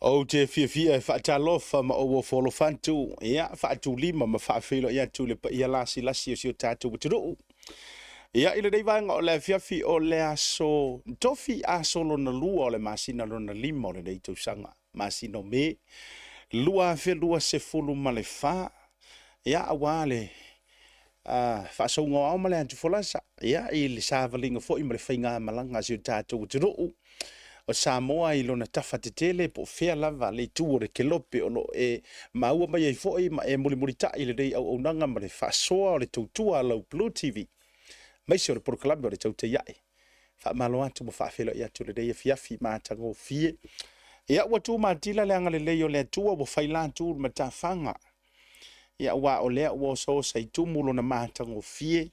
Ou te fiafia e faatalofa ma ou ofo alofa atu, ia, faatulima ma faafeiloai atu i le paia lasilasi o si o tatou atunuu. Ia, i lenei vaega o le afiafi o le aso Tofi, aso lona lua o le masina lona lima o lenei tausaga, masina o Me 2024, ia, aua le faasauga o ao ma le atufolasa, ia, i le savaliga foi ma le faigamalaga a si o tatou atunuu o Samoa i lona tafa tetele po o fea lava le itu o le kelope o lo o e maua mai ai foi ma e mulimulitai i lenei auaunaga ma le faasoa o le tautua a lau Blue TV, aemaise o le polokalame o le Tautai Ae. Faamalo atu ma faafeiloai atu i lenei afiafi matagofie. Ia, ua tumatila le agalelei o le Atua ua faila atu le matafaga. Ia, aua o lea ua osaosa i tumu lona matagofie.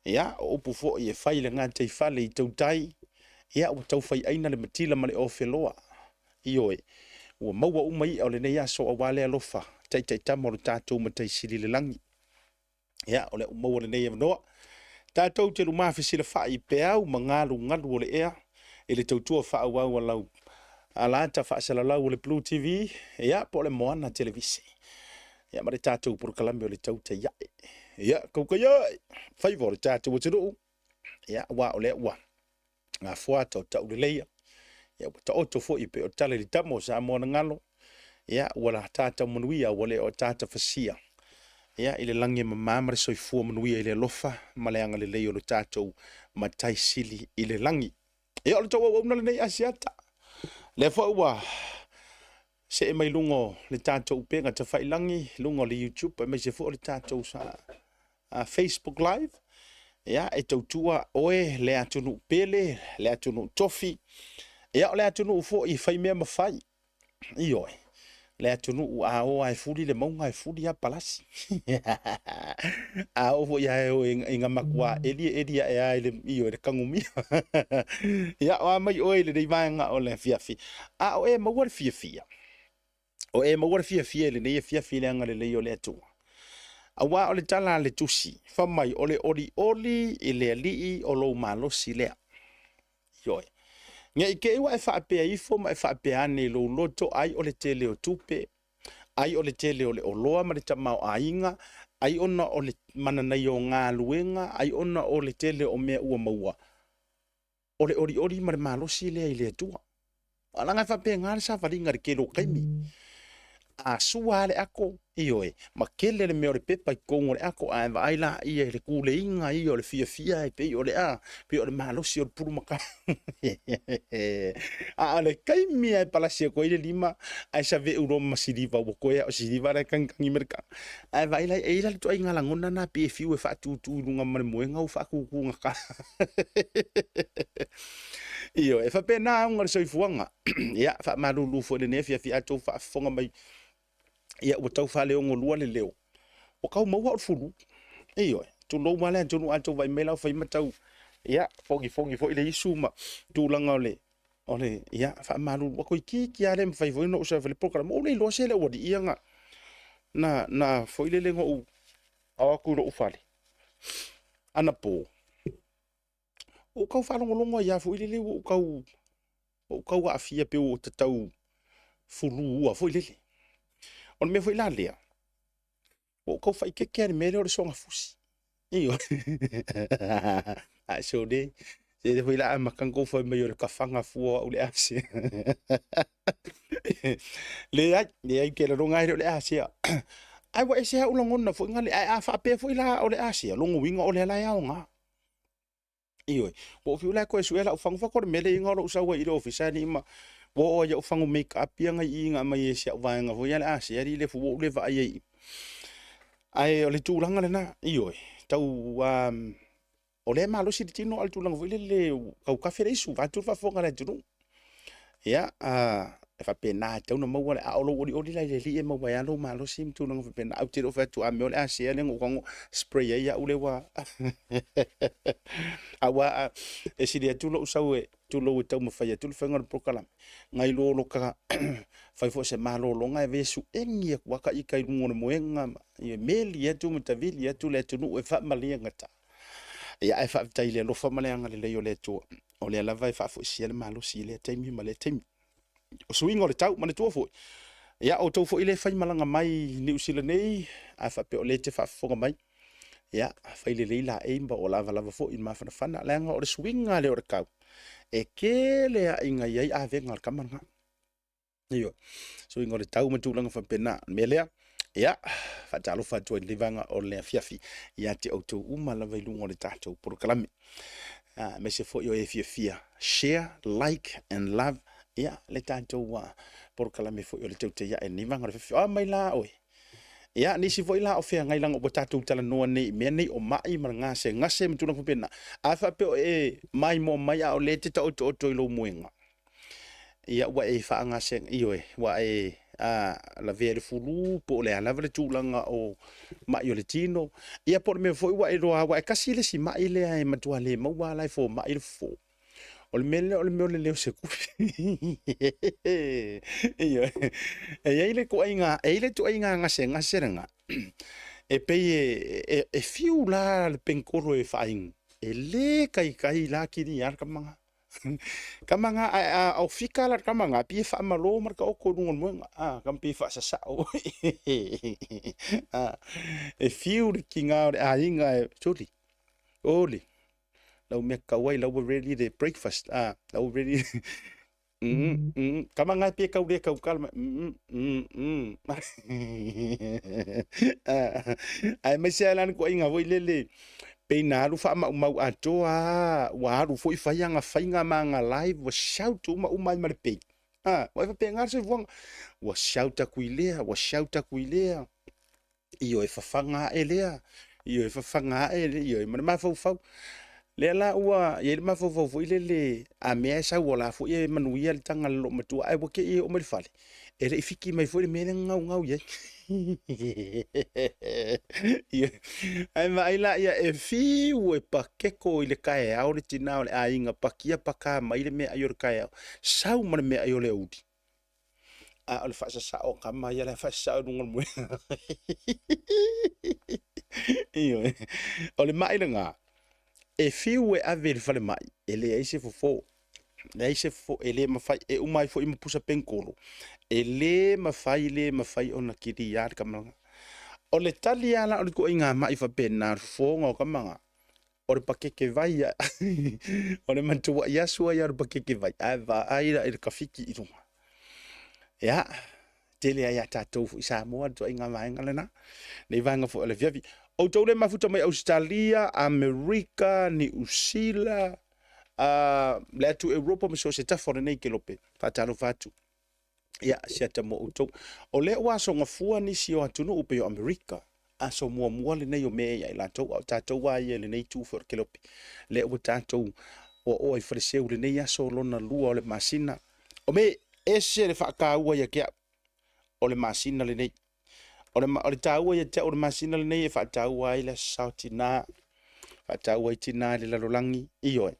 Ia, o upu foi e fai i le gataifale i tautai, ia ua tau faiaina le matila ma le ofeloa. Ioe, ua maua uma i'a o lenei aso aua le alofa taitaitama o le tatou Matai Sili i le lagi. Ia, o lea ua maua lenei avanoa. Tatou te lumafesilafai i peau ma galugalu o le ea i le tautua faaauau a lau alata faasalalau o le Blue TV, ia, po o le Moana Televise. Ia, ma le tatou polokalame o le Tautai Ae. Ia, tautai ae, faiva o le tatou atunuu. Ia, aua o lea ua gafoa ata o tauleleia. Ia, ua taoto foi e pei o tala i le tama o Samoa na galo. Ia, ua la tata manuia, ua le o tata fasia. Ia, i le lagi e mama ma le soifua manuia i le alofa ma le agalelei o le tatou Matai Sili i le lagi. Ia, o le tou auauna lenei Asiata. Lea foi ua see mai luga o le tatou upega tafailagi, luga o le YouTube, aemaise foi o le tatou Facebook Live. Ia, e tautua oe le atunuu pele, le atunuu tofi. Ia, o le atunuu foi e fai mea ma fai. Ioe, le atunuu a o lava e fuli le mauga e fuli lava palasi. A oo foi lava e o ina matua eli e eli ae lava i le, ioe, le tagumia. Ia, o a mai oe i lenei vaega o le afiafi. A o e maua le fiafia, o e maua le fiafia i lenei afiafi i le agalelei o le Atua. Aua o le tala a le Tusi, fai mai, o le olioli i le Alii o lou malosi lea. Ioe. Ne i te i ua e faapea ifo ma e faapea ane i lou loto, ai o le tele o tupe, ai o le tele o le oloa ma le tamaoaiga, ai ona o le mananaia o galuega, ai ona o le tele o mea ua maua, o le olioli ma le malosi lea i le Atua. A leaga e faapena le savaliga i le tele o taimi. A sua lava le ato, ioe, ma tele le mea o le pepa i totonu o le ato, ae vaai laia i le tuleiga ia o le fiafia e pei o le a, pei o le malosi o le pulumakau. A o le taimi lava e palasi atu ai le lima ae saveu loa ma siliva, ua toe lava o siliva la e tagitagi mai le taga. Ae vaai la, e i ai la le ituaiga lagona lena pei e fiu e faatutu i luga ma le moega ua faatutugata. Ioe, e faapena auga o le soifuaga. Ia, faamalulu foi i lenei afiafi a outou faafofoga mai, ia ua tau faaleogolua le leo, ua tau maua au i le fulu. Ioe, tulou lava le atunuu a outou vaai mai la ua fai ma tau, ia, fogifogi foi le isu ma tulaga o le, o le, ia, faamalulu atu, toeitiiti lava le mafai foi ona ou sau e fai le polokalame, ua ou le iloa se le aualii ia na foi lele na ou ao atu i lou fale anapo. Ua ou tau faalogologo ai lava foi lele ua ou tau aafia pei ua tau fuluua foi lele. O le mea foi la lea, ua ou tau faaeteete lava i le mea lea o le soona fusi. Ioe. Ae sole, se lea foi la amata ona outou fai mai o le tafaga fua o au i le asia. Leai, leai ou te lagona lava e le o le asia. Ae ua ese lava ou lagona foi na, ae a faapea foi la o le asia, lona uiga o lea la e aoga. Ioe, ua ou fiu la e toe sue lau fagu, fai atu o le mea lea na o lou sau ai i le ofisa alii ma ua oo ai au fagu make up ia na i i na aumai e si au vaega foi ia le Asia alii le fu ua ou le vaai ai i i. Ae o le tulaga lena, ioe, tau o lea e malosi le tino a o le tulaga foi lele tau kafe le isu vaeatu le faafofoga a le atunuu. Ia, e faapena e tatau ona maua le, a o lou olioli la i le Alii e maua ai lava lou malosi ma tulaga faapena. Ae ou te le o fai atu a mea o le a sea lea na ou tago spray ai au lea ua aua e sili atu lou sau e tulou e taumafai atu le faiga o le polokalame nai lo lo ka fai foi se malologa e vave suegi atu lava ita i luga o le moega ma ia meli atu ma tavili atu le atunuu e faamaliegata. Ia ae faafetai i le alofa ma le agalelei o le Atua, o lea lava e faafoisia le malosi i lea taimi ma lea taimi. O suiga o le tau, manatua foi, ia, outou foi lea e faimalaga mai i Niu Sila nei, a faapea o lea e te faafofoga mai, ia, fai lelei laei ma o lavalava foi i le mafanafana, leaga o le suiga lea o le tau, e tele aiga i ai avega a le tama lena. Ioe, suiga o le tau ma tulaga faapena. O le mea lea, ia, faatalofa atu ai i lenei vaega o le afiafi ia te outou uma lava i luga o le tatou polokalame. Aemaise foi o e fiafia, share, like and love, ia, le tatou polokalame foi o le Teutei Ae i lenei vaega o le afiafi. O a mai la oe? Ia, nisi foi la o feagai leaga ua tatou talanoa nei i mea nei o mai ma le gasegase ma tulaga faapena. A faapea o e maimoa mai a o lea e te taotooto i lou moega, ia ua e faagase, ioe, ua e lavea i le fulu po o le a lava le tulaga o mai o le tino, ia po o le mea foi ua e iloa ua e tasi le isi mai lea e matua le maua lava e fomai le fofo. O le mea lea o le mea o le leo se tufi. Ioe. E i ai le ituaiga, e i ai le ituaiga gasegase lena, e pei e fiu la le penikolo e faainu, e le taitai la kili a le tama lena. Tama na, ae a o fika la le tama na, pei e faamalo ma le taoto i luga o le moega, a, tama pei e faasasao. A, e fiu le tiga o le aiga e, suli, oli, lau mea tatau ai, lau ua ready le breakfast, a, lau ua ready tama na e pei e tau le tautala mai, Aemaise lava la le ituaiga foi lele pei na alu faamaumau atoa lava, ua alu foi fai ana faiga ma ana live, ua shout uma uma ai ma le pei. A, ua faapena le soifuaga. Ua shout atu i lea, ua shout atu i lea. Ioe, fafaga ae lea, ioe, fafaga ae lea, ioe, ma le mafaufau. Lea la ua i ai le mafaufau foi lele, a mea e sau o la foi e manuia le taga a le loomatua, ae ua te i e oo mai i le fale, e le i fiki mai foi le mea lea na gaugau i ai. Ae vaai la ia e fiu e pakeko i le taeao le tina o le aiga, pakia paka mai le meaai o le taeao, sau ma le meaai o le aoauli. A o le faasasao kama ia la e faasasao i luga o le moega. Ioe. O le mai lena, e fiu e ave i le falemai, e leai se fofo. Leai se fofo, e le mafai, e uma ai foi ma pusa penikolo, e le mafai, le mafai ona kilia le tama lena. O le tali lava la o le ituaiga mai faapena, o le fofoga o tama na, o le pakeke vai a o le matuai asu ai lava o le pakeke vai, ae vaai la i le tafiki i luga. Ia, tele ai ia tatou foi i Samoa le ituaiga vaega lena, nei vaega foi o le afiafi. Outou le mafuta mai Ausetalia, Amerika, Niu Sila, le atu Europa ma so o se tafa o lenei kelope, faatalofa atu. Ia, se ata mo outou. O lea ua aso gafua nisi o atunuu pei o Amerika, aso muamua lenei o Me ia i latou, a o tatou lava ia i lenei itu foi o le kelope. Lea ua tatou oaoa i Faleseu lenei aso lona lua o le masina o Me. Ese le faataua ia te au o le masina lenei. O le taua ia te au o le masina lenei e faataua ai le Aso Sa o Tina, faataua ai tina i le lalolagi, ioe.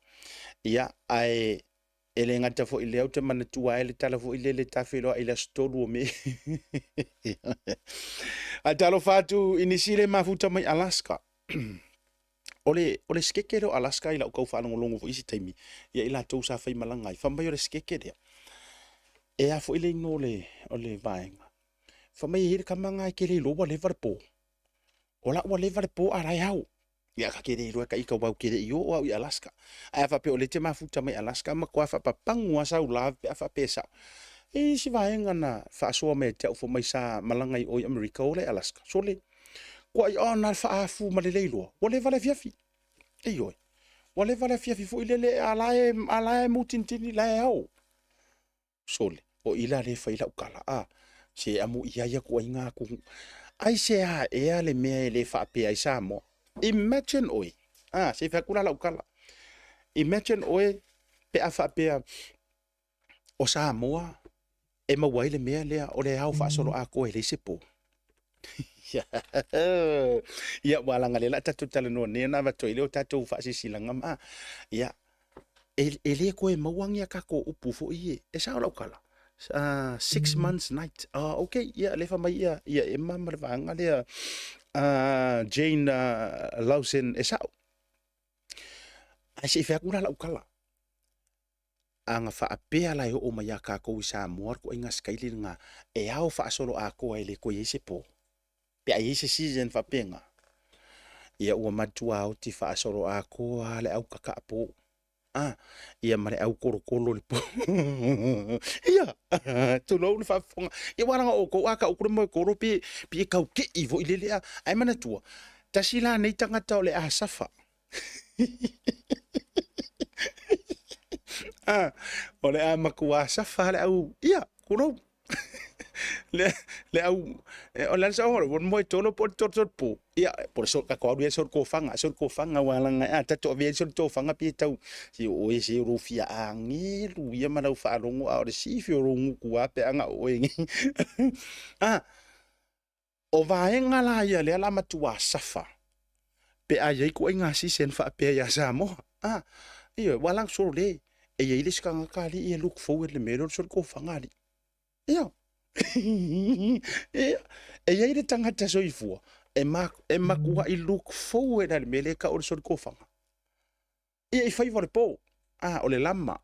Ia, ae e le gata foi i lea, ou te manatua ai le tala foi lele ta feiloai i le aso 3 o Me. Ae talofa atu i nisi le mafuta mai Alaska. O le, o le sikeke lea o Alaska i lau tau faalogologo foi i isi taimi, ia i latou sa faimalaga ai, fai mai o le sikeke lea, e a foi le igoa o le, o le vaega. Fai mai e i ai le tama lena e te le iloa ua leva le po. O la ua leva le po a la e ao. Ia ka te le iloa ta ita aua ou te le i oo au i Alaska. Ae a faapea o lea e te mafuta mai Alaska, matua faapapagu lava sau love pe a faapea e sao. E i ai isi vaega na faasoa mai ia te au fai mai sa malaga i o i Amerika ola i Alaska. Sole, kuai ona le faaafu ma le le iloa, ua leva le afiafi. Ioe, ua leva le afiafi foi lele a la e, a la e mutinitini, la e ao. Sole, o i la lea e fai lau tala, a, se amu i ai atu ai ngā kuhu. Ai se a ea le mea e le faapea ai Samoa. Imagine oe, a, se i fai atu la lau tala. Imagine oe pe a faapea o Samoa e maua ai le mea lea o le ao faasoloatoa e leai se po. Ia, ua leaga lea la tatou talanoa nei ona avatu ai lea o tatou faasilasilaga ma, ia, e le toe maua ni a tatou upu foi ia, e sao lau tala, six months night, ah, okay, ia, lea e fai mai ia, ia Emma ma le vaega lea, Jane Lawson, e sao. Ae se i fai atu la lau tala. A na faapea la e oo mai ia tatou i Samoa le ituaiga sikaili lena e ao faasoloatoa e le toe i ai se po, pe a i ai se season faapena, ia ua matua oti faasoloatoa lava le au tataa po, a, ia ma le au tolotolo i le po. Ia, tulou le faafofoga. Ia aua leaga o outou a tau atu le moetolo pe e tau tei foi lele a. Ae manatua, tasi la nei tagata o le a safa. A, o le a matua safa le au, ia, tulou. Le au, o le ala saoga o le moetolo po o le tolotolo po. Ia, po o le tatou alu ia i le solitofaga, solitofaga aua leaga a tatou avea i le solitofaga pei e tau, se o oe se o lou fia agelu ia ma lau faalogo a o le sifi o lou gutu lava pe a na o oe nei. A, o vaega la ia lea la matua safa pe a i ai ituaiga season faapea ia Samoa. A, ioe, ua laga solo le, e i ai le isi tagata alii e look forward i le mea lea o le solitofaga alii. Ia. Ia. E i ai le tagata soifua e, ma, e matuai look forward i le mea lea e tau o le solitofaga. Ia i faiva o le po. A, o le lama.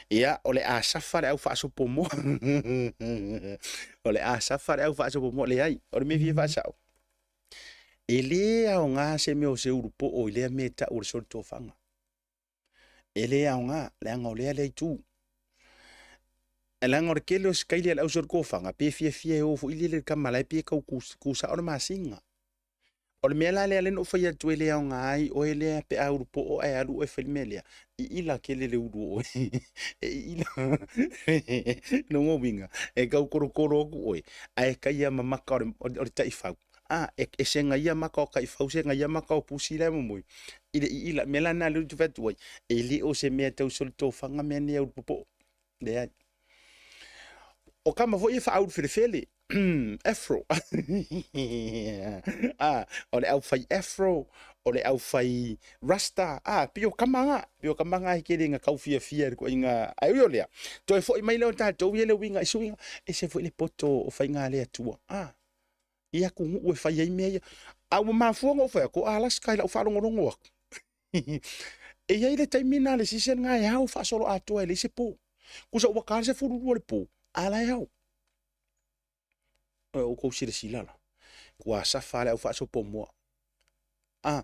Ia, o le a safa le au faasopo moa. O le a safa le au faasopo moa. Leai, o le mea fia faasao. E le aoga se mea o se ulu poo i lea mea e tau o le solitofaga. E le aoga, leaga o lea lea itu. E leaga o le tele o sikaili a le ausolitofaga, pe fiafia e o foi lele i le tama la e pei e tau tu sao le masina. O le mea la lea lea na ou fai atu e le aoga ai oe lea pe a ulu poo ae alu oe e fai le mea lea, iila tele le ulu o oe. E iila. Lona uiga, e tau kolokolo atu oe, ae taia ma maka o le, o le taifau. A, e segaia maka o taifau, segaia maka o pusi la e momoe i le iila. O le mea la lena lea ou te fai atu ai, e le o se mea tau solitofaga mea nei a ulu popoo. Leai. O tama foi e faaulufelefele, afro. Ah, o le aufai afro, o le aufai rasta, ah, pei o tama na, pei o tama na e tele ina tau fiafia i le ituaiga. Ae ui o lea, toe foi mai lea o tatou ia le uiga i suiga, ese foi le poto o faiga a le Atua. Ah, i atunuu e fai ai mea ia. A ua mafua ona ou fai atu, o Alaska i lau faalogologo atu. E i ai le taimi lena le season lena e ao faasoloatoa e leai se po. Tusa ua ta le 12 o le po, a la e ao. O outou silasila la, ua safa le au faasopo moa. Ah,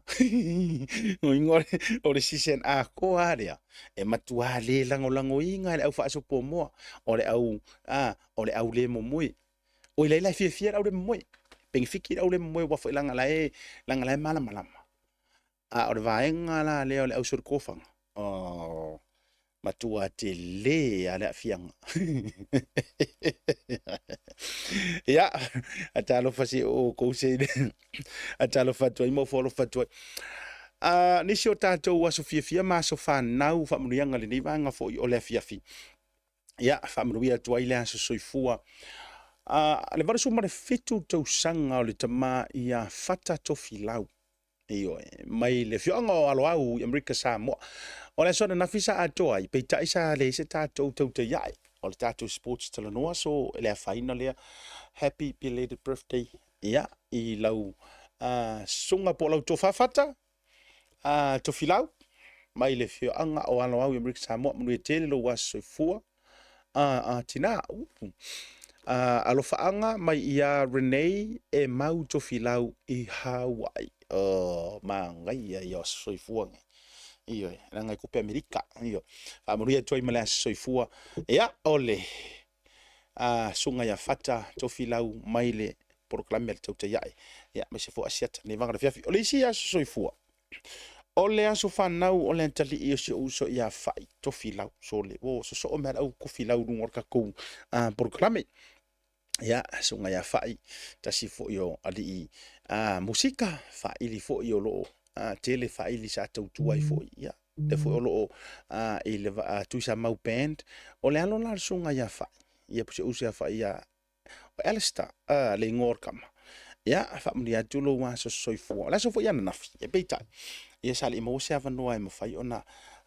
o le season atoa lava lea, e matua le lagolagoina e le au faasopo moa, o le au, ah, o le au le momoe. Oi laila e fiafia le au le momoe. Penefiti le au le momoe aua foi leaga la e, leaga la e malamalama. A o le vaega la lea o le ausolitofaga, oh, matua tele lava le aafiaga. Ia, a talofa se o outou se a talofa atu ai ma ofo alofa atu ai. Nisi o tatou aso fiafia ma aso fanau faamanuiaga lenei vaega foi o le afiafi. Ia, faamanuia atu ai le aso soifua. Le 87 tausaga o le tama ia Fata Tofilau. Ioe, mai le afioaga o Aloau i Amerika Samoa. O le aso ananafi sa atoa ai, peitai sa leai se tatou tautaiae o le tatou sports talanoa, so e le afaina lea. Happy belated birthday, ia, i lau susuga po o lau tofa Fata, Tofilau, mai le afioaga o Aloau i Amerika Samoa. Manuia tele lou aso soifua. A, a, tina, alofaaga mai ia Renee e mau Tofilau i Hawaii. Oh, manaia ia o aso soifua nei. Ioe, leaga e tupe Amerika. Ioe, faamanuia atu ai ma le aso soifua. Ia, o le susuga ia Fata Tofilau mai le polokalame a le Tautai Ae. Ia, aemaise foi Asiata nei vaga o le afiafi. O le isi aso soifua, O le aso fanau o le atalii o si ou uso ia Fa'i Tofilau. Sole, ua sosoo mai le au Tofilau i luga o le tatou polokalame. Ia, susuga ia Fa'i, tasi foi o alii musika, faaili foi o lo o tele faaili sa tautua ai foi. Ia, lea foi o lo o i le Tuisamau Band. O le alo la o le susuga ia Fa'i, ia po o si ou uso ia Fa'i ia O Alistair, le igoa o le tama. Ia, faamanuia atu lou aso soifua. O le aso foi ananafi, e peitai, ia sa le i maua se avanoa e mafai ona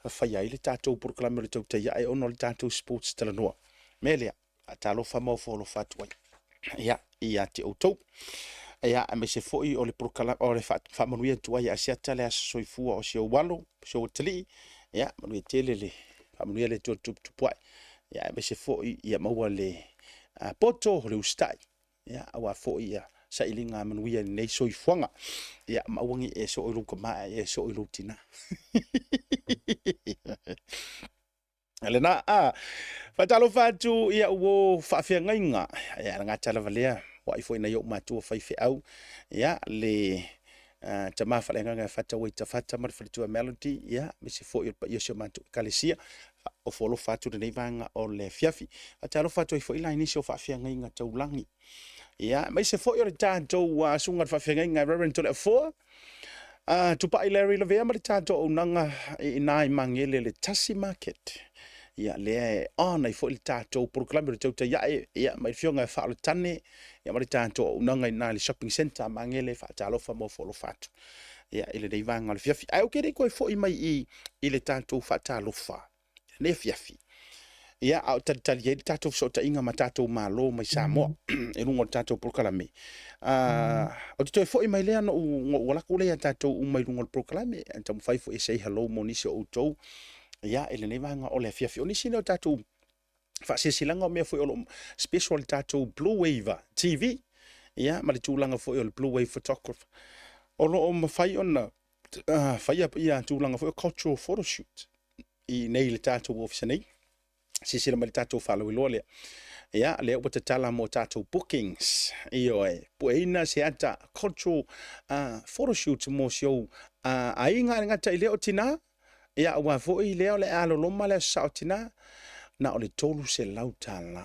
faia ai le tatou polokalame o le Tautai Ae ona o le tatou sports talanoa. Mea lea, faatalofa ma ofo alofa atu ai. Ia, ia te outou. Ia, aemaise foi o le polokalame, o le faamanuia atu ai a Asiata le aso soifua o si ou alo, si ou atalii. Ia, manuia tele le Faamanuia le Atua i le tuputupuae, ia aemaise foi ia maua le poto o le usitai, ia aua foi ia sailiga manuia i lenei soifuaga. Ia ma aua ne i e soo i lou tama ae e soo i lou tina. Lena, a faatalofa atu ia ua faafeagaiga ia le gata lava lea ua ai foi nai ou matua faifeau ia le tama faaleagaga e Fata Ueta Fata ma le faletua Melody ia aemaise foi o le paia o si o matou ekalesia. Ofo alofa atu lenei vaega o le afiafi. Faatalofa atu ai foi la i nisi o faafeagaiga taulagi ia aemaise foi o le tatou susuga i le faafeagaiga Reverend Toleafoa Tupai Larry Lavea ma le tatou auaunaga i ina i Magele le Tasi Market. Ia, lea e on ai foi le tatou polokalame o le Tautai Ae, ia, mai le Afioga e Faaoletane, ia, ma le tatou auaunaga i ina i le Shopping Centre a Magele, faatalofa ma ofo alofa atu, ia, i lenei vaega o le afiafi. Ae ou te le i toe foi mai i i le tatou faatalofa i lenei afiafi, ia, a o talitali ai le tatou fesootaiga ma tatou malo mai Samoa i luga o le tatou polokalame. Ou te toe foi mai lea na ou alu atu lea ia tatou uma i luga o le polokalame, e taumafai foi e say hello mo nisi o outou, ia, i lenei vaega o le afiafi. O nisi nei o tatou faasilasilaga o mea foi o lo o special le tatou Blue Wave TV, ia, ma le tulaga foi o le Blue Wave Photographer. O lo o mafai ona faia ia tulaga foi o cultural photoshoot i nei i le tatou ofisa nei. Silasila mai le tatou faalauiloa lea. Ia, lea ua tatala mo tatou bookings. Ioe, pueina se ata cultural photoshoot mo si ou aiga e le gata i lea o tina, ia aua foi lea o le a loloma le aso sao tina, na o le $300.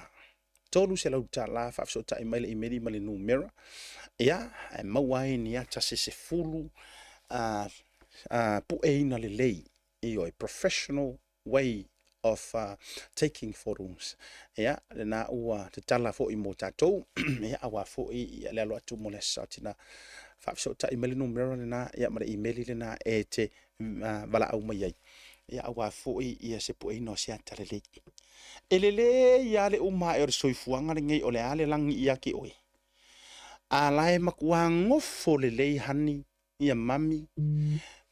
$300 faafesootai mai le imeli ma le numera, ia, e maua ai ni ata se 10 pueina lelei. Ioe, professional way of taking photos. Ia, lena ua tatala foi mo tatou, ia, aua foi ia, le alo atu mo le aso tina. Faafesootai mai le numera lena, ia, ma le imeli lena e te valaau mai ai. Ia, aua foi ia se pueina o se ata lelei. E lelei lava le uma ae o le soifuaga lenei o le a le lagi ia te oe. A la e matua gofo lelei honey ia mami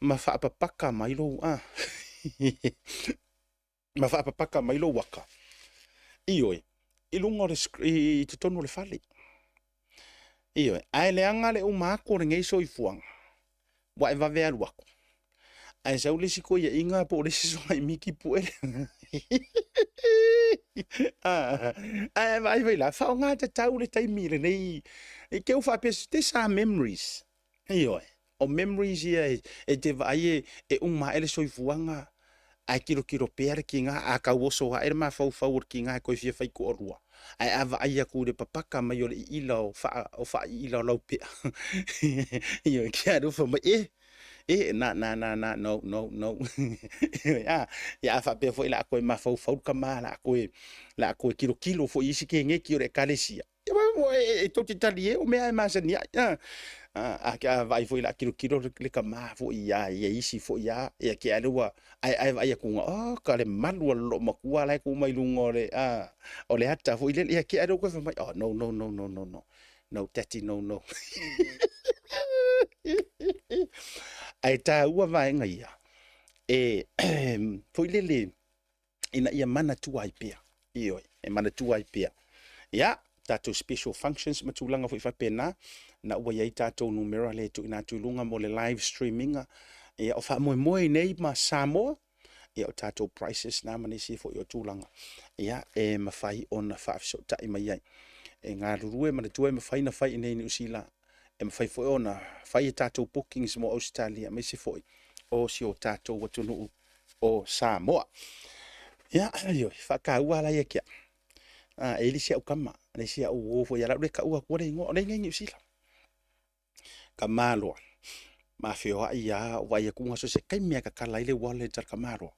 ma faapapaka mai lou a ma faapapaka mai lou aka. Ioe, i luga o le i totonu o le fale. Ioe, ae leaga le uma atu o lenei soifuaga, ua e vave alu atu. Ae sau le isi toeaiina po o le isi sogaimiti pue le ae vaai mai la, faaaoga tatau le taimi i lenei, i te i ua faapea, these are memories. Ioe, o memories ia e te vaai e uma ae le soifuaga ae tilotilo pea le tiga, a tau oso ae le mafaufau o le tiga e toe fia fai toalua, ae a vaai atu i le papaka mai o le iila o faa o faaiila o laupea, ioe, ke alofa mai, e, e, na, na, na, na, no, no, no. Ioe, a, ia a faapea foi o le a toe mafaufau le tama, o le a toe tilotilo foi i isi keneti o le ekalesia, E tou te talie o mea e masani ai. A a vaai foi la tilotilo le tama foi ia ia isi foi ia ia ke ale ua ae ae vaai atu oh ka le malu a le loomatua la e tu mai luga o le o le ata foi lele ia ke ale ua fai mai oh no no no no no no no daddy no no. Ae taua vaega ia e foi lele ina ia manatua ai pea. Ioe, e manatua ai pea. Ia, tatou special functions ma tulaga foi faapena, na ua i ai tatou numera lea e tuuina atu i luga mo le live streaming. Ia, o faamoemoe nei ma Samoa, ia o tatou prices na ma nisi foi o tulaga, ia, e mafai ona faafesootai mai ai. E galulue manatua e mafai ona fai i inei i Niu Sila, e mafai foi ona fai a tatou bookings mo Ausetalia, aemaise foi o si o tatou atunuu o Samoa. Ia, ioe, faataua la ia te au. E i ai le isi au tama, le isi au uo foi ia lau le taua atua le igoa, o lea e i inei i Niu Sila. Tama loa, ma feoai lava, o vaai atu so o se taimi lava e tatala ai le wallet a le tama loa,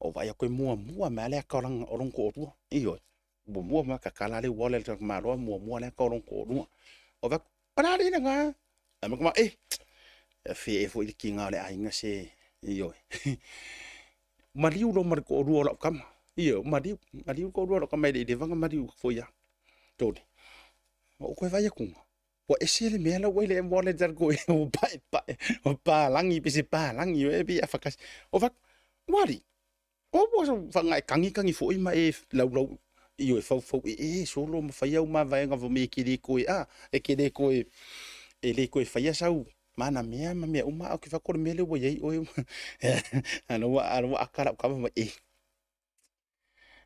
o vaai atu e muamua mai lava le ata o lona toalua. Ioe, muamua mai tatala le wallet a le tama loa, muamua le ata o lona toalua. Ou fai atu, o le a alii lena? Ae mai e, e fee foi le tiga o le aiga se, ioe. Maliu loa ma le toalua o lau tama. Ioe, maliu, maliu le toalua o lau tama e le i leva ona maliu foi ia. Tole. Ou toe vaai atu, ua ese le mea la ua i le wallet a le toeaina, ua paepae, ua palagi, pei se palagi, e pei e afakasi. Ou fai atu, ua alii. O ua faga e kagikagi foi ma e laulau ioe faufau ee solo ma fai au mavaega fai mai e te le toe a e te le toe e le toe faia sau mana mea ma mea uma, ae ou te fai atu o le mea lea ua i ai oe a o lea ua aka lau tama fai mai e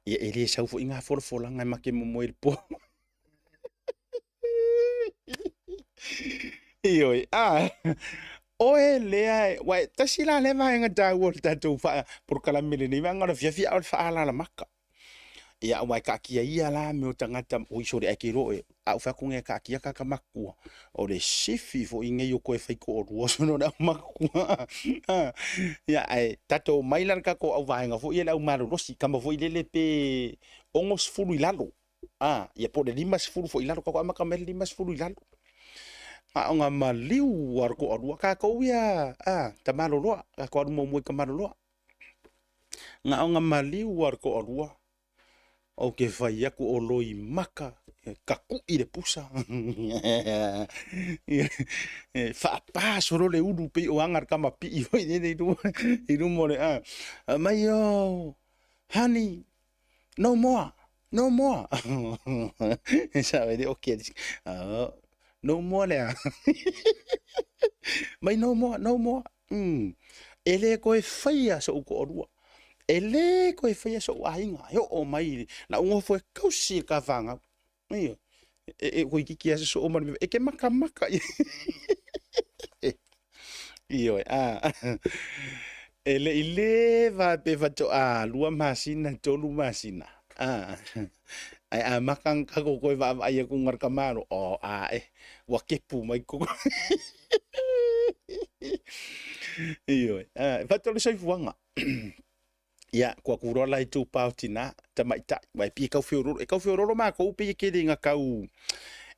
ia e le sau foi ngā folafolaga e ma te momoe i le po. Ioe, a oe lea, ua e tasi la lea vaega taua o le tatou polokalame lenei vaega o le afiafi, a o le faalalamaka. Ia, aua e taatia ia la mea o tagata, oi sole ae te iloa oe, a ou fai atu nei e taatia tagata matutua, o le sifi foi nei o toe faitoalua solo le au matutua. Ia, ae tatou omai la le tatou auvaega foi ia le au malolosi, tama foi lele pe 60 i lalo. A, ia po o le 50 foi i lalo, tatou amata mai le 50 i lalo. A o ngā maliu a le toalua, tatou ia, a, tamaloloa, tatou alu muamua i tamaloloa. Na o ngā maliu a le toalua, ou te fai atu o loimaka, e taku'i le pusa, e faapa solo le ulu pei o aga le kamapi'i foi lele i luma, i luma o le a. Mai o, honey, no more, no more. E sao e le o ke oh, no more le a. Mai no more, no more. E le koe faia so'u to'alua, e lē toe faia so'u aiga, e oo mai la'u nofo e tausi i le tafaagau. Ioe, e toeitiiti lava sosoo ma le mea e te matamata i ai. Ioe, a e le i leva pe faatoa 2 masina 3 masina, a ae amata ona tatou toe vaavaai atu i le tamaloa, o a e ua kepu mai totonu. Ioe, a e faatoa o le soifuaga. Ia, kua ku loa la i itupa o tina, tamaitai, ua e pei e tau feololo, e tau feololo makou pei e tele ina tau,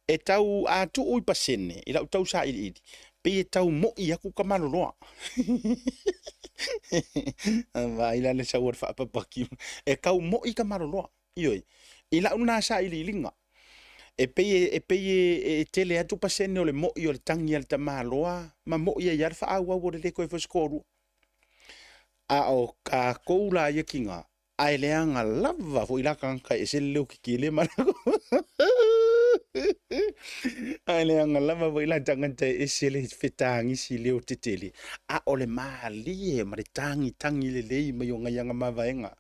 e tau a tuu i pasene, i lau tau sailiili, pei e tau mo'i atu ka maloloa. Vaai la le sau o le faapapaki, e tau mo'i ka maloloa, ioe, i lau lena sailiiliga. E pei e pei e tele atu pasene o le mo'i o le tagi a le tamaloa ma mo'i ai lava le faaauau o le le toe fai o se toalua. A o tatou la ia tiga, ae leaga lava foi la tagata e ese le leo tetele ma ae leaga lava foi la tagata e ese le fetagisi leo tetele, a o le malie ma le tagitagi lelei mai o nai aga mavaega.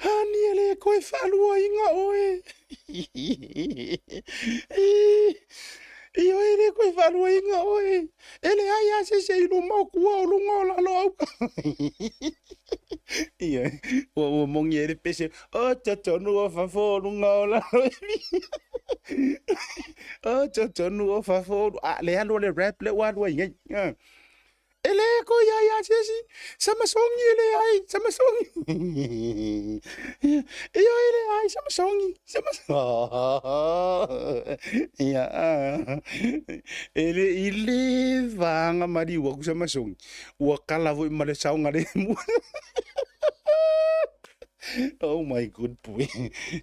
Honey, e le koe faaluaina oe. Ioe, e le koe faaluaina oe. E leai lava se isi i luma o tua o luga o lalo auka. Ioe, ua moni ai le pese, o totonu o fafo o luga o lalo e O totonu o fafo, a le alu o le rap lea ua alu ai nei. E le ko ia ia se isi, Samasongi e leai, Samasongi. Ia e leai, Samasongi, Samasongi. Ia, e le i le vaga maliu aku Samasongi, ua kala foi ma le saogalemu. Oh my good boy.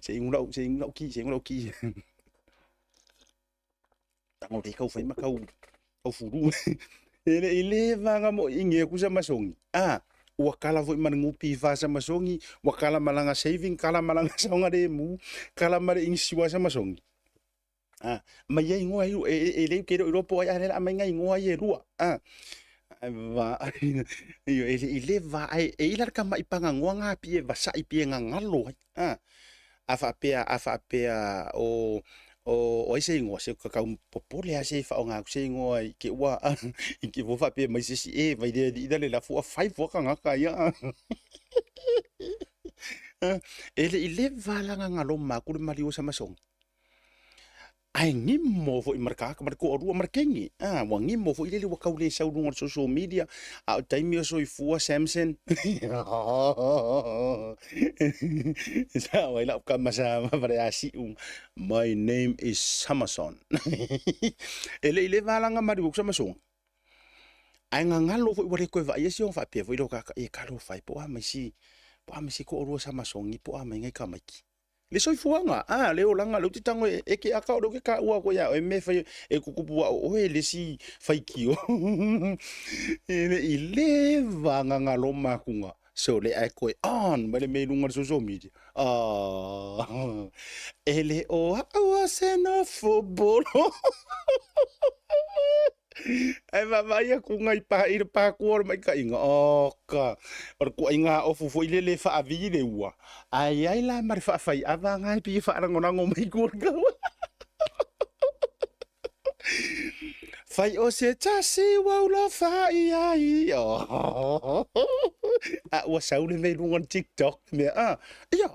Se i lau, se i lau ki, se i lau ki. Tago le kau fai ma kau kau fulu. E le i le vaga mo i nge ku Samasongi. A, ua kala foi ma le gupi fa Samasongi, ua kala ma langa saving, kala ma langa saogalemu, kala ma le inisiua Samasongi. A, mai ia igoa e, e, e le ke iloa po ai a le la mai ngai igoa ia e lua. A, va io e le i le va ai e ila ka mai panga ngoa ngā pie vasa'i pie ngangalo ai. A, a faapea, a faapea o o ai se igoa, se ka kau popole a se whaonga aku se igoa i ke ua, i ke ua faapea mai se si e, vai le li ida le lafu a fai fua kangaka ia. E le i le valanga ngalo ma ku le maliu o Samasongi. Ae gimo foi ma le kaka ma le toalua ma le kenge. Ah, ua gimo foi lele ua kau le sau luga o le social media, a o taimi o soifua Samson. Sa ai lau kama sa ma le asiu. My name is Samason. E le i le valanga maliu o Samason. Ae gagalo foi ua le toe vaai si ona faapea foi leo kaka e talofa e po o a mai si po o a mai si toalua Samasoni po o a mai ngai tamaiti. Le soifuaga, a, le olaga, lea ou te tago e ke aka o lea ou te taua atu ia oe mea e fai e tutupu au oe le isi faitio. E le i leva gagaloma atuga, so le ae toe on mai le mea i luga o le social media. Ah, e le o au o se nofo bolo. Ae vaavaai atu nai pa i le pakua o le maitaiga, oka, o le tuuaiga ofu foi lele e faavi le ua, ae i ai la ma le faafaiava na e pei e faalagolago mai i tua o le taua. Fai o se tasi ua ulofa i ai. Oh. A ua sau le mea i luga o le TikTok mea. Ah, ia,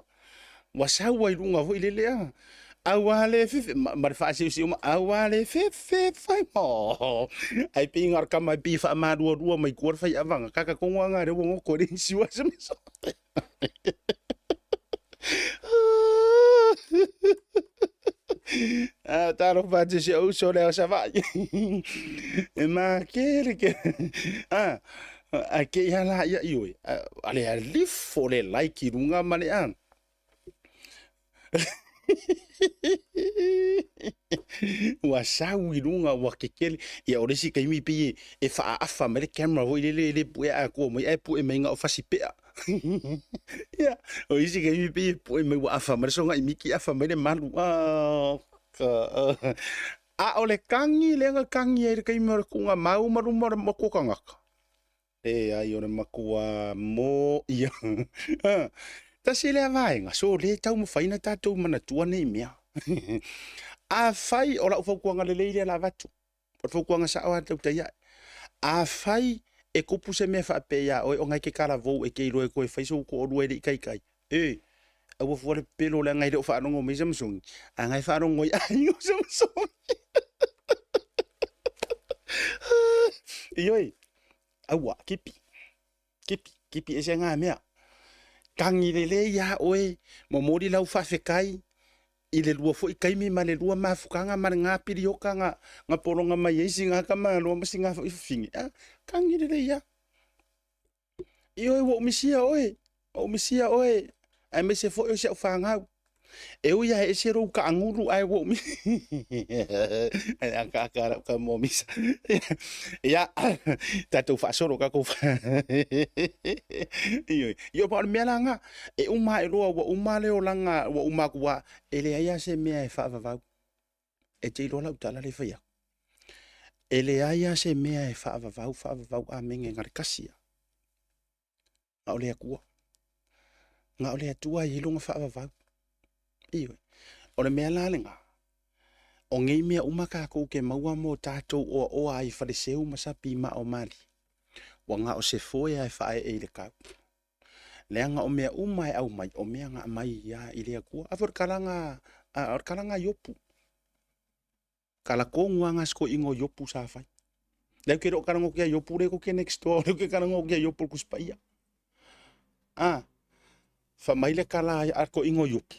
ua sau ai luga foi lele a. Aua le fefe, ma, ma le faasiusiu ma, aua le fefe fai mo. Ai pei ngā kama e pei whaamalualua mai kua whai awanga. Kaka kongo anga re wongo kore siwa se meso. Ah, talo pati si uso leo sa vai. E ma kere ke. Ah, a ke ia la ia ioi. A le alifo le like i runga ma le a. Ua sau i luga ua kekele. Ia o le isi taimi pei e, e faaafa mai le camera foi lele e le pue atoa mai ae pue mai na o fasi pea. Ia, o isi taimi pei e pue mai ua afa mai le soga i miki afa mai le malu. Ah, ka, a o le kagi lea na kagi ai le taimi o le tuuga mau ma luma o le matua tagata. Leai, o le matua mo ia. Tasi lea vaega, so le taumafai na tatou manatua nei mea. Afai o lau fautuaga lelei lea la avatu, o le fautuaga sao lava tautai ae. Afai e tupu se mea faapea ia oe ona e te talavou e te iloa e toe fai sou toalua e le i taitai, e, aua fua le pepelo leaga e le o faalogo mai Samasoni, a na e faalogo ai aiga o Samasoni. Ioe, aua, kipi, kipi, kipi ese ngā mea. Tangi lelei iā oe, momoli lau faafetai i le lua foi taimi ma le lua mafutaga ma le ngā pilioka nga, nga pologa mai ai sina tamaloa ma sina foi fafine. Ah, tangi lelei iā. Ioe, ua ou misia oe, ua ou misia oe, aemaise foi o si au fanau. E ui a e ese lou taagulu ae ua ou misia. Ai akaaka lau ka mo misa. Ia, tatou faasolo tatou. Ioe, ioe ma o le mea la na, e uma ae loa ua uma le olaga ua uma atu lava, e leai lava se mea e faavavau. E te iloa lau tala lea e fai atu. E leai lava se mea e faavavau, faavavau amene na le kasi lava. Na o le Atua. Na o le Atua e i ai lona faavavau. Ioe. O le mea la lena, o nei mea uma tatou te maua mo tatou oaoa ai faleseu ma sapi ma o mali, ua na o se foe lava e faaee i le tau. Leaga o mea uma e aumai, o mea na aumai ia i le Atua. A foi o le tala o le tala na Iopu. Tala tonu lava na si toeaina o Iopu sa fai. Lea ou te le o talanoa atu ia Iopu lea tou te next door, lea ou te talanoa atu ia Iopu o le Tusi Paia. A, fai mai le tala a le toeaina o Iopu,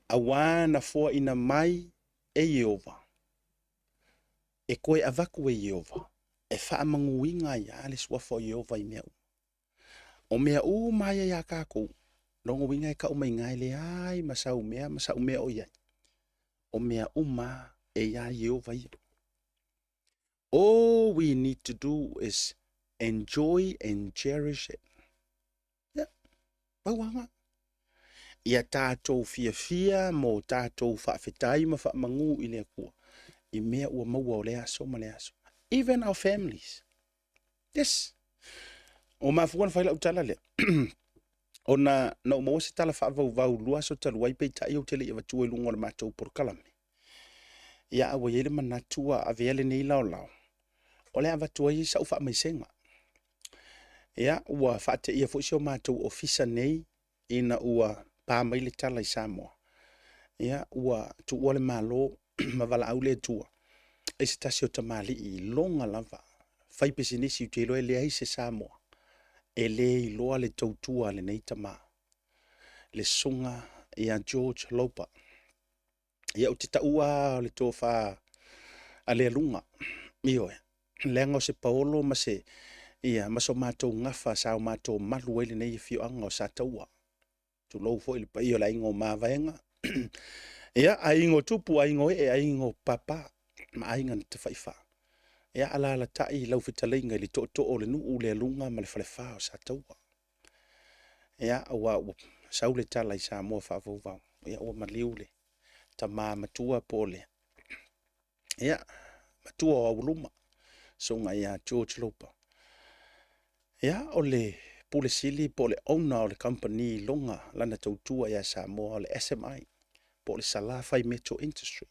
auā na foaina mai e Ieova, e toe avatu e Ieova, e faamanuiina ai lava le suafa o Ieova i mea uma. O mea uma ia iā tatou, lona uiga e tau mai ina e leai ma sau mea ma sau mea o i ai. O mea uma e iā Ieova ia. All we need to do is enjoy and cherish it. Ia, pau lava lena. Ia tatou fiafia mo tatou faafetai ma faamanu i le Atua i mea ua maua o lea aso ma lea aso. Even our families. Yes. Ua mafua ona fai lau tala lea. Ona na ou maua se tala faavauvau 2 aso talu ai peitai ou te le i avatua i luga o le matou polokalame. Ia, a ua i ai le manatu ua avea lenei laolao, o le a avatu ai sau faamaisega. Ia, ua faateia foi si o matou ofisa nei ina ua pa mai le tala i Samoa. Ia, ua tuua le Malo ma valaau le Atua i se tasi o tamalii iloga lava fai pisinisi, ou te iloa e leai se Samoa e le iloa le tautua a lenei tama, le susuga ia George Lopa. Ia, ou te taua lava o le tofa a le aluga, ioe, leaga o se paolo ma se, ia, ma so matou gafa sa o matou malu ai lenei afioaga o Sataua. Tulou foi le paia o le aiga o Mavaega. Ia, aiga o Tupu, aiga o Ee, aiga o Papa ma aiga na tafaifa. Ia, alaalatai lau fetalaiga i le tootoo o le nuu le aluga ma le falefa o Sataua. Ia, aua ua sau le tala i Samoa faavauvau, ia ua maliu le tama matua po o le matua o aualuma, susuga ia George Lopa. Ia, o le Pule Sili po o le owner o le kamupani i lana tautua ia Samoa o le SMI, po o le Salafai Metal Industry.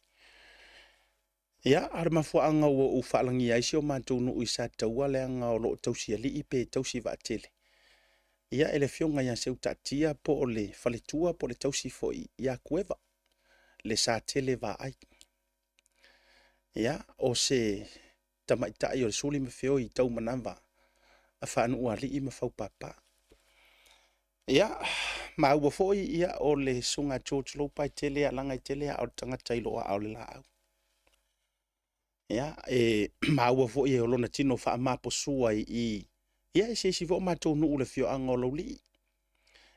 Ia, a o le mafuaaga ua ou faalagia ai si o matou nuu i Sataua leaga o lo o tausialii pe tausi vaatele ia e le afioga ia Seutaatia po o le faletua po o le tausi foi ia Kueva, le Satele Vaai. Ia, o se tamaitai o le suli ma feoi i taumanava a Faanuualii ma Faupapa. Ia, maua foi ia, o le susuga a George Lopa e tele alaga e tele aa o le tagata i loo aa o le laau. Ia, e maua foi o lona tino faamaposua i ia i se isi foi o matou nuu i le afioaga o Laulii.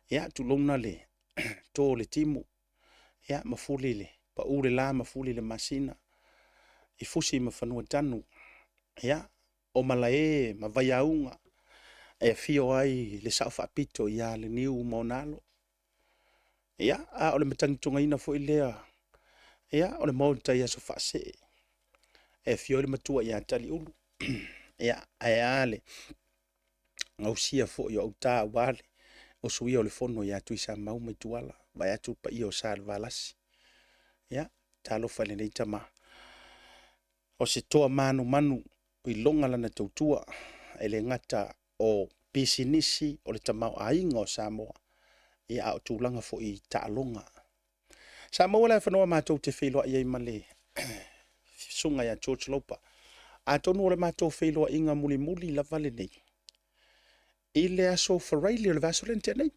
Ia, tulouna le to o le timu, ia, ma fuli le pau le la ma fuli le masina i fusi ma fanuatanu, ia, o Malae ma Vaiauga e afio ai le Sao Faapito ia Leniu ma ona alo. Ia, a o le matagitogaina foi lea, ia, o le maota i Aso Faasee e afio ai le matua ia Taliulu, ia, ae a le gausia foi o auta aua le usuia o le fono ia Tuisamau ma Ituala, vaeatu le paia o Salevalasi. Ia, talofa i lenei tama, o se toa manumanu i loga lana tautua, e le gata o pisinisi, o le tamaoaiga o Samoa, ia a o tulaga foi i taaloga. Sa maua le avanoa matou te feiloai ai ma le susuga ia George Lopa. Atonu o le matou feiloaiga mulimuli lava lenei i le aso Faraile o le vaiaso lea na tea nei.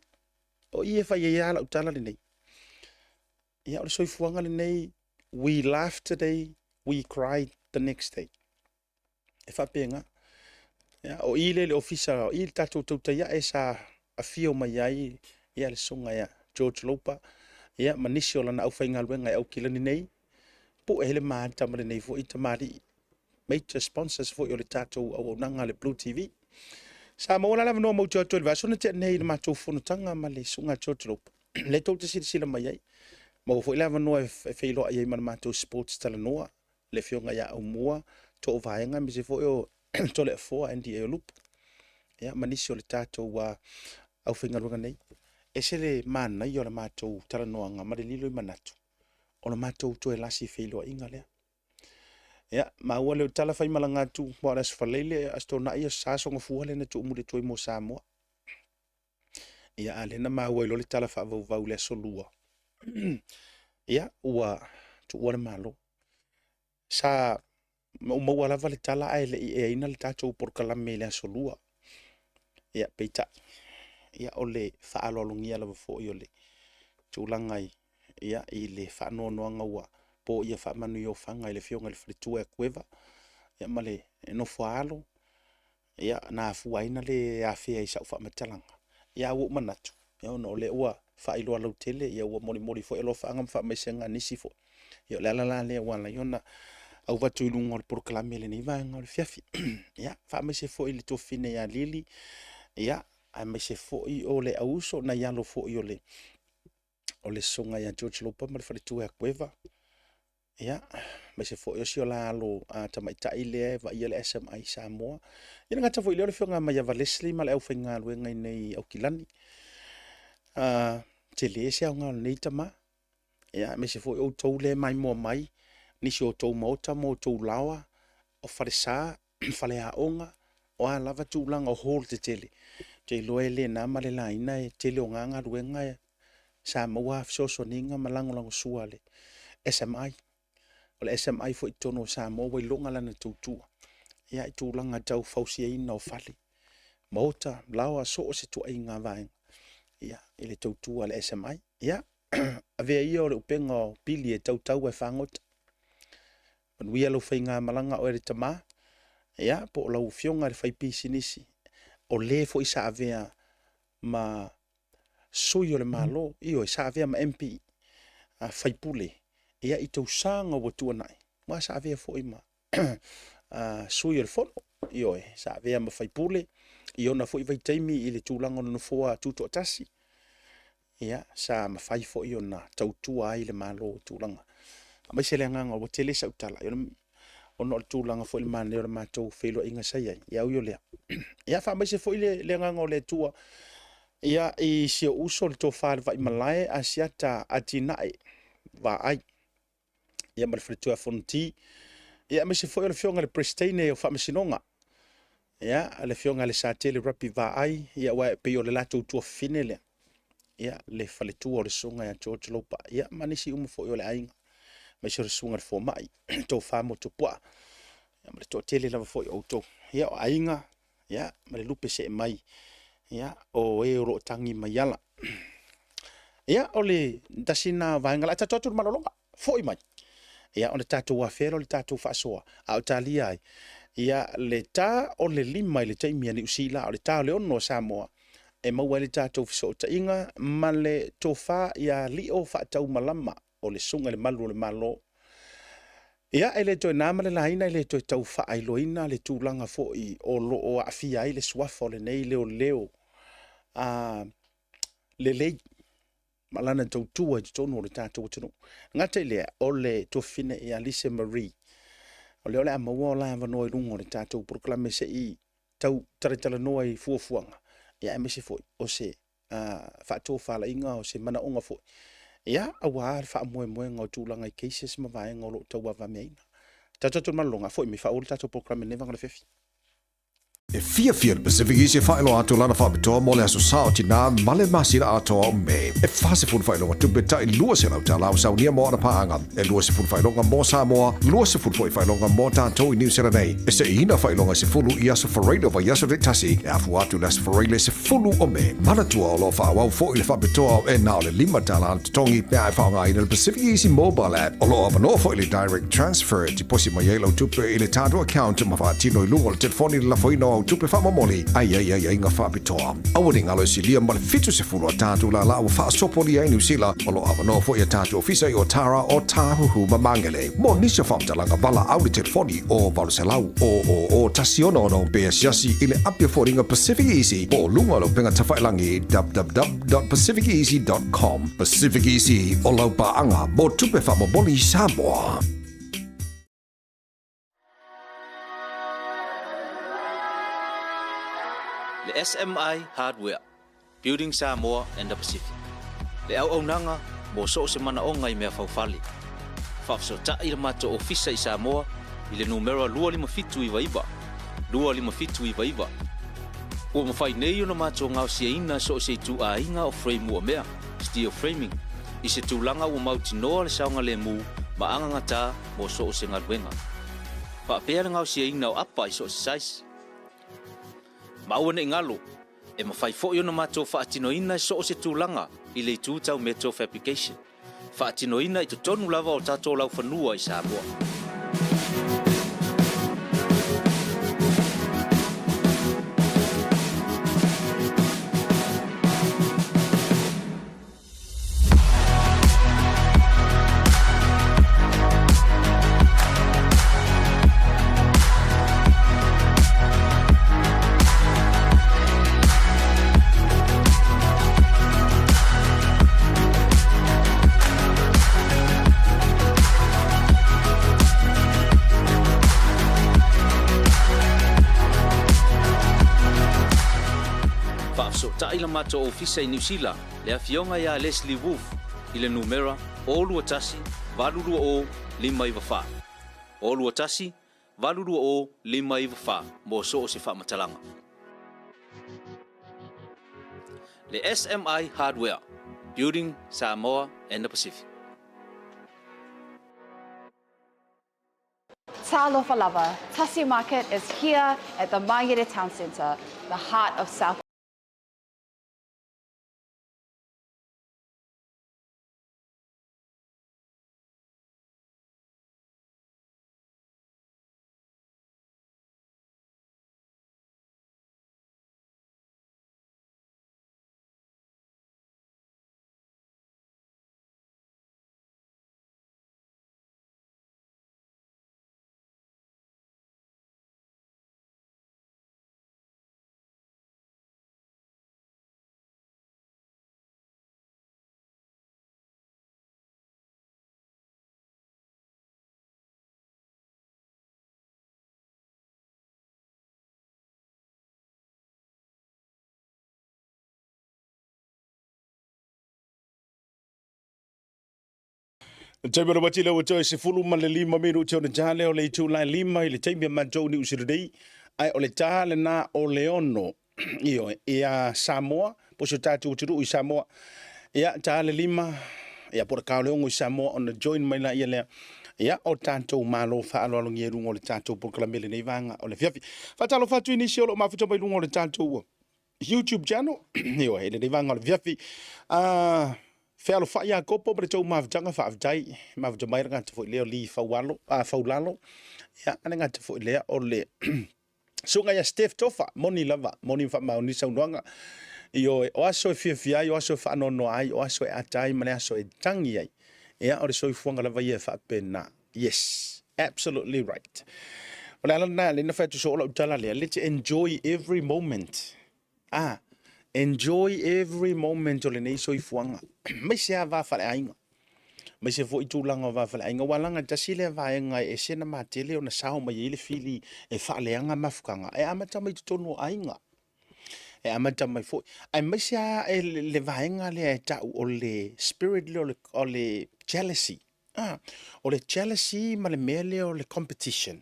O i e fai ai lava lau tala lenei. Ia, o le soifuaga lenei, we laugh today, we cry the next day. E faapena. Ia, o i lea i le ofisa, o i le tatou tautai ae sa afio mai ai ia le susuga ia George Lopa, ia ma nisi o lana aufaigaluega e aukilani nei, pue ai le maata ma lenei foi tamalii, major sponsors foi o le tatou auaunaga a le Blue TV. Sa maua la le avanoa matou te o atu ai i le vaiaso na tea nei i le matou fonotaga ma le susuga ia George Lopa, lea tou te silasila mai ai. Maua foi le avanoa e feiloai ai ma le matou sports talanoa, le afioga ia Aumua, Toovaega, aemaise foi o Toleafoa NDA o Lupu, ia, ma nisi o le tatou aufaigaluega nei. Ese le manaia o le matou talanoaga ma le lilo i manatu o le matou toe lasi feiloaiga lea. Ia, maua lea o le tala faimalaga atu, aua o le Aso Faraile, Aso Toonai, Aso Sa, Aso Gafua lea na tuumuli atu ai mo Samoa. Ia, a o lea na maua ai loa le tala faavauvau i le Aso Lua, ia, ua tuua le Malo. Sa ou maua lava le tala ae le i eaina le tatou polokalame i le Aso Lua. Ia, peitai, ia, o le faaaloalogia lava foi o le tulaga ia, i le faanoanoaga ua poia faamanuiofaga i le afioga i le faletua ia Kueva, ia, ma le nofo a alo, ia, na afua ai ona le afea i sau faamatalaga. Ia, ae ua ou manatu, ia, ona o lea ua faailoa lautele, ia ua molimoli foi alofaaga ma faamaisega a nisi foi. Ia, o le ala la lea ua ala ai ona avatu i luga o le polokalame i lenei vaega o le afiafi. Ia, faamaise foi i le tuafafine ia Lili, ia, aemaise foi o le auuso, nai alo foi o le susuga ia George Lopa ma le faletua ia Kueva, ia, aemaise foi o si o la alo tamaitai lea e vaaia le SMI i Samoa. Ia, le gata foi i lea o le afioga ia Maiava Leslie ma le aufaigaluega i inei i Aukilani. Tele se aoga o lenei tama. Ia, aemaise foi outou lea e maimoa mai, nisi o outou maota ma outou laoa, o falesa, faleaoga, o a lava tulaga o hall tetele, ou te iloa e le na ma le laina e tele o na galuega sa maua fesoasoaniga ma lagolagosua a le SMI. O le SMI foi i totonu o Samoa ua iloga lana tautua, ia, i tulaga tau fausiaina o fale, maota, laoa, so o se ituaiga vaega, ia, i le tautua a le SMI. Ia, avea ia o le upega o pili e tautau ae fagota. Manuia lau faigamalaga oe le tama, ia, po o lau afioga i le faipisinisi, o le foi sa avea ma sui o le Malo, ioe, sa avea ma MP, faipule, ia i tausaga ua tuanai, aua sa avea foi ma sui o le fono, ioe, sa avea ma faipule i ona foi vaitaimi i le tulaga o le nofoa tutoatasi, ia, sa mafai foi ona tautua ai le Malo i tulaga. Aemaise le agaga ua tele sau tala, ona o le tulaga foi le manaia o le matou feiloaiga sa i ai, ia ui o lea. Ia faamaise foi le agaga o le Atua ia i si ou uso le tofa i le Vaimalae Asiata Atinae Vaai, ia ma le faletua ia Fonoti, ia aemaise foi o le afioga i le Peresetene o Faamasinoga, ia le afioga ia Lesatele Rapi Vaai, ia aua e pei o le latou tuafafine lea, ia le faletua o le susuga ia George Lopa, ia ma nisi uma foi o le aiga, aemaise o le susuga i le fomai, le tofa Motuopuaa, ia ma le toatele lava foi o outou, ia o aiga, ia ma le lupe see mai, ia o e o lo o tagi mai ala. Ia, o le tasi lena o vaega, o le a tatou o atu i le malologa, foi mai, ia ona tatou afea lea o le tatou faasoa, a o talia ai, ia le ta o le 5 i le taimi a Niu Sila, a o le ta o le 6 a Samoa, e maua ai le tatou fesootaiga ma le tofa ia Lio Faataumalama, o le Susuga i le Malu o le Malo. Ia, e le toe na ma le laina, e le toe tau faailoaina le tulaga foi o lo o aafia ai le suafa o lenei leoleo lelei ma lana tautua i totonu o le tatou atunuu. E gata i lea, o le tuafafine ia Lisa Marie, o lea o le a maua o la avanoa i luga o le tatou polokalame se i tau talatalanoa i fuafuaga, ia aemaise foi o se faatofalaiga, o se manaoga foi, ia aua le faamoemoega o tulaga i cases ma vaega o lo o tauavameaina. Tatou atu i le malologa, foi mai faaauau le tatou polokalame i lenei vaega o le afiafi. E fiafia le Pacific Easy e faailoa atu lana faapitoa mo le Aso Sa o Tinā ma le masina atoa o Me. E 40 faailoga tupe tai $200 ua saunia mo ana paaga. E 20 faailoga mo Samoa, 20 foi faailoga mo tatou i Niu Sila nei. E seiina faailoga e 10 i aso Faraile o vaiaso taitasi e afua atu i le aso Faraile 10 o Me. Manatua o lo o faaauau foi le faapitoa e na o le $5 le totogi pe a e faaaogaina le Pacific Easy Mobile App. O lo o avanoa foi le Direct Transfer e tiposi mai ai lau tupe i le tatou account ma faatino i luga o le telefoni le lafoina o au tupe faamomoli a i ai aiaiga faapitoa. Aua ne i galo e silia ma le 70 a tatou lālā ua faasopolia ai Niu Sila. O lo o avanoa foi a tatou ofisa i Otara, Otāhuhu ma Māngere. Mo nisi o faamatalaga, valaau i le telefoni o 800 000 166 pe asiasi i le api o foliga Pacific Easy po o luga o le upega tafailangi www.pacificeasy.com. Pacific Easy, o lau paaga mo tupe faamomoli i Samoa. Le SMI Hardware, Building Samoa and the Pacific. Le auaunaga mo so o se manaoga i mea faufale. Faafesootai le matou ofisa i Samoa i le numera 25799, 25799. Ua mafai nei ona matou gaosiaina so o se ituaiga o frame uamea, steel framing, i se tulaga ua mautinoa le saogalemu ma agagatā mo so o se galuega. Faapea le gaosiaina o apa i so o se size. Ma aua ne i galo, e mafai foi ona matou faatinoina i so o se tulaga i le itu tau metal fabrication, faatinoina i totonu lava o tatou laufanua i Samoa. Faafesootai le matou ofisa i Niu Sila le afioga ia Leslie Wolfe i le numera 021 820 594. 021 820 594 mo so o se faamatalaga. Le SMI Hardware, Building Samoa and the Pacific. Talofa lava, Tasi Market is here at the Mangere Town Centre, the heart of South Le taimi o le wati lea ua toe 15 minute ona ta lea o le itula e 5 i le taimi a matou Niu Sila nei, ae o le ta lena o le 6 ioe, ia Samoa, po o si o tatou atunuu i Samoa. Ia, ta le 5, ia po o le ta o le 6 i Samoa ona join mai laia lea. Ia, o tatou malo faaaloalogia i luga o le tatou polokalame i lenei vaega o le afiafi. Faatalofa atu i nisi o lo o mafuta mai luga o le tatou YouTube channel, ioe, i lenei vaega o le afiafi. Fealofai Iakopo ma le tou mafutaga, faafetai. Mafuta mai le gata foi lea o Lee Faualo, Faulalo. Ia, le gata foi lea o le Susuga ia Steph Tofa, moni lava, moni ma faamaoni saunoaga. Ioe, o aso e fiafia ai, o aso e faanoanoa ai, o aso e ata ai ma le aso e tangi ai. Ia, o le soifuaga lava ia e faapena. Yes, absolutely right. O le ala lena, lena fai atu soo lau tala lea, let's enjoy every moment. Ah, enjoy every moment o lenei soifuaga. Aemaise lava va faleaiga. Aemaise foi tulaga o va faleaiga. Aua leaga tasi lea vaega e ese ona matele ona sao mai ai le fili e faaleaga mafutaga, e amata mai totonu o aiga. E amata mai foi. Aemaise lava le vaega lea e tau o le spirit lea o le jealousy. Ah, o le jealousy ma le mea lea o le competition,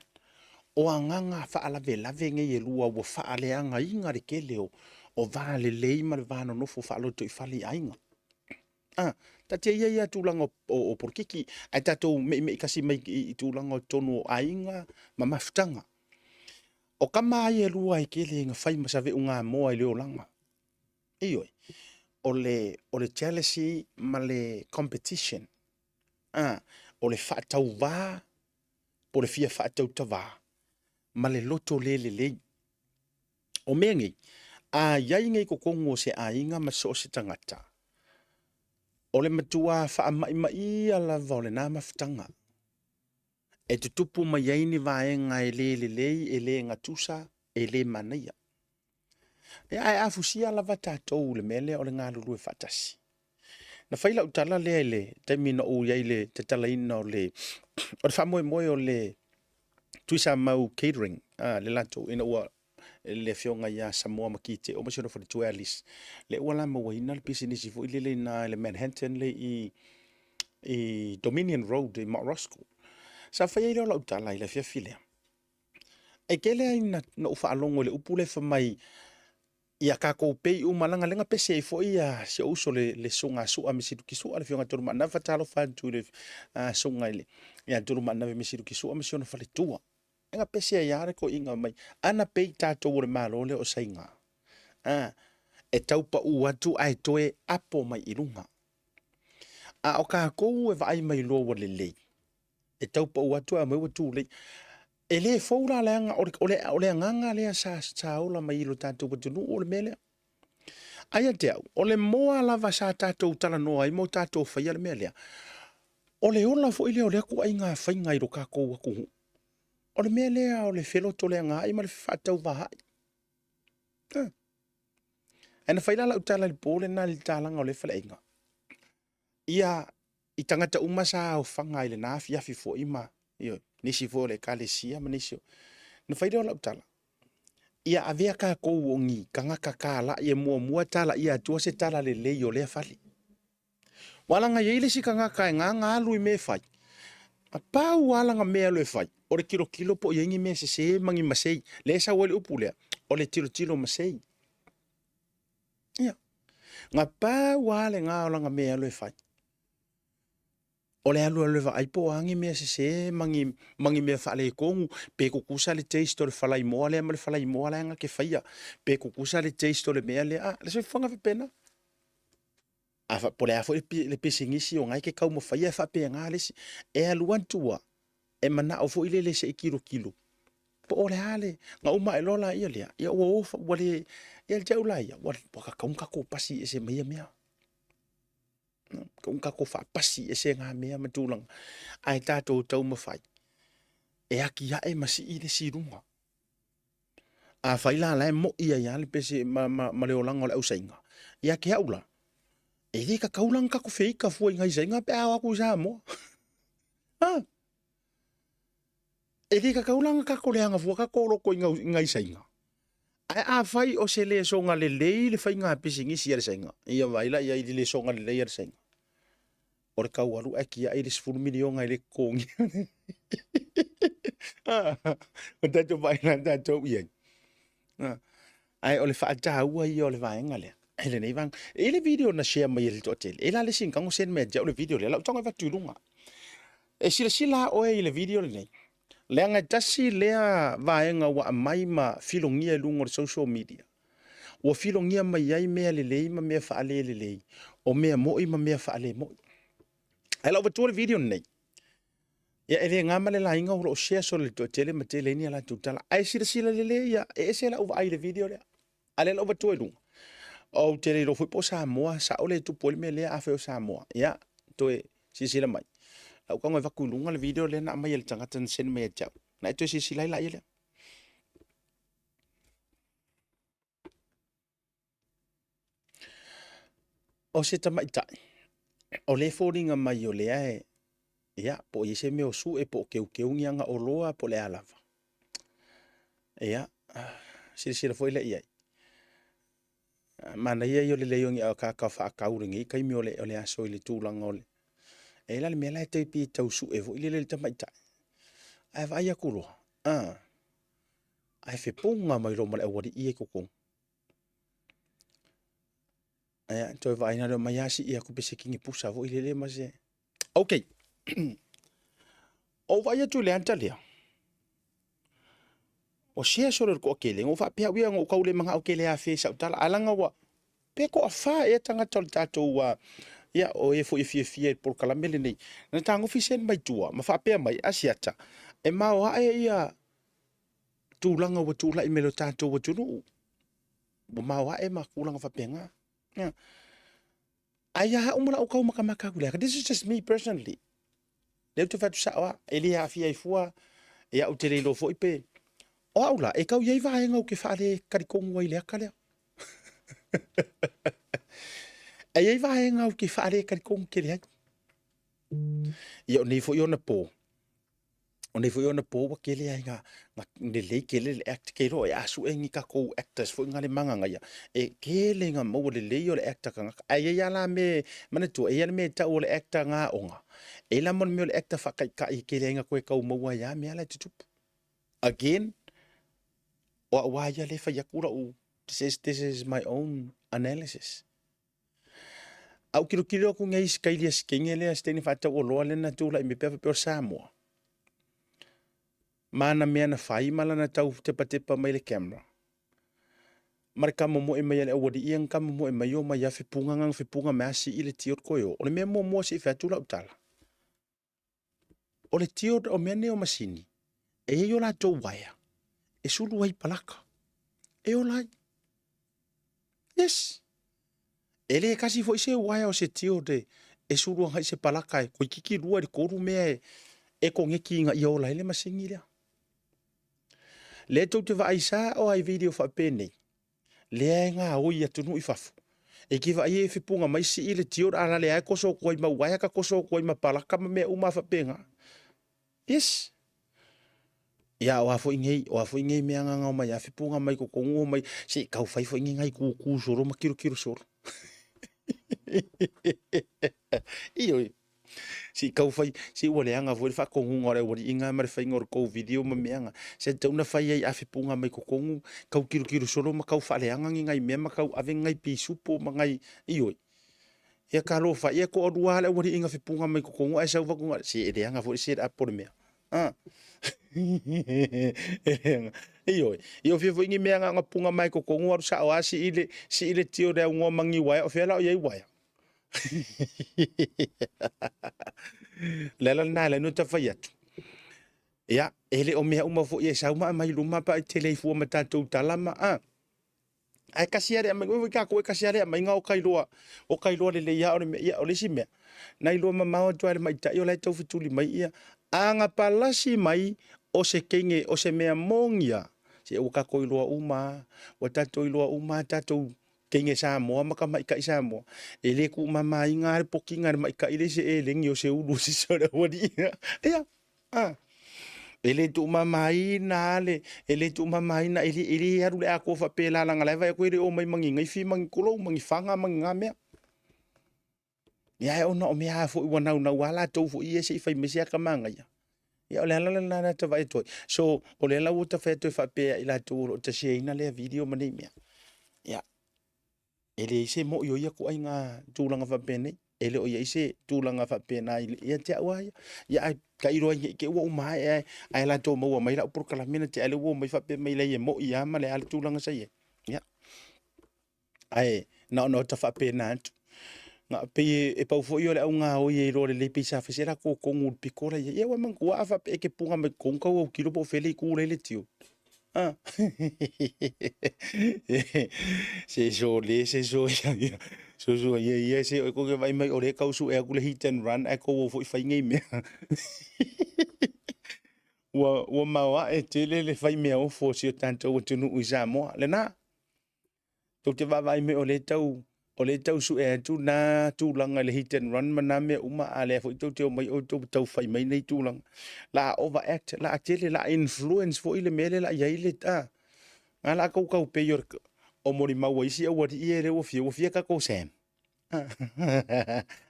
o agaga faalavelave nei e lua ua faaleagaina le tele o, o va lelei ma le va nonofo faalotoifale i aiga. Ah, taatia ia ia tulaga o, o, o polokiki, ae tatou me'ime'i kasi mai i, i tulaga o totonu o aiga ma mafutaga. O tama ai e lua e tele ina fai ma save'ugamoa i le olaga. Ioe, o le, o le jealousy ma le competition, a, o le faatauvā po o le fia faatautavā ma le loto le lelei. O mea nei, a i ai nei i totonu o se aiga ma so o se tagata, o le matua faama'imaʻia lava o lena mafutaga e tutupu mai ai ni vaega e le lelei, e le gatusa, e le manaia. Ia, ae afusia lava tatou i le mea lea o le galulue faatasi. Na fai lau tala lea i le taimi na ou i ai i le tatalaina o le, o le faamoemoe o le Tuisamau Catering, a, le latou, ina ua le afioga ia Samoa Makite o ma si ona faletua e Alice, lea ua la mauaina le pisinisi foi lele i ina i le Manhattan le i, i Dominion Road i Mount Roskill. Sa fai ai lea o lau tala i le afiafi lea. E tele ai na ou faalogo i le upu lea fai mai ia tatou pei uma leaga lea na pese ai foi ia si ou uso le, le susuga a Sua Mesiluki Sua, le afioga Tolumaanave, faatalofa atu i le susuga i le ia Tolumaanave Mesiluki Sua ma si ona faletua. Lea na pese ai lava le toeaina mai, ana pei tatou o le Malo lea o Saina, a, e tau pau atu ae toe apo mai i luga. A o tatou e vaai mai loa ua lelei, e tau pau atu ae aumai ua tulei. E le fou la leaga o le, o le, o le agaga lea sa, sa ola mai i lo tatou atunuu o le mea lea. Ae ia te au, o le moa lava sa tatou talanoa ai ma o tatou faia le mea lea, o le ola foi lea o lea tuuaiga faiga i lo tatou atunuu. O le mea lea o le felotoleagaai ma le fefaatauvaai. Eh. Ae na fai la lau tala i le po lena i le talaga o lea faleaiga. Ia, i tagata uma sa aofaga i lena afiafi foi ma, ioe, nisi foi o le Ekalesia ma nisi o... Na fai lea o lau tala, ia avea tatou o ni tagata talai e muamua talaia atua se tala lelei o lea fale. Ua leaga e i ai le isi tagata e gaga alu i mea e fai, a pau lava lana mea e alu e fai, o le tilotilo po o i ai ni mea sese ma ni masei. Lea e sau ai le upu lea, o le tilotilo masei. Ia. Na pau lava lena o lana mea e alu e fai. O le alu alu e vaai po o a ni mea sese ma ni, ma ni mea faaletonu, pe tutusa le taste o le falaimoa lea ma le falaimoa la e na te faia, pe tutusa le taste o le mea lea. A, le soifuaga faapena. A fa, po o le a foi le pisinisi o na e te taumafaia e faapena le isi. E alu atu lava, e manao foi lele se i tilotilo po o le a le, na uma ae loa laia lea, ia ua o, ua le, ia te au la ia, ua tatau ona tatou pasi ese ma ia mea. Tatau ona tatou faapasi ese na mea ma tulaga, ae tatou taumafai e atiae ma sii le isi i luga. Afai la la e moi ai lava le pese ma, ma, ma le olaga o le ausaina, ia te au la, e le tatau la ona tatou feita fua i nai saina pe a o atu i Samoa. Ha? E le tatau la ona tatou leaga fua tatou loto i nai saina. Ae afai o se lesona lelei le faiga pisinisi a le saina, ia vaai la i ai i le lesona lelei a le saina. O le tau alu ae tiai le 10 miliona e le totogia. O tatou vaai la tatou i ai. Ae o le faataua ia o le vaega lea i lenei vaega. E i ai le video na share mai e le toatele, e i ai la le isi na tago send mai ia te au le video lea, lau tago e avatu i luga. E silasila lava oe i le video lenei, leaga e tasi lea vaega ua aumai ma filogia i luga o le social media. Ua filogia mai ai mea lelei ma mea faalelelei, o mea moi ma mea faalemo'i. Ae lau avatua le video lenei, ia e le na ma le laina o lo o share solo e le toatele ma tele ai ni a latou tala. Ae silasila lelei ia, e ese lau vaai i le video lea. A lea la ua avatua i luga. Ou te le iloa foi po o Samoa sao le tupu ai le mea lea afai o Samoa. Ia, toe silasila mai. Lau tago e avatu i luga le video lea na aumai e le tagata na send mai ia te au. Na e toe silasila ai laia lea. O se tamaitai, o lea e foliga mai o lea e, ia, po o i ai se mea o sue, po o keukeu ni ana oloa po o le a lava. Ia, silasila foi lea i ai. Manaia ia o le leai o ni akaka faatau i lenei taimi o le aso i le tulaga o le... E i ai la le mea la e tai pei e tau sue foi lele i le tamaitai. Ae vaai atu loa, a, ae fepuga mai loa ma le aualii ia i totonu. Ia, toe vaai na lea mai lava sii atu pe se kinipusa foi lele ma se... Ok. Ou vaai atu i le ata lea, o share solo le toatele, na ou faapea au ia, na ou tau le manao tele e afea i sau tala, ae leaga ua, pe toafa ea tagata o le tatou, uh, ia, o e foi e fiafia i le polokalame lenei, na tagofi send mai tua, ma faapea mai, Asiata, e maoae ia tulaga ua tulai mai lo tatou atunuu, ua maoae ma tulaga faapena. Yeah. Ae ia au ma lau tau makamaka atu i le This is just me personally. Lea ou te fai atu sao lava, e le aafia ai fua, ia ou te le iloa foi pe... O au la, e tau i ai vaega ou te faale talitonu ai i le ata lea. E i ai vaega ou te faale talitonu tele ai. Ia o nei foi ona po, o nei foi ona po ua tele ai na, na lelei tele le act ke iloa e a sue ni takou actors foi na le magagaia e tele na maua lelei o le actor tagata ae i ai lava la mea manatua e i ai le mea e tau o le actor gaoga e i ai la ma le mea o le actor faataitai e tele ai na toe tau maua ai lava mea la e tutupu again o au lava ia lea e fai atu lau this is my own analysis. A ou tilotilo atu nei i Sikaili Sikenge lea Siteni faatauoloa lea na tulai mai pea faapea o Samoa. Ma ana mea na fai ma lana tau tepatepa mai le camera. Ma le kamomoe mai a le aualii ia na kamomoe mai o mai a fepuga na fepuga mai a sii le tiot koe o. O le mea muamua se i fai atu lau tala. O le tiot o mea nei o masini, e i ai o latou uaea e sulu ai i palaka. E ola ai. Yes. E le kasi foi se uaea o se tiot e sulu agai se palaka e toeitiiti lua i le tolu mea e, e koneki ina ia ola ai le masini lea. Lea tou te vaai sao lava i video faapenei, lea e gaoi i atunuu i fafo. E te vaai e fepuga mai sii le tiot a la lea e koso atu ai ma uaea ka koso atu ai ma palaka ma mea uma faapena. Yes. Ia, o a foi nei, o a foi nei mea ngangao mai, a fepuga mai totonu o mai, se i tau fai foi ni nai kūkū solo ma kilokilo solo. Ioe. Se i tau fai, se ua leaga foi le faatonuga o le aualiiga ma le faiga o le tou video ma mea na. Se tatau na fai ai a fepuga mai totonu, tau kilokilo solo ma tau faaleaga ni nai mea ma tau ave ni nai pisupo ma nai, ioe. Ia talofa, ia toalua lava le aualii na fepuga mai totonu ae sau avatu na, se e leaga foi le set up o le mea. A. E leaga. Ioe. Ia o fia foi ni mea na ona puga mai totonu alu sao lava sii le, sii le tio le aunoa ma ni uaea, o fea la o i ai uaea? Le ala lena e ala ai ona ta fai atu. Ia, e le o mea uma foi e sau ma aumai i luma pa e tele ai fua ma tatou tala ma, a. Ae kasi lava le aumaiga, oi tatou e kasi lava le aumaiga o kailoa, o kailoa lelei lava o le mea, ia o le isi mea, na iloa mamao atu lava e le maita'i o la e tau fetuli mai ia, a na palasi mai o se teine, o se mea moni lava, se ua tatou iloa uma lava, ua tatou iloa uma lava tatou teine Samoa ma tamaitai Samoa, e le tuumamaina lava le pokiga e le maita'i le isi elegi o se ulu o se isi o le aualii. Ia. A. E le tuumamaina lava le, e le tuumamaina, e le, e le alu le atoa faapela leaga la e vaai atu e le o mai ma ni naifi ma ni tulou ma ni faga ma ni na mea. Ia ae ona o mea lava foi ua naunau lava latou foi ia se i fai mai se ata manaia. Ia o le ala lena na ta vaai atu ai. So, o lea la ua ta fai atu ai faapea ia i latou o lo o ta share ina lea video ma nei mea. Ia, e leai se moi o ia ituaiga tulaga faapenei. E le o i ai se tulaga faapena ia te au lava ia. Ia ae tailo ai ne i te i ua uma ae ae, ae latou maua mai lau polokalame na tea lea ua omai faapea mai leai e moi lava ma le a le tulaga sa i ai. Ia, ae na ona ota faapena atu. Na pei e pau foi o le augaoi e iloa lelei pei sa fai se latou tonu i le pito la i ai. Ia ua manatua a faapea e te puna mai totonu tau autilo po o fea le itu la e i ai le tio. Ah. Se so le se so ia ia. So so ia ia se oi koke vai mai o le tau sue atu le hit and run ae tou o foi fai nei mea. Ua ua maoae tele le fai mea ofo o si o tatou atunuu i Samoa. Lena. Tou te vaavaai mai o lea tau o lea tau sue atu na tulaga i le hit and run ma na mea uma, a lea foi tou te omai outou tau fai mai nei tulaga. La overact, la tele, la influence foi le mea lea la i ai le a. Na la tou tau pei o o molimau a isi aualii ia lea ua fia, ua fia tatou Sam.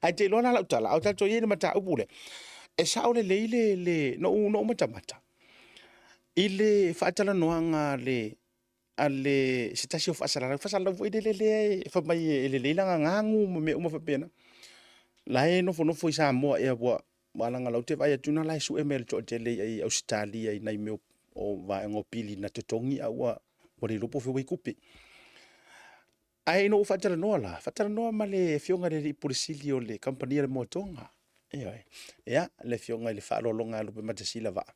Ae te iloa la lau tala, a o tatou i ai i le mataupu lea, e sao lelei le, le, noʻu, noʻu matamata, i le faatalanoaga a le, a le se tasi o faasalalau, faasalalau foi lele lea e fai mai e lelei lana ganu ma mea uma faapena. La e nofonofo i Samoa ea ua ua leaga la ou te vaai atu na la e sue mai e le toatele i Ausetalia i nai mea o vaega o pili na totogi a ua ua le iloa po o fea ua i ai tupe. Ae ina ua faatalanoa la, faatalanoa ma le afioga i le alii Pule Sili o le kamupani a le Moatoga. Ioe. Ia, le afioga i le Faaaloaloga ia Lupematasila Vaa.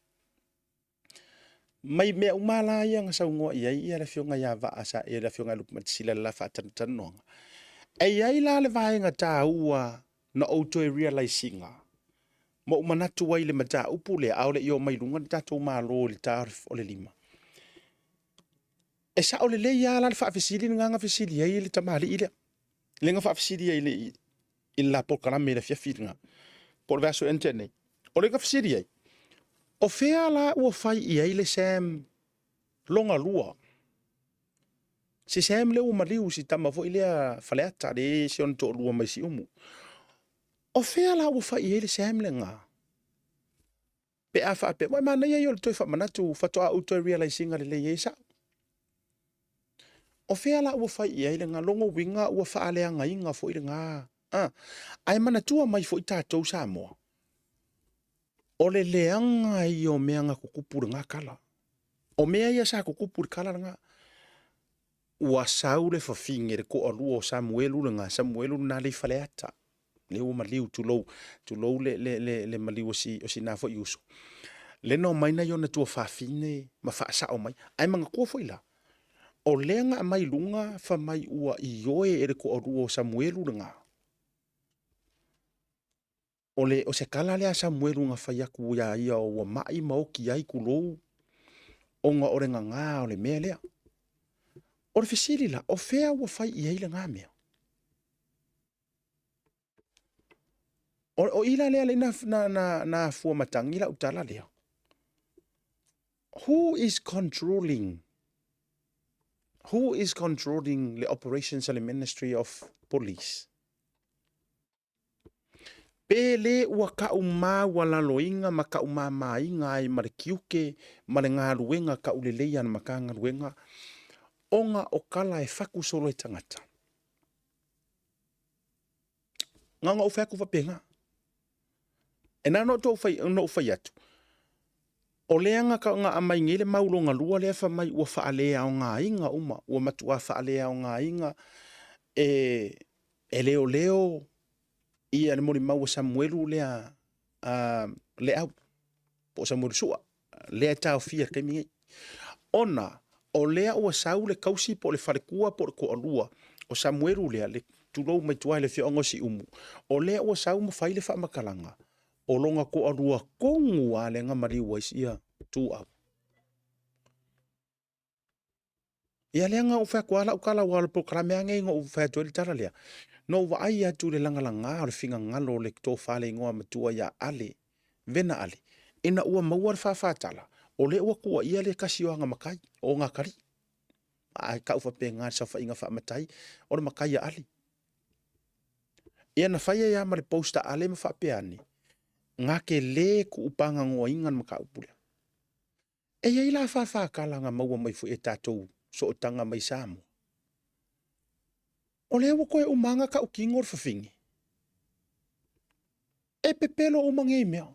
Mai mea uma la ia na saunoa i ai ia le afioga ia Vaa sa ia le afioga ia Lupematasila i le la faatanoanoaga. E i ai la le vaega taua na ou toe realise ina ma ou manatu ai i le mataupu lea a o le i omai i luga le tatou Malo i le ta o le 5. E sao lelei lava la le faafesili lena na fesili ai le tamalii lea. Lea na faafesili ai i le i le la polokalame i le afiafi lena, po o le vaiaso ea na tea nei. O lea na fesili ai, o fea la ua fai i ai le Sam lona lua? Si Sam lea ua maliu, si tama foi lea Faleata, lea si ona toalua mai Siumu. O fea la ua fai i ai le Sam lena? Pe a faapea, ua manaia ia o le toe faamanatu, faatoa ou toe realise ina lelei ai sao. O fea la ua fai i ai lena lona uiga ua faaleagaina foi lena a. Ae manatua mai foi tatou Samoa, o le leaga ia o mea na tutupu i lena tala. O mea ia sa tutupu i le tala lena, ua sau le fafine le toalua o Samuelu lena, Samuelu lena le i Faleata, lea ua maliu, tulou, tulou le, le, le, le maliu o si, o sina foi uso. Le na omai nai ona tuafafine ma faasao mai. Ae manatua foi la, o lea na aumai i luga fai mai ua ioe e le toalua o Samuelu lena. O le, o se tala lea a Samuelu na fai atu iā ia ua mai ma oti ai, tulou, ona o le gagā o le mea lea. O le fesili la, o fea ua fai i ai lena mea? O, o i la lea na, na, na, na afua matagi lau tala lea. Who is controlling? Who is controlling the operations of the Ministry of Police? Pe le ua ka'u maualaloina ma ka'u māmāina ai ma le tiute ma le galuega ka'u lelei a le Matagaluega ona o tala e fatu solo e tagata. Na ona ou fai atu faapena. E na ona ou fai, ona ou fai atu, o lea na, na aumai nei le mau lona lua lea fai mai ua faaleaogaina uma, ua matuā faaleaogaina e, e leoleo ia le molimau a Samuelu lea a Leau po o Samuelu Sua lea e taofia i le taimi nei. Ona o lea ua sau le tausi po o le faletua po o le toalua o Samuelu lea, le tulou mai tua i le afioaga o Siumu, o lea ua sau ma fai le faamatalaga o lona toalua tonu lava lea na maliu ai ia Tuuau. Ia lea na ou fai atu lava lau tala aua o le polokalame lava lenei na ou fai atu ai le tala lea. Na ou vaai atu i le lagalaga o le finagalo o le tofa le igoa matua ia Ale, Vena Ale, ina ua maua le fāfātala, o lea ua tuuaia le tasi o ana matai, o ona atalii. Ae tau faapena i le saofaiga faamatai, o le matai a Ale. Ia na fai ai lava ma le poster a le ma faapea ane, Ga ke lē kuʻu pagagoaina le mataupu lea. E i ai la fafakala na maua mai foi e tatou sootaga mai Samoa. O lea ua toe uma lava na tautino le fafine. E pepelo uma nei mea.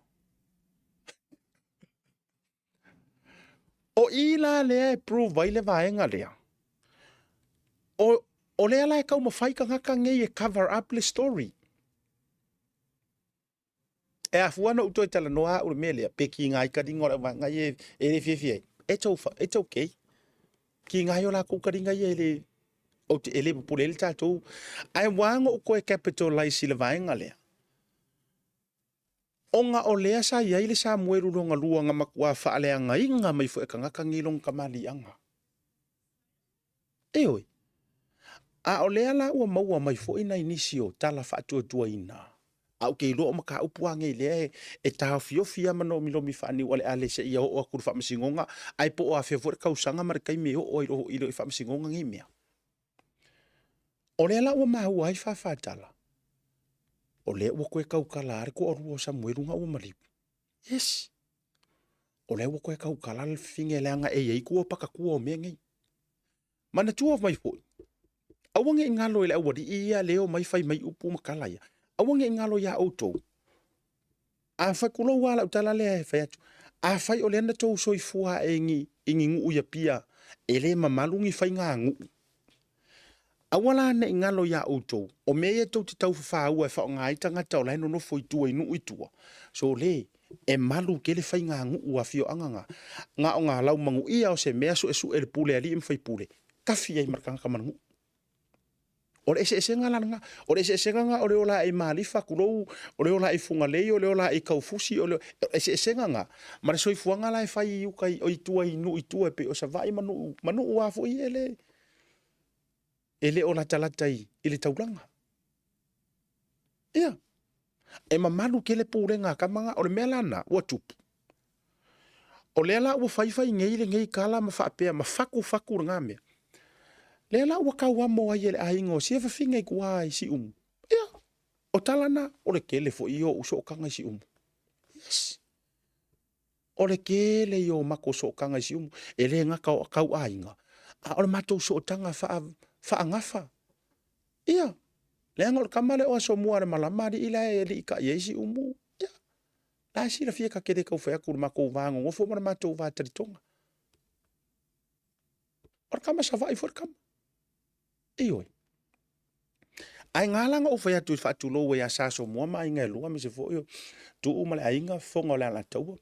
O i la lea e prove ai le vaega lea. O, o lea la e taumafai tagata nei e cover up le story. E afua ona ou toe talanoa au i le mea lea, pe kiga ai taliga o le auvaega ia e le fiafia ai. It's, it's okay. Kiga ai o latou taliga ia e le, ou te, e le popole ai le tatou. Ae ua ona ou toe capitalize i le vaega lea. Ona o lea sa i ai le Samuelu lona lua na matua faaleagaina mai foi e tagata nei lona tamaliiaga. Ioe. A o lea la ua maua mai foi nai nisi o tala faatuatuaina, a ou te iloa o mataupu lava nei lea e, e taofiofi lava ma nomilomi faaniualeale seia oo atu i le faamasinoga, ae po o afea foi le tausaga ma le taimi e oo ai i le faamasinoga nei mea. O lea la ua maua ai faafatala, o lea ua toe tautala lava le toalua o Samuelu na ua maliu. Yes. O lea ua toe tautala le fafine leaga e i ai tua pakatua o mea nei. Manatua mai foi, aua ne i galo i le aualii ia lea e omai fai mai upu ma tala ia. Aua ne i galo iā outou. Afai, tulou lava lau tala lea e fai atu, afai o lea na tou soifua ae i ni, i ni nuu i Apia e le mamalu ni faiga nuu, aua la ne i galo iā outou, o mea ia tou te tau fafaua e faaaoga ai tagata o la e nonofo i tua i nuu i tua, sole, e malu tele faiga nuu a afioaga na, na o nā laumanuia o se mea suesue e le pule alii ma faipule, tafi ai ma le tagata ma le nuu. O le eseesega la lena. O le eseesega lena o le ola ae i Malifa, tulou, o le ola ae i Fugalei, o le ola ae i Kaufusi, o le eseesega lena. Ma le soifuaga la e fai i uka i, i tua i nuu i tua e pei o Savaii ma nuu, ma nuu lava foi ia e le, e le o latalata i, i le taulaga. Ia, e mamalu tele pulega a tama na. O le mea la lena ua tupu, o lea la ua faifai nei lenei tala ma faapea ma fatufatu lena mea. Lea la ua tauamo ai e le aiga o sia fafine i tua i Siumu. Ia, o tala na, o le tele foi ia o ou sootaga i Siumu. Yes. O le tele ia o matou sootaga i Siumu, e le gata o tau aiga, a o le matou sootaga faa, faagafa. Ia, leaga o le tama lea o Asomua a le malama alii la e aliitai ai Siumu. Ia, la e silafia ta te le tau fai atu i le matou va nonofo ma le matou va talitoga. O le tama Savaii foi le tama. Ioe. Ae na ala ona ou fai atu i le faatulou ai ia Sa Asomua ma aiga e lua aemaise foi o Tuuu ma le aiga, Fofoga o le Alataua,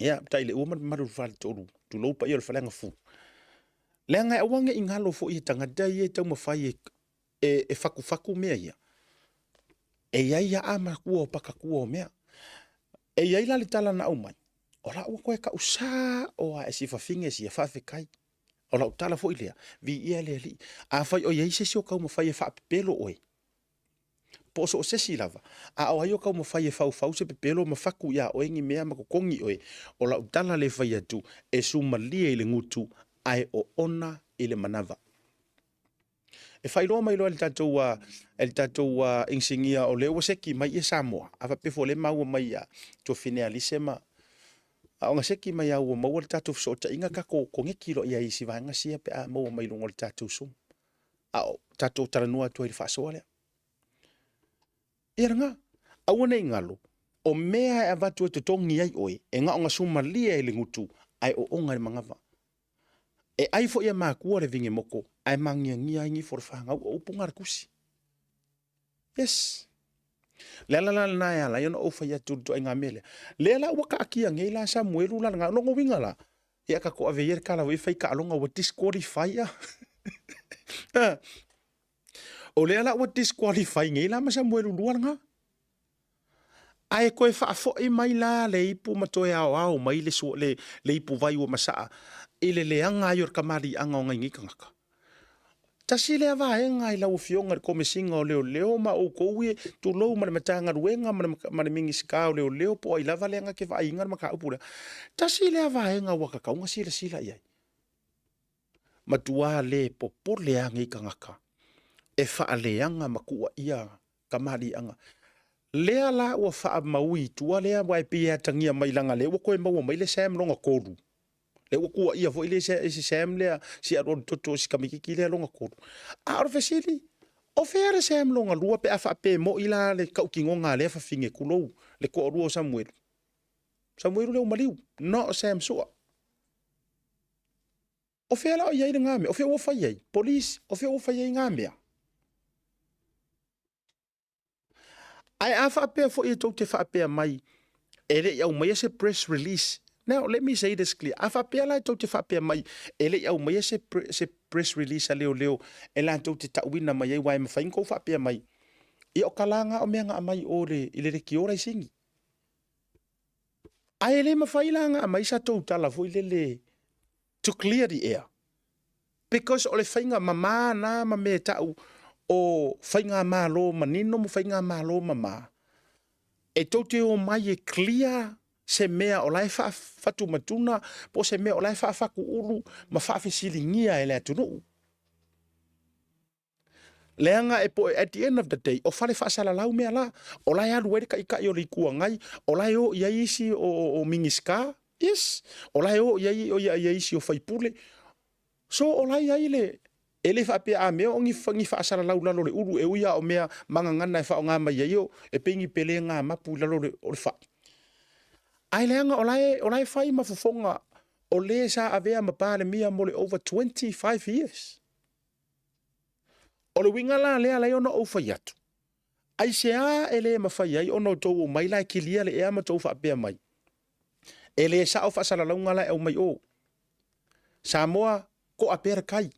ia, Taileuua ma le mamalu o le Faletolu, tulou paia o le Faleagafulu. Leaga e aua ne i galo foi e tagata ia e taumafai e, e, e fatufatu mea ia. E i ai aa matua o pakatua o mea. E i ai la le tala na aumai, o la ua toe tau sao lava e si fafine sia faafetai. O lau tala foi lea, viia le Alii. Afai o i ai se isi o taumafai e faapepelo oe, po o so o se isi lava, a o ai o taumafai e faufau se pepelo ma fatu iā oe ni mea ma totogi oe, o lau tala lea e fai atu, e sumalie i le gutu, ae oona i le manava. E faailoa mai loa e le tatou e le tatou inisinia o lea ua seki mai ia Samoa, a faapea foi o lea e maua mai ia Tuafine Alise ma a ona seki mai lava ua maua le tatou fesootaiga tatou koneti loa i ai i si vaega sia pe a maua mai i luga o le tatou Zoom. A o tatou talanoa atu ai i le faasoa lea. Ia lena, aua ne i galo, o mea e avatu e totogi ai oe, e gaoga sumalie i le gutu, ae oona i le manava. E ai foi e makua le vigemoko, ae magiagia ai gifo o le fanau, o upu na a le Tusi. Yes. Le ala la lena e ala ai ona ou fai atu i le ituaiga mea lea. Lea la ua taatia nei la Samuelu la lena. O lona uiga la, ia tatou ave ia le tala foi e fai taaloga ua disqualify a. O lea la ua disqualify nei la ma Samuelu lua lena. Ae toe faafoi mai la le ipu ma toe aoao mai le, le, le ipuvai ua masaa i le leaga ai o le kamaliiaga o nai nei tagata. Tasi lea vaega i lau Afioga i le Komesina o Leoleo ma outou e tulou ma le Matagaluega ma le, ma le Minisita o Leoleo po o ai lava lea na te vaaiina le mataupu lea. Tasi lea vaega ua tatau ona silasila i ai. Matua le popole lava nei tagata e faaleaga ma tuuaia. Kamaliiaga. Lea la ua faamaui i tua lea aua e pei e atagia mai leaga lea ua toe maua mai le Sam lona tolu. Lea ua tuuaia foi le isi Sam lea, si alualu toto o si tamaititi lea lona tolu. A o le fesili, o fea le Sam lona lua pe a faapea e moi la le tautinoga a lea fafine, tulou, le toalua o Samuelu? Samuelu lea ua maliu, not Sam Sua. O fea la o i ai lena mea? O fea ua fai ai? Police, o fea ua fai ai na mea? Ae a faapea foi e tou te faapea mai e le i aumaia se press release. Now, let me say this clear. A faapea la e tou te faapea mai e le i aumaia se, se press release a leoleo e latou te tauina mai ai, aua e mafai ona tou faapea mai, ia o tala na o mea na aumai o le, i le leitio laisini. Ae le mafai la ona aumai sa tou tala foi lele to clear the air. Because o le faiga mama na ma mea e tau o faigamalo manino ma faigamalo mama, e tou te omai e clear se mea o la e faafatumatuna po o se mea o la e faafatuulu ma faafesiligia e le atunuu. Leaga e po at the end of the day, o fale faasalalau mea la. O la e alu ai le taitai o le Itu Agai, o la e o i ai isi o, o Minisita, yes. O la e o i ai o ia, ia isi o faipule. So o la e i ai le, e le faapea a mea o ni, ni faasalalau lalo le ulu e ui a o mea magagana e faaaoga mai ai o, e pei ni pele ngā mapu i lalo o le fai. Ae leaga o la e, o la e fai ma fofoga o le sa avea ma Palemia mo le over 25 years. O le uiga la lea alai ona ou fai atu, aisea e le mafai ai ona outou omai la e kilia le ea ma outou faapea mai, e le sao faasalalauga la e aumai o. Samoa, to'a pea le tai.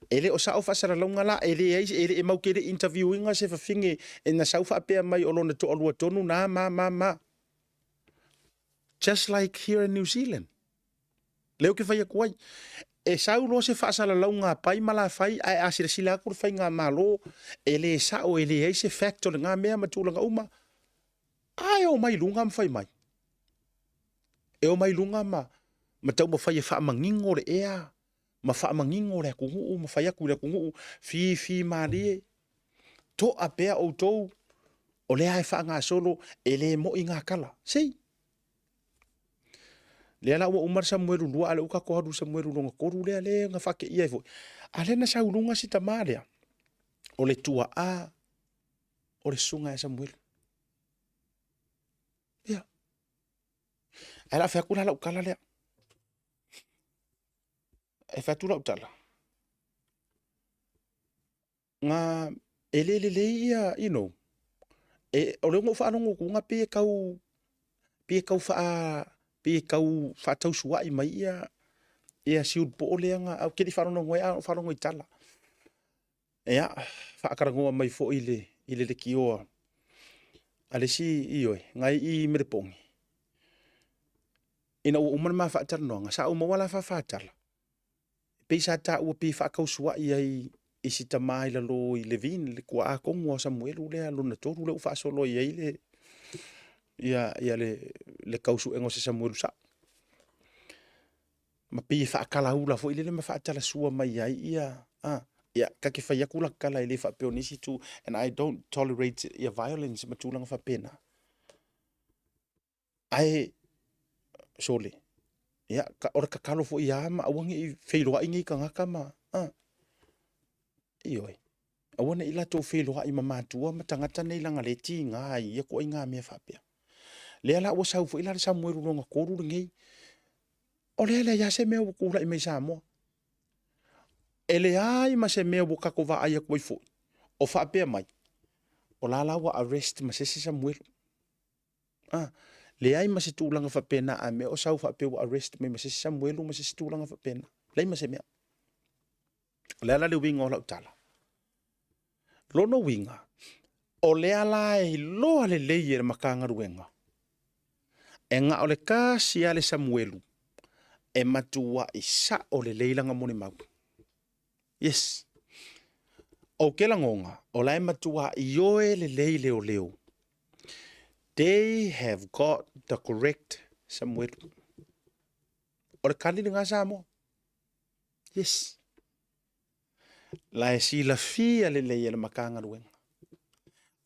E le o sao faasalalauga la, e leai, e le e mau te le interview ina se fafine e na sau faapea mai o lona toalua tonu na ma ma ma. Just like here in New Zealand. Lea ou te fai atu ai, e sau loa se faasalalauga a Pai ma Lafai ae a silasila atu le faigamalo e le sao e leai se fact o lena mea ma tulaga uma, a e omai i luga ma fai mai. E omai i luga ma, ma taumafai e faamanino le ea ma faamanino le atunuu ma fai atu i le atunuu, fifi malie, to'a pea outou, o lea e faagasolo e le mo'i ngā tala. See? Lea la ua uma le Samuelu 2, a lea ua tatou alu i le Samuelu lona 3 lea, lea na faateia ai foi. A lea na sau i luga si tama lea, o le tuaa o le susuga ia Samuelu. Ia. Ae la fai atu la lau tala lea. E fai atu lau tala. Nga e le lelei ia, you know, e, o le ona ou faalogo atu nga pei e tau, pei e tau faa, pei e tau faatausuai mai ia, ia siulupoo lea nga, au ke le i faalogo ai, a o faalogo i tala. Ia, faatalanoa mai foi i le, i le lekioa a le isi, ioe, ngai i Melepogi. Ina ua uma le ma faatalanoaga, sa ou maua la faafatala. Pei sa taua pei e faatausuai ai i si tama i lalo i Levine, le tuaa tonu o Samuelu lea lona tolu lea ua faasolo i ai le ia ia le le tausuega o se Samuelu sao. Ma pei e faatalaula foi lele ma faatalasua mai ai ia a ia ta te fai atu la tala e le faapea o nisi itu and I don't tolerate ia violence ma tulaga faapena. Ae sole, ia, o le tatalo foi ia ma aua ne i feiloai nei tagata ma, a, ioe, aua ne i latou feiloai ma matua ma tagata nei leaga o lea e tiga ai ia ituaiga mea faapea. Lea la ua sau foi la le Samuelu lona tolu lenei, o lea e leai lava se mea ua tulai mai i Samoa. E leai ma se mea ua tatou vaai atu ai foi o faapea mai, o la la ua arrest ma se isi Samuelu. Ah, leai ma se tulaga faapena a mea o sau faapea ua arrest mai ma se isi Samuelu ma se isi tulaga faapena. Leai ma se mea. O le a la le uiga o lau tala? Lona uiga, o lea la e iloa lelei e le Matagaluega, e na o le tasi lava le Samuelu e matuai sao lelei lana molimau. Yes. Ou te lagona, o la e matua ioe lelei leoleo. They have got the correct Samuelu. O le kali lena Samoa. Yes. La e silafia lelei e le Matagaluega.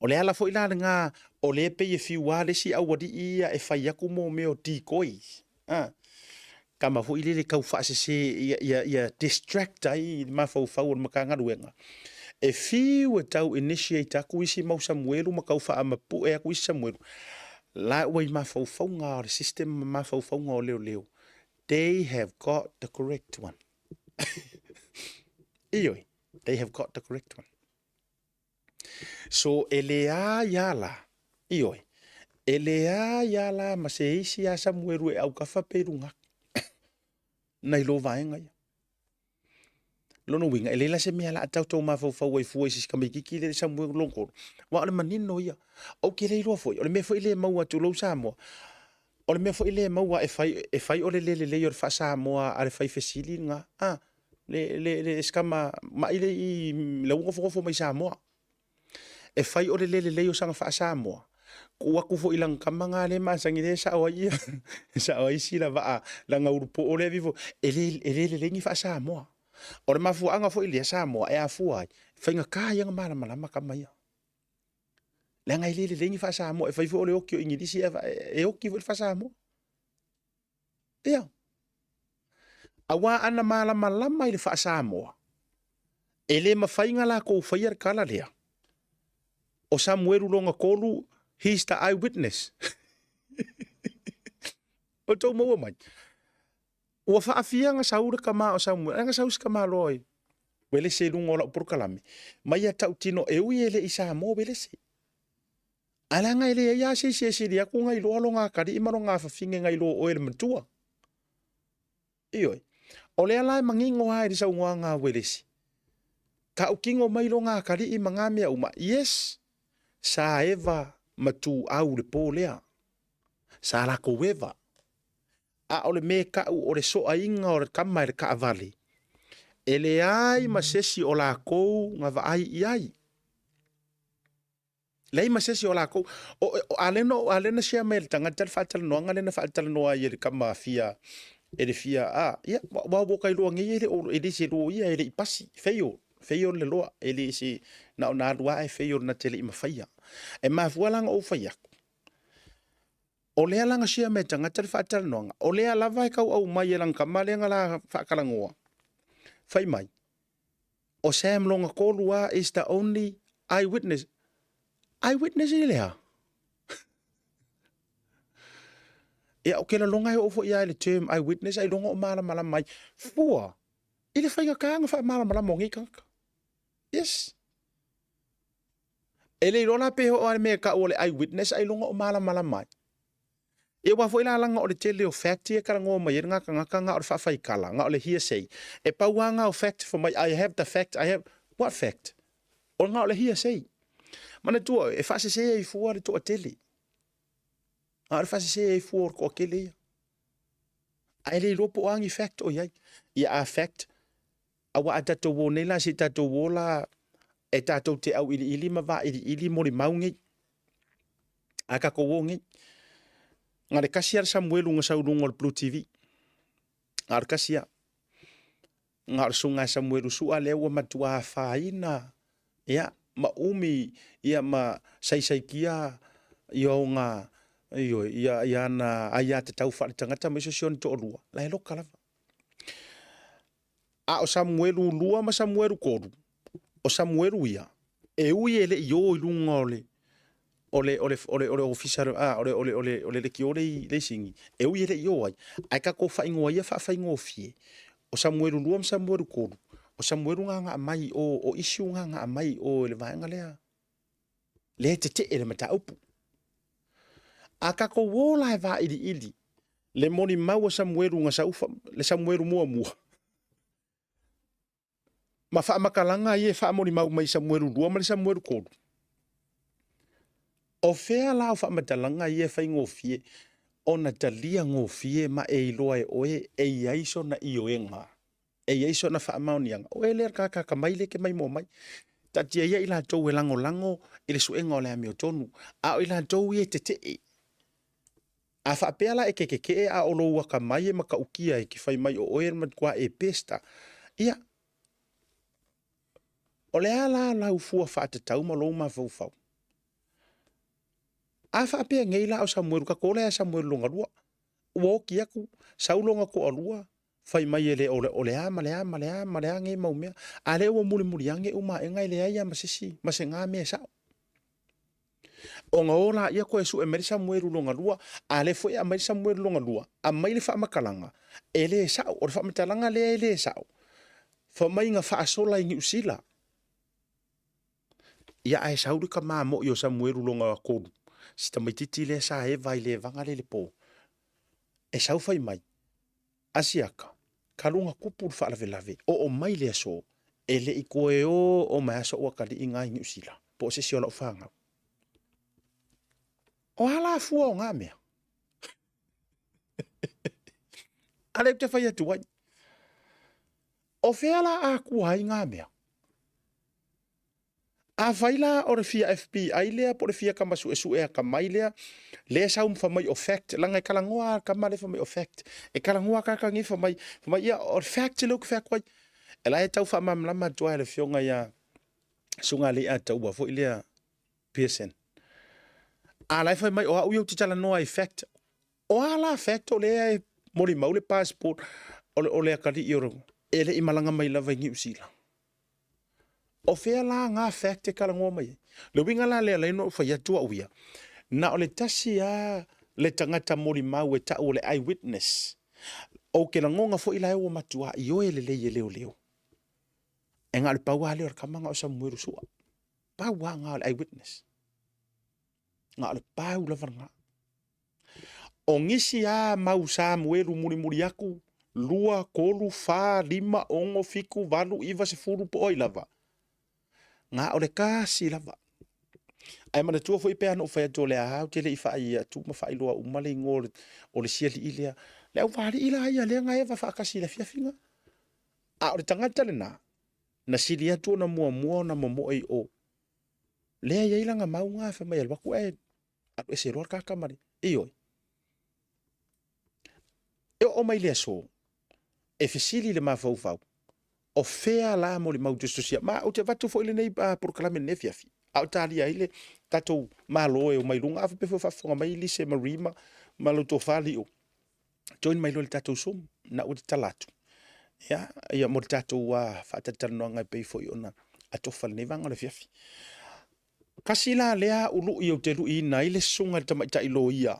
O le ala foi la lena o lea e pei e fiu lava le isi aualii ia e fai atu mo mea o decoys, a, tama foi lele tau faasese ia, ia, ia distract ai le mafaufau o le Matagaluega, e fiu e tau initiate atu isi mau Samuelu ma tau faamapue atu isi Samuelu, la ua i mafaufauga o le system ma mafaufauga o leoleo, they have got the correct one. Ioe, they have got the correct one. So e leai a la, ioe, e leai a la ma se isi a Samuelu e aukafa pe i luga atu nai lo vaega ia. Lona uiga, e leai la se mea la a tatou mafaufau ai fua i se isi tamaititi lea le Samuelu lona tolu, aua o le manino ia. Ou te le iloa foi, o le mea foi lea e maua atu lou Samoa, o le mea foi lea e maua e fai, e fai o le le lelei o le faa-Samoa a le fai fesili lena, a, le, le, le si tama ma'i lea i la ua nofonofo mai Samoa. E fai o le le lelei o sana faa-Samoa, tuu atu foi i lana tama na lea e masani lea e sao ai ia, e sao ai sila vaa lana ulupoo lea e vifo, e le, e le lelei ni faa-Samoa. O le mafuaaga foi lea Samoa e afua ai, faigata ia ona malamalama tama ia. Leaga e le lelei ni faa-Samoa, e fai foi o le oki o Igilisi e oki foi le faa-Samoa. Ia. Aua ana malamalama i le faa-Samoa, e le mafai ona latou faia le tala lea. O Samuelu lona tolu, he's the eye witness. O tou maua mai. Ua faafia na sau le tama o Samuelu, ai na sau si tama loa i Welese i luga o lau polokalame, ma ia tautino e ui e le i Samoa Welese. Ae leaga e leai lava se isi e sili atu ona iloa lona atalii ma lona afafine nai lo oe le matua. Ioe. O lea la e manino lava i le saunoaga a Uelesi. Tautino mai lona atalii ma na mea uma. Yes, sa eva ma tuau le po lea. Sa latou eva. A o le mea e tau o le soaina o le tama i le taavale, e leai ma se isi o lakou na vaai i ai. Leai ma se isi o lakou. O, o, a lea na, a lea na share mai e le tagata le faatalanoaga lea na faatalanoa ai e le tama fia, e le fia, a, ia, ua ua ka iloa nei e le o, e le se loia, e le i pasi, fail, fail le loa, e le se, na ona alu lava ae fail na te le i mafaia. E mafua la ona ou fai atu, o lea la na share mai e le tagata le faatalanoaga, o lea lava e tau aumai e lana tama lea na la faatalanoa, fai mai, O Sam lona tolu a is the only eye witness. Eye witness i le a? Ia, o ke lalonga e oo foi ia i le term eye witness, ai longa o malamalama ai. Fua, i le faigata ona faamalamalama o nei tagata. Yes. E le iloa la pe oo a le mea e tau o le eye witness, ai longa o malamalama ai. Ia aua foi la laga o le tele o fact ia e talanoa mai ai lena tagata na o le faafaitala, na o le hearsay. E pau lava na o fact for mai I have the fact, I have, what fact? O na o le hearsay. Manatua oe, e faasese ai fua le toatele. A o le faasese ai fua o le toatele ia. Ae le iloa po o a ni fact o i ai. Ia a fact, aua a tatou o nei la, se i tatou o la e tatou te auiliili ma vailiili molimau nei. A tatou o nei. Na le kasi a le Samuelu na sau luga o le Blue TV. Na o le kasi a. Na o le susuga ia Samuelu Sua lea ua matua afaina ia ma umi ia ma saisaitia ia ona ioe ia ia ana aiatatau faaletagata ma isi o si ona toalua, la e loka lava. A o Samuelu 2 ma Samuelu 3, o Samuelu ia, e ui e le i o i luga o le o le o le o le o le ofisa a o le o le o le o le lekiō le i le sigi, e ui e le i o ai, ae tatou faaigoa ia faafaigofie, o Samuelu 2 ma Samuelu 3, o Samuelu na na aumai i o, o issue na na aumai i o i le vaega lea, lea e tetee le mataupu. A tatou o la e vailiili le molimau a Samuelu na sau, le Samuelu muamua, ma faamatalaga ia e faamolimau mai Samuelu 2 ma le Samuelu 3. O fea la o faamatalaga ia e faigofie ona talia gofie ma e iloa e oe e i ai sona ioega, e i ai sona faamaoniaga. O oe lea le tagata atamai lea e te maimoa mai. Taatia ia i latou e lagolago i le suega o le amiotonu, a o i latou ia e tetee. A faapea la e te tetee a o lou atamai e matautia e te fai mai o oe e matua e pesta, ia, o le a la lau fua faatatau ma lou mafaufau? A faapea nei la o Samuelu, ka kola ia Samuelu longa lua. Ua oki aku, sau longa toalua, fai mai e le o le, o le a ma le a ma le a ma le a nei mau mea. A lea ua mulimuli ane uma aega e leai lava ma se isi, ma se na mea e sao. Ona o laia toe sue mai le Samuelu lona lua, a lea foi e aumai le Samuelu lona lua, aumai le faamatalaga, e le sao. O le faamatalaga lea e le sao, fai mai na faasola i Niu Sila. Ia ae sau le tama moi o Samuelu lona tolu, si tamaititi lea sa eva i le evaga lea i le po, e sau fai mai, Asiata, talu ona tupu le faalavelave, oo mai le aso, e le i toe oo mai lava sou atalii na i Niu Sila, po o se isi o lau fanau. O a la fua o na mea? A lea ou te fai atu ai. O fea la atua ai na mea? Afai la o le fia FBI lea po o le fia tama suesue atamai lea, lea e sau ma fai mai o fact, leaga e talanoa lava le tama lea fai mai o fact. E talanoa tagata nei fai mai, fai mai ia o le fact lea ou te fai atu ai. E la e tau faamalamalama atu ai e le afioga ia Susuga Alii-Ataua foi lea Pearson. A la e fai mai o au ia ou te talanoa i fact. O a la fact o lea e molimau le passport o le, o le atalii o le, e le i malaga mai lava i Niu Sila. O fea la ngā fact e talanoa mai ai? Le uiga la lea lai na ou fai atu au ia, na o le tasi lava le tagata molimau e tau o le eye witness. Ou te lagona foi la ua matua ioe lelei e leoleo. E na o le pau lava lea o le tama na o Samuelu Sua. Pau lava na o le eye witness. Na o le pau lava lena. O nisi a mau Samuelu mulimuli aku, lua, tolu, fa, lima, ono, fitu, valu, iva, sefulu, po o ai lava. Na o le tasi lava. Ae manatua foi pe a na ou fai atu o le a ou te le i faai atu ma faailoa uma le igoa o le isi alii lea. Le auvaalii la ia lea na eva faatasi i le afiafi na. A o le tagata lena, na sili atu ona muamua ona momoe i o. Lea e i ai lana mau na fai mai e alu atu ae alu ese loa le tagata ma le, ioe. E oo mai le aso, e fesili le mafaufau, o fea la molimau tusitusia? Ma ou te avatu foi lenei polokalame i lenei afiafi, a o talia ai le tatou Malo e omai luga, a faapea foi o faafofoga mai Lise Marie ma, ma lau tofa Lio, join mai loa i le tatou Zoom, na ua tatala atu. Ia, ia mo le tatou faatalatalanoaga e pei foi ona atofa lenei vaega o le afiafi. Tasi la lea ului ou te luiina ai le susuga i le tamaitai loia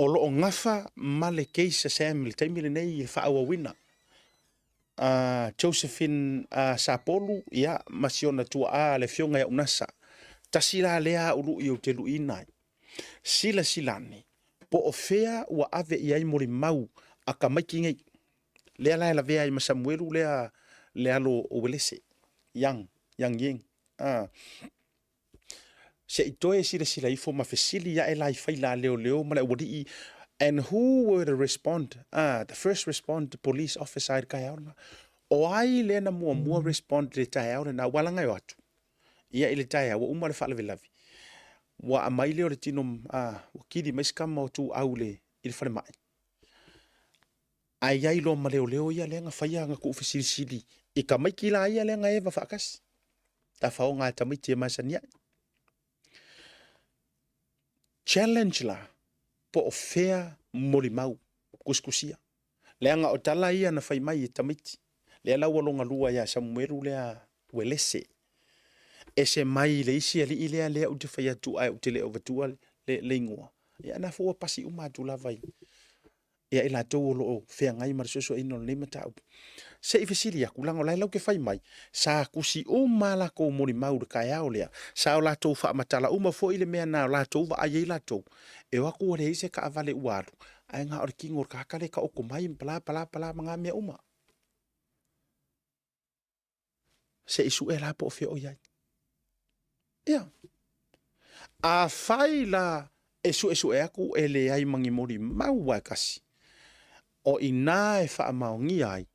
o lo o gafa ma le case a Sam i le taimi lenei i le faaauauina. Josephine Sapolu ia, ma si ona tuaa le afioga ia Unasa. Tasi la lea ului ou te luiina ai. Silasila ane, po o fea ua ave i ai molimau a tamaiti nei. Lea la e lavea ai ma Samuelu lea le alo o Uelese, Young, Young Ying. Ah. Se i toe silasila ifo ma fesili ae la i faila a leoleo ma le aualii and who were the respond, ah, the first respond police officer i le taeao lena. O ai lea na muamua respond i le taeao lena, ua laga e o atu. Ia i le taeao, ua uma le faalavelave. Ua aumai lea o le tino, ah, ua kili mai si tama o Tuau i le, i le falemai. Ae i ai loa ma leoleo ia lea na faia na tuufesilisili i tamaiti la ia lea na eva faatasi. Tafaoga a tamaiti e masani ai. Challenge la, po o fea molimau tusitusia. Leaga o tala ia na fai mai e tamaiti. Lea la ua logalua ia Samuelu lea Uelese. Ese mai le isi alii lea lea ou te fai atu ae ou te le o avatua le, le igoa. Ia na fua pasi uma atu lava i ia i latou o lo o feagai ma le suesueina o lenei mataupu. Se i fesili atu, leaga o la e lau te fai mai, sa tusi uma a latou molimau i le taeao lea, sa o latou faamatala uma foi le mea na latou vaai ai latou, e o atu ua leai se taavale ua alu, ae na o le tino o le tagata lea e taoto mai ma bla bla bla ma na mea uma. Se i sue la po o fea o i ai. Ia. Afai la e suesue aku e leai ma ni molimau lava e tasi, o i ina e faamaonia ai,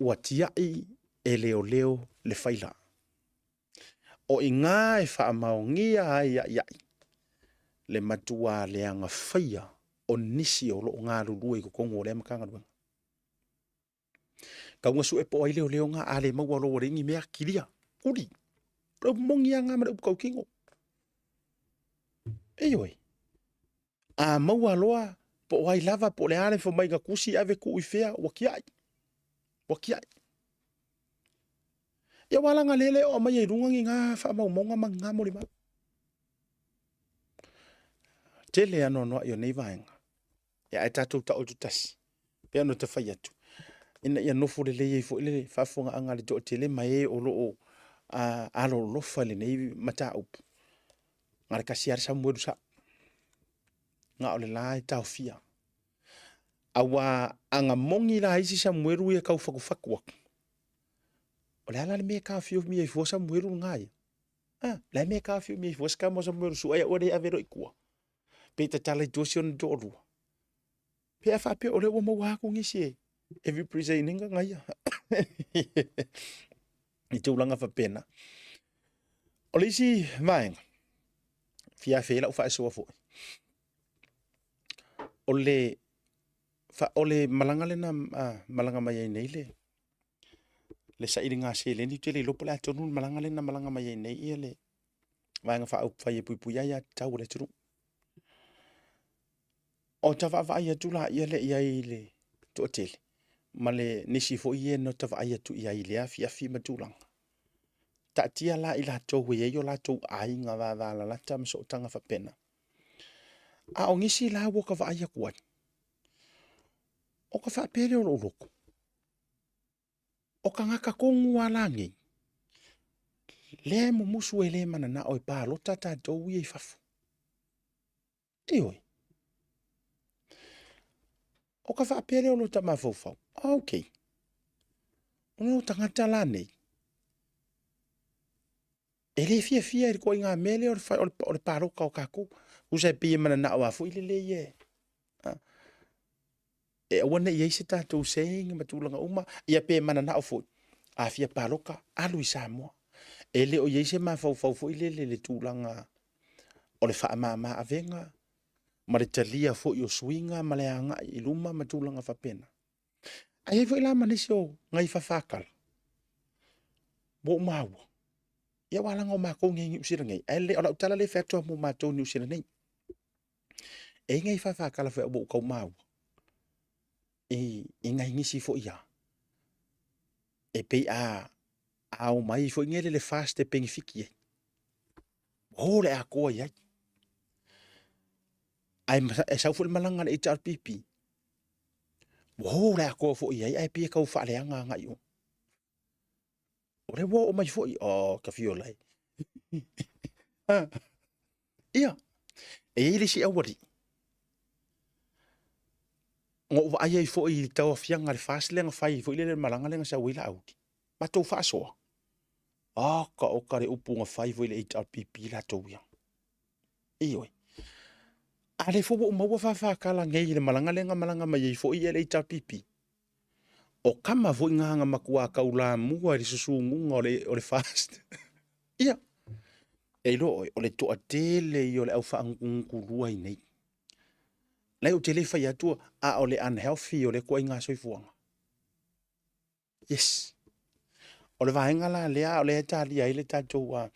ua tiai e leoleo le faila. O i ina e faamaonia ai aiai le matua leaga faia o nisi o lo o galulue i totonu o lea Matagaluega. Tau na sue po o ai leoleo na, a le maua loa ua leai ni mea, kilia, kuli. O le upu moni lava lena ma le upu tautino. Ioe. A maua loa po o ai lava po o le a le fomaiga tusi ave tuu i fea ua tiai. Ua tiai. Ia aua leaga lea e le o aumaia i luga ni na faamaumauga ma ni na molimau. Tele anoanoai o nei vaega. Ia ae tatou taoto tasi, pei ona ta fai atu, ina ia nofo lelei ai foi le faafofogaaga a le toatele ma e o lo o alolofa i lenei mataupu. Na o le tasi lava le Samuelu sao, na o le la e taofia. Aua a na moni la isi Samuelu ia e tau fatufatu atu, o le a la le mea e taofiofi ai fua Samuelu lena ia? A, o le a le mea e taofiofi ai fua si tama o Samuelu Sua ia aua ne i ave loa i tua? Pe tatala i tua si ona toalua? Pe a faapea o lea ua maua atu nisi e e represent ina na ia i tulaga faapena. O le isi vaega, fia afe ai lau faasoa foi, o le, o le malaga lena malaga mai ai nei le, le sailiga seleni, ou te le iloa po o le a tonu le malaga lea na malaga mai ai nei ia le Vaega Faaupufai e Puipuia Aia Tatau a le Atunuu. Ota vaavaai atu laia lea i ai i le toatele ma le nisi foi ia na ota vaai atu i ai i lea afiafi ma tulaga. Taatia la i latou e i ai o latou aiga vavalalata ma sootaga faapena. A o nisi la ua ta vaai atu ai, o ka faapea lea o lou loto, o tagata tonu lava la nei, lea e mumusu e le mananao e palota tatou ia i fafo. Ioe. O ka faapea lea o lota mafaufau, ah, okay. O lou tagata la nei, e le fiafia i le ituaiga mea lea o le, o le, o le palota o tatou. Tusa e pei e mananao lava foi lele ia e, ah, e aua ne i i ai se tatou saying ma tulaga uma, ia pe mananao foi, a fia palota, alu i Samoa. E le o i ai se mafaufau foi lele i le tulaga o le faamama avega ma le talia foi o suiga ma le agai i luma ma tulaga faapena. Ae i ai foi la ma nisi o nai fafakala, ua ou maua, ia aua leaga o matou nei i Niu Sila nei, ae le, o lau tala lea e fai atu lava mo matou i Niu Sila nei. E i ai nai fafakala foi ua ou tau maua, i, i nai nisi foi a, e pei a, a omai foi nei le FAST e penefiti ai. Ua o le atoa i ai. Ae e sau foi le malaga a le HRPP, ua o le atoa foi i ai, ae pei e tau faaleaga agai i o. O lea ua oo mai foi, oh, ka fio lai. Ah. Ia, e i ai le isi aualii, na ou vaai ai foi i le tauaofiaga a le FAST lea na fai foi lele i le malaga lea na sau ai Laauli, matou faasoa, oka oka le upu na fai foi i le HRPP latou ia. Ioe. A lea foi ua ou maua fafakala nei i le malaga lea na malaga mai ai foi le HRPP, o tama foi na na matua taulamua i le susunuga o le, o le FAST. Ia, e iloa oe, o le toatele ia o le au faanutunutulua i nei. Leai ou te le fai atu a o le unhealthy o lea ituaiga soifuaga. Yes. O le vaega la lea o lea e talia ai le tatou, uh,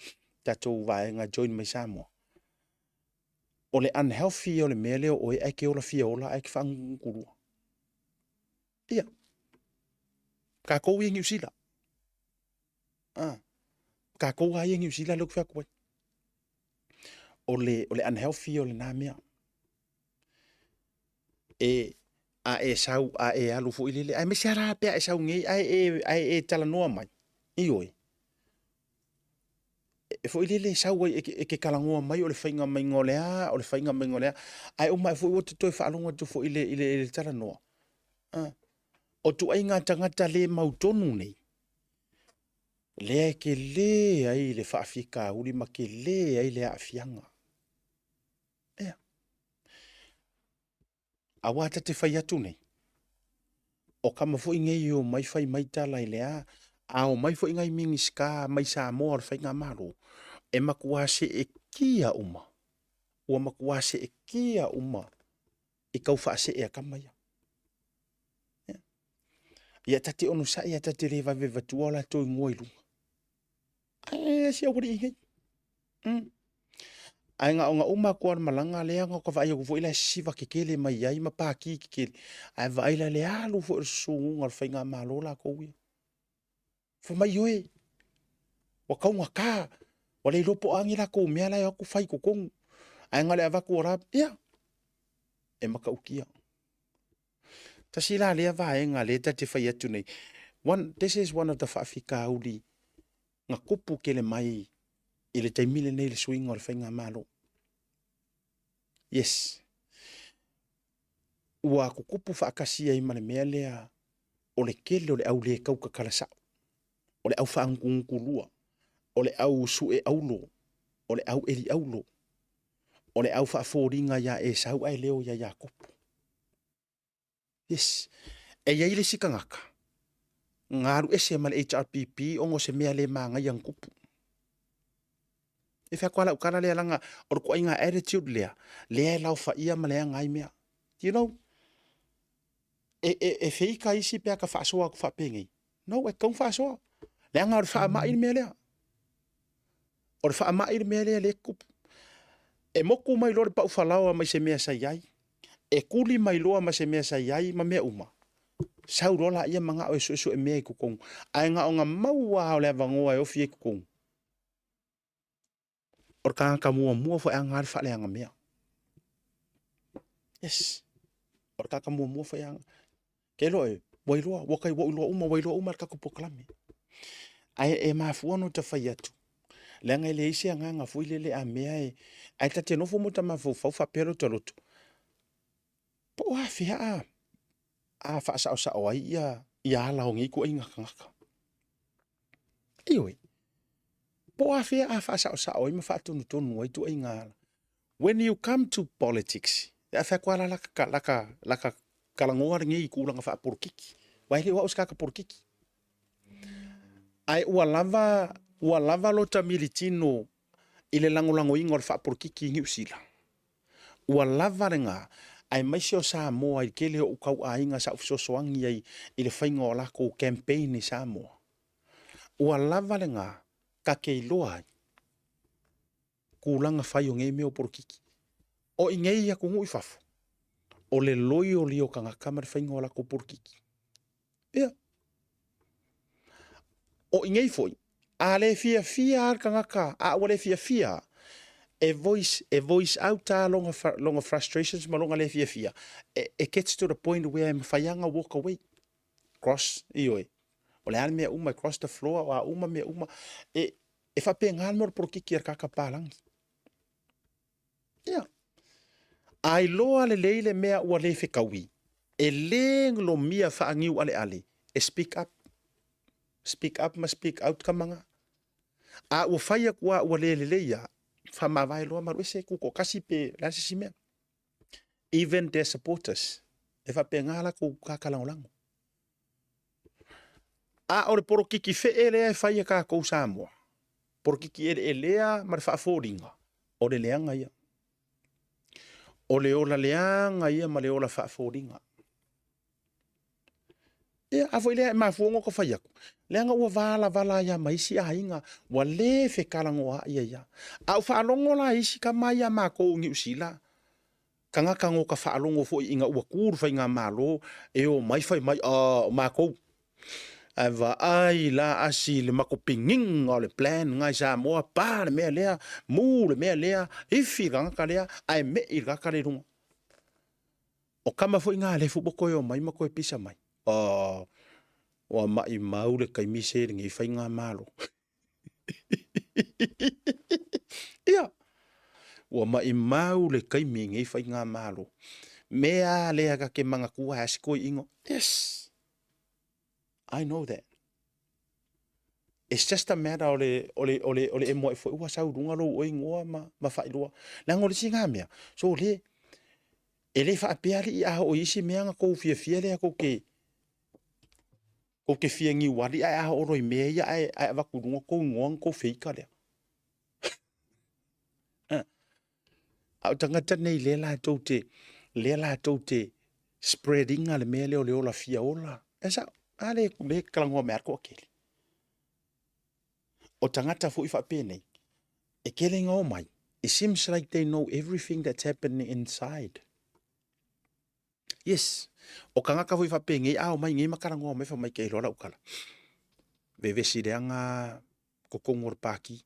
tatou vaega join mai Samoa. O le unhealthy o le mea lea o oe ae ke ola fia ola ae ke faanutunutulua. Ia. Tatou ia i Niu Sila. Ah. Tatou lava ia i Niu Sila lea ou te fai atu ai. O le, o le unhealthy o lena mea. E, a e sau, a e alu foi lele, aemaise lava la pe a e sau nei ae e, ae e talanoa mai, ioe, e foi lele e sau ai e ke, e ke talanoa mai o le faiga maiga o le a, o le faiga maiga o le a, ae uma ae foi ua te toe faalogo atu foi i le, i le, i le talanoa. Ah. O ituaiga tagata le mautonu nei, lea e tele ai le faafitauli ma tele ai le aafiaga. Ea. Aua ta te fai atu nei, o tama foi nei e omai fai mai tala i le a, a omai foi nai Minisita mai Samoa o le Faigamalo, e matua seetia uma, ua matua seetia uma i tau faasee a tama ia. Ia ta te onosai ae ta te le vave vatua o latou ingoa i luga. Ae si aualii nei. Mm. Ae na ona uma atu lava o le malaga lea na ota vaai atu foi la e sisiva kekele mai ai ma paki kekele, ae vaai la i le alu foi o le susunuga o le faigamalo latou ia. Fai mai, ioe, ua taugata, ua le iloa po o a ni latou mea la e o atu fai i totonu, ae na o le avatu o la, ia, e matautia. Tasi la lea vaega lea ta te fai atu nei, one, this is one of the faafitauli na tupu tele mai i le taimi lenei i le suiga o le faigamalo. Yes. Ua tutupu faatasi ai ma le mea lea o le tele o le au le tau tatala sao, o le au faagutugutu lua, o le au sue aulo, o le au eli aulo, o le au faafoliga ia Esau ae leo ia Iakopo. Yes. E i ai le isi tagata na alu ese ma le HRPP ona o se mea le manaia na tupu. E fai atu lava lau tala lea leaga o le ituaiga attitude lea, lea e laofaia ma leaga ai mea. You know, e, e, e feika isi pe a ka faasoa atu faapenei. No, e tatau ona faasoa. Leaga o le faamai le mea lea. O le faamai le mea lea lea e tupu. E moku mai loa le pau falaoa mai se mea sa i ai, e kuli mai loa ma se mea sa i ai ma mea uma, sau loa laia manao e suesue mea i totonu. Ae na ona maua lava o le avanoa e ofi ai i totonu, o le tagata muamua foi e aga le faaleaga mea. Yes. O le tagata muamua foi e aga. Ke iloa e, ua iloa, ua kai ua iloa uma, ua iloa uma le tatou polokalame. Ae e mafua ona ta fai atu, leaga e leai se agaga foi lele a mea e, ae ta te nofo ma ta mafaufau faapea lota loto, po o afea a, a faasaosao ai ia, ia ala o nei ituaiga tagata. Ioe, po o afea a faasaosao ai ma faatonutonu ai ituaiga ala. When you come to politics, e fai atu lava laka, laka, laka talanoa lenei i tulaga faapolokiki, aua e le o au se tagata polokiki. Ae ua lava, ua lava lota militino i le lagolagoina o le faapolokiki i Niu Sila. Ua lava lena, aemaise o Samoa i le tele o ou tauaiga sa ou fesoasoani ai i le faiga o latou campaign i Samoa. Ua lava lena ta te iloa ai tulaga fai o nei mea o polokiki. O i nei atunuu i fafo, o le loioli o tagata ma le faiga o latou polokiki. Ia. O i nei foi, a le fiafia lava le tagata, a ua le fiafia lava, e voice, e voice out lava lona, lona frustrations ma lona le fiafia, e, it gets to the point where e mafai lava ona walk away. Cross, ioe. O le a le mea uma, e cross the floor, o a uma mea uma. E, e faapena le mea o le polokiki a le tagata palagi. Ia. A iloa lelei le mea ua le fetaui, e le lomia faaniualeale e speak up. Speak up ma speak out ka maga. A ua fai atu lava ua le lelei lava, faamavae loa ma alu ese, tutoatasi pe o le a se isi mea. Even their supporters, e faapena latou kakalagolago. A o le polokiki fee lea e fai e tatou Samoa, polokiki eleelea ma le faafoliga, o le leaga ia. O le ola leaga ia ma le ola faafoliga. Ia, a foi lea e mafua ona ka fai atu, leaga ua valavala ai lava ma isi aiga, ua le fetalanoaai ai lava. A ou faalogo la i isi tama ia a matou i Niu Sila, tagata no ka faalogo foi ina ua tu le faigamalo e omai fai mai, a o matou. Ae vaai la asi i le matou piniga o le plan lena i Samoa, pa le mea lea, mu le mea lea, ifi le tagata lea, ae me'i le tagata lea i luga. O tama foi na a le fu ua toe omai ma toe pisa mai. A, ua maimau le taimi se lenei faigamalo. Ia, ua maimau le taimi i nei faigamalo. Mea lea ta te manatua ai se toeaina. Yes, I know that. It's just a matter o le, o le, o le, o le emo ai foi ua sau i luga lou oe igoa ma, ma faailoa. Leaga o le isi na mea, so le, e le faapea alii a oo i isi mea na tou fiafia lea tou te, tou te fia niuali ae a oo loa i mea ia ae, ae avatu i luga tou igoa ona tou feika lea. A o tagata nei lea latou te, lea latou te spread ina le mea lea o le ola fia ola. E sao, a le, le talanoa mai lava le toatele. O tagata foi faapenei, e tele ina omai. It seems like they know everything that's happening inside. Yes. O kangaka foi faapengei a omai ngei ma karangoa mai fa mai ke iloa lau kala. Vevesi leaga kokongo o le paki.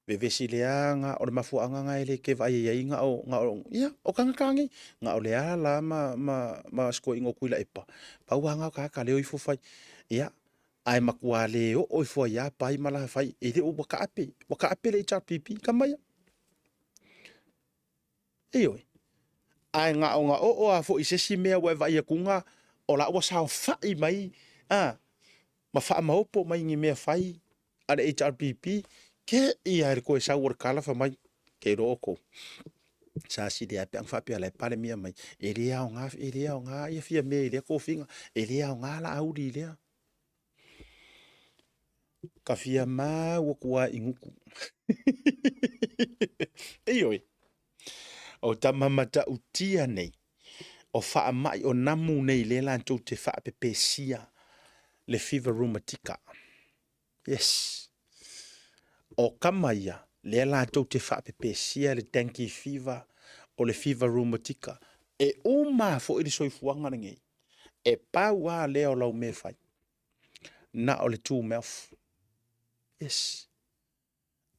Vevesi leaga o le mafuaaga nga e le ke vaai ai nga o nga o ia o kangaka ngei nga o le ala ma ma ma sikoiga o Kuilaepa. Pau lava nga o kaka leo ifo fai. Ia ae matua le oo ifo ai a pai ma la fai e le o ua kaape. Ua kaape le HRPP ka maia. Ioe. Ae gaogaoo lava foi i se isi mea ua e vaai atu o la ua saofai mai a ma faamaopo mai ni mea fai a le HRPP, te i lava i le toe sau o le tala fai mai, ke iloa outou, sa sili lava pe ana faapea la e Palemia mai, e le aoga, e le aoga ia Fiame i lea tofiga, e le aoga Laauli i lea. Ka fia mau atu lava i Nuku. Ioe, o tama matautia nei, o faamai o namu nei lea latou te faapepesia le fever rheumatica. Yes. O kama ia, lea latou te faapepesia le dengue fever o le fever rheumatica. E uma foi le soifuaga lenei. E pau lava lea o lau mea e fai. Na o le two mouth. Yes.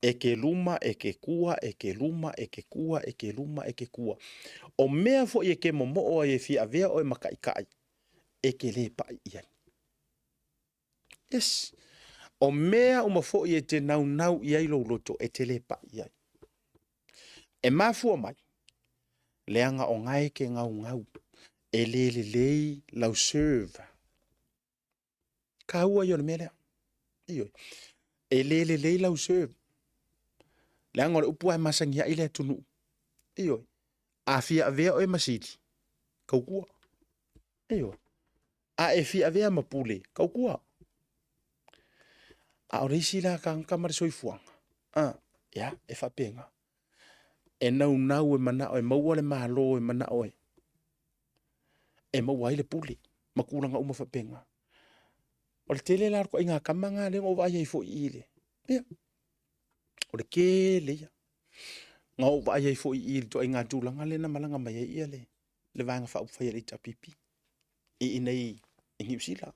E ke luma, e ke kua, e ke luma, e ke kua, e ke luma, e ke kua. O mea foi e ke momoo ai e fia avea oe ma taʻitaʻi, e ke lē paʻi i ai. Yes. O mea uma foi e te naunau i ai lou loto, e te lē paʻi i ai. E mafua mai, leaga o ngae ke gaugau, e lē lelei lau serve. Taua ia o le mea lea. Ioe. E le lelei lau serve. Leaga o le upu lava e masani ai le atunuu. Ioe. A fia avea oe ma sili, tautua. Ioe. A e fia avea ma pule, tautua. A o le isi la tagata ma le soifuaga, a, ia, e faapena. E naunau e manao e maua le Malo e manao e e maua ai le pule ma tulaga uma faapena. O le tele la o le ituaiga tama lena lea na ou vaai ai foi i le, ia, o le tele ia. Na ou vaai ai foi i le ituaiga tulaga lea na malaga mai ai ia le, le Vaega Faaupufai a le HRPP i inei i Niu Sila.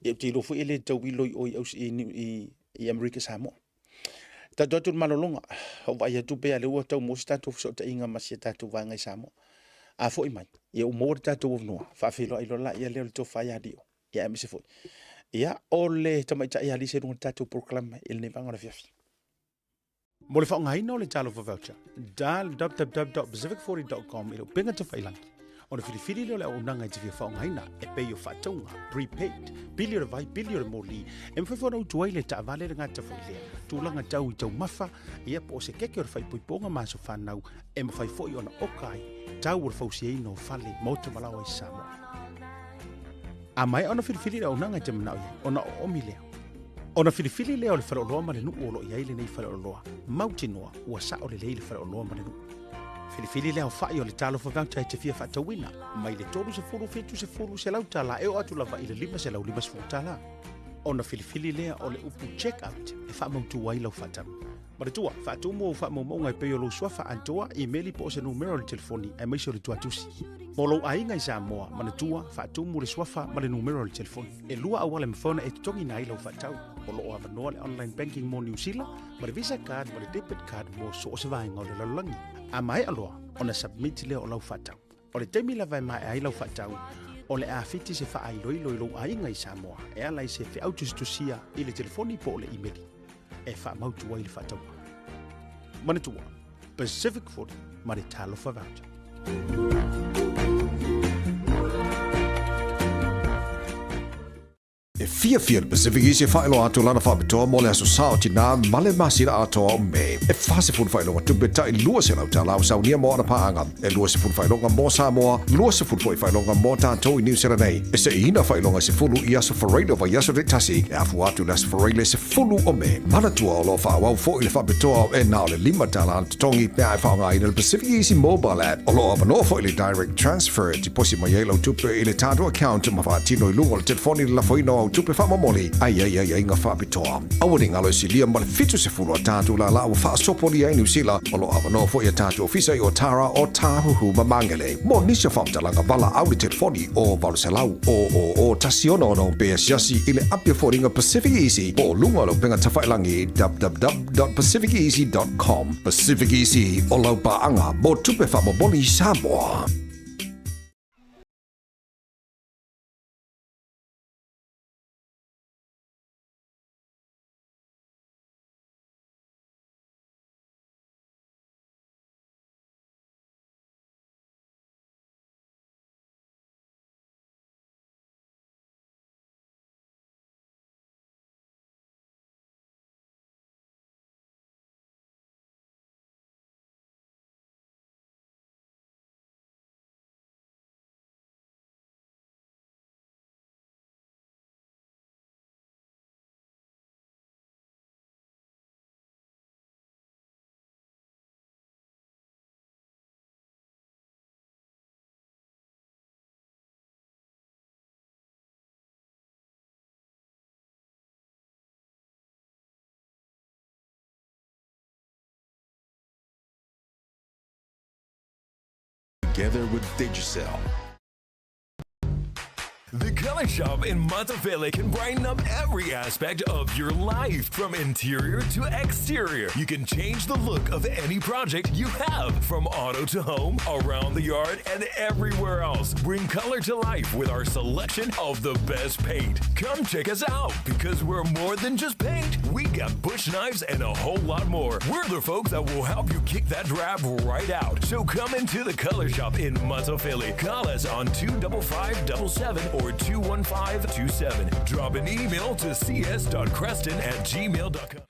Ia ou te iloa foi e le tauilo i o i, i, i Amerika Samoa. Tatou atu i le malologa, ou vaai atu pei lava lea ua tau maua se tatou fesootaiga ma si a tatou vaega i Samoa. A foi mai, ia ua maua le tatou avanoa, faafeiloai loa laia lea o le tofa ia Lio, ia aemaise foi. Ia, o le tamaitai Alise i luga o le tatou polokalame i lenei vaega o le afiafi. Mo le faaaogaina o le Talofa Voucher, dial www.pacific40.com i le upega tafailangi. Ona filifili lea o le auaunaga e te fia faaaogaina e pei o faatauga, prepaid, pili o le vai, pili o le moli, e mafai foi ona utu ai le taavale le gata foi lea, tulaga tau i taumafa, ia po o se keke o le faaipoipoga ma aso fanau, e mafai foi ona oka ai tau o le fausiaina o fale, maota ma laoa i Samoa. A maea ona filifili le auaunaga e te manao i ai, ona oomi lea. Ona filifili lea o le faleoloa ma le nuu o lo o i ai lenei faleoloa, mautinoa ua sao lelei le faleoloa ma le nuu. Filifili le aofai o le Talofa Voucher e te fia faatauina, mai le 30, 70, 100 tala e oo atu lava i le 550 tala. Ona filifili lea o le upu check out e faamautu ai lau faatau. Manatua, faatumu ou faamaumauga e pei o lou suafa atoa, imeli po o se numera o le telefoni aemaise o le tuatusi. Mo lou aiga i Samoa, manatua, faatumu le suafa ma le numera o le telefoni. E lua auala e mafai ona e totogiina ai lau faatau. O lo o avanoa le online banking mo Niu Sila, ma le Visa card ma le debit card mo so o se vaega o le lalolagi. A maea loa ona submit lea o lau faatau. O le taimi lava e maea ai lau faatau, o le a fiti se faailoilo i lou aiga i Samoa e ala i se feau tusitusia i le telefoni po o le imeli e faamautu ai le faatauga. Manatua, Pacific 40 ma le Talofa Voucher. E fiafia le Pacific East e faailoa atu lana faapitoa mo le Aso Sa o Tinā ma le masina atoa o Me. E 40 faailoga tupe tai 200 tala o saunia mo ana paaga, e 20 faailoga mo Samoa, 20 foi faailoga mo tatou i Niu Sila nei. E seiina faailoga e 10 i aso Faraile o vaiaso taitasi, e afua atu i le Aso Faraile 10 o Me. Manatua o lo o faaauau foi le faapitoa e na o le $5 le totogi pe a e faaaogaina le Pacific Easy Mobile App. O lo o avanoa foi le Direct Transfer e tiposi mai ai lau tupe i le tatou account ma faatino i luga o le telefoni le lafoina o au tupe. tupe faamomoli a i ai aiaiga faapitoa. Aua ne i galo e silia ma le 70 a tatou lālā ua faasopolia ai Niu Sila. O lo o avanoa foi a tatou ofisa i Otara, Ōtāhuhu ma Māngere. Mo nisi o faamatalaga valaau i le telefoni o 800 000 166 pe asiasi i le api o foliga Pacific Easy po o luga o le upega tafailagi www.pacificeasy.com. Pacific Easy, o lau paaga mo tupe faamomoli i Samoa. Together with Digicel. The Color Shop in Matafele can brighten up every aspect of your life, from interior to exterior. You can change the look of any project you have, from auto to home, around the yard, and everywhere else. Bring color to life with our selection of the best paint. Come check us out because we're more than just paint. We got bush knives and a whole lot more. We're the folks that will help you kick that drab right out. So come into the Color Shop in Matafele. Call us on 25577 or 21527. Drop an email to cs.creston at gmail.com.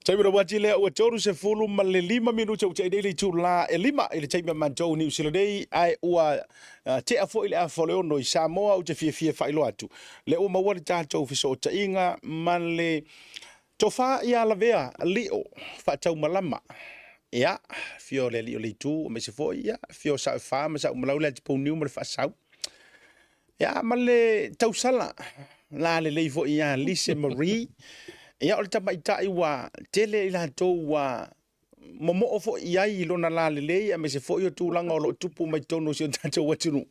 Taimi o ati lea ua 35 minute ua tea nei le itula e lima i le taimi a matou Niu Sila nei, ae ua tea foi le afa o le ono i Samoa. Ou te fiafia e faailoa atu lea ua maua le tatou fesootaiga ma le tofa ia Lavea Lio Faataumalama. Ia, afio o le alii o le itu, aemaise foi, ia, afio o Saoefa ma Saaumalau le Atipouniu ma le Faasau. Ia, ma le tausala la lelei foi ia Lise Marie. Ia, o le tamaitai ua tele i latou ua momoo foi i ai i lona lalelei aemaise foi o tulaga o lo o tupu mai totonu o si o tatou atunuu.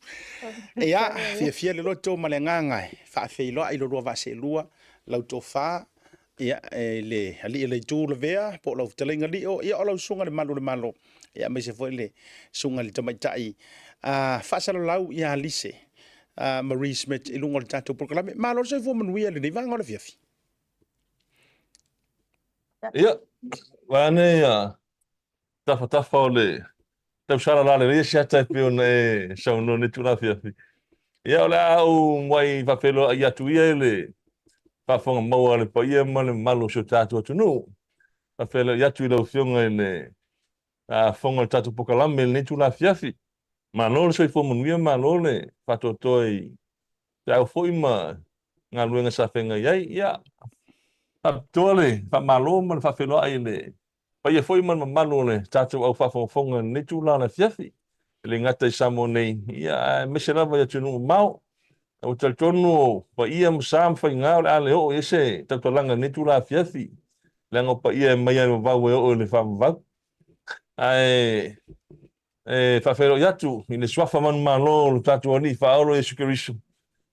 Ia, fiafia le loto ma le agaga e faafeiloai i lo lua vaa seelua, lau tofa, ia, e le alii o le itu Lavea, po o lau fetalaiga Lio, ia, o lau susuga i le Malu o le Malo, ia, aemaise foi le susuga i le tamaitai a faasalalau ia Lise Marie Smith i luga o le tatou polokalame. Malo le soifua manuia i lenei vaega o le afiafi. Ia, vaeane ia tafatafa o le tausala lalelei Asiata e pei ona e saunoa nei tulaga afiafi. Ia, o le a ou muai faafeiloai atu ia i le faafofoga maua a le paia ma le mamalu o si o tatou atunuu. Faafeiloai atu i lau Afioga i le fofoga o le tatou polokalame i lenei itula afiafi. Malo le soifua manuia, malo le faatoatoa i feau foi ma galuega sa feagai ai. Ia, faapitoa le faamalo ma le faafeiloai i le paia foi ma le mamalu o le tatou au faafogafoga i lenei itula o le afiafi, e le gata i Samoa nei, ia, aemaise lava i atunuu mamao. Ua talitonu o paia ma sa ma faiga o le a le oo i ai se tautalaga i lenei itula afiafi, leaga o paia e aumai lava i le vavau e oo i le faavavau. Ae e faafeiloai atu i le suafa manumalo o lo tatou Alii Faaolo Iesu Keriso.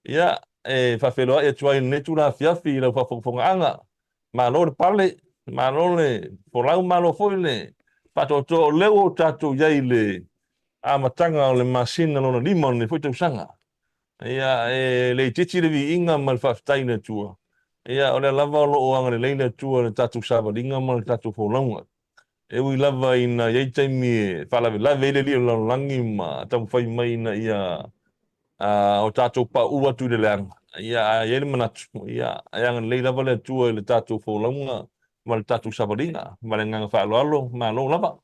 Ia, e faafeiloai atu ai i lenei itula afiafi i lau faafogafogaaga. Malo le pale, malo le folau, malo foi le faatoatoa o lea ua tatou i ai i le amataga o le masina lona lima o lenei foi tausaga. Ia, e le itiiti le viiga ma le faafetai i le Atua. Ia, o lea lava o lo o agalelei le Atua i le tatou savaliga ma le tatou folauga. E ui lava ina i ai taimi e faalavelave ai le alii o le lalolagi ma taumafai mai ina ia o tatou pauu atu i le leaga, ia, ae i ai le manatu, ia, e agalelei lava le Atua i le tatou folauga ma le tatou savaliga. Ma le agaga faaaloalo, malo lava.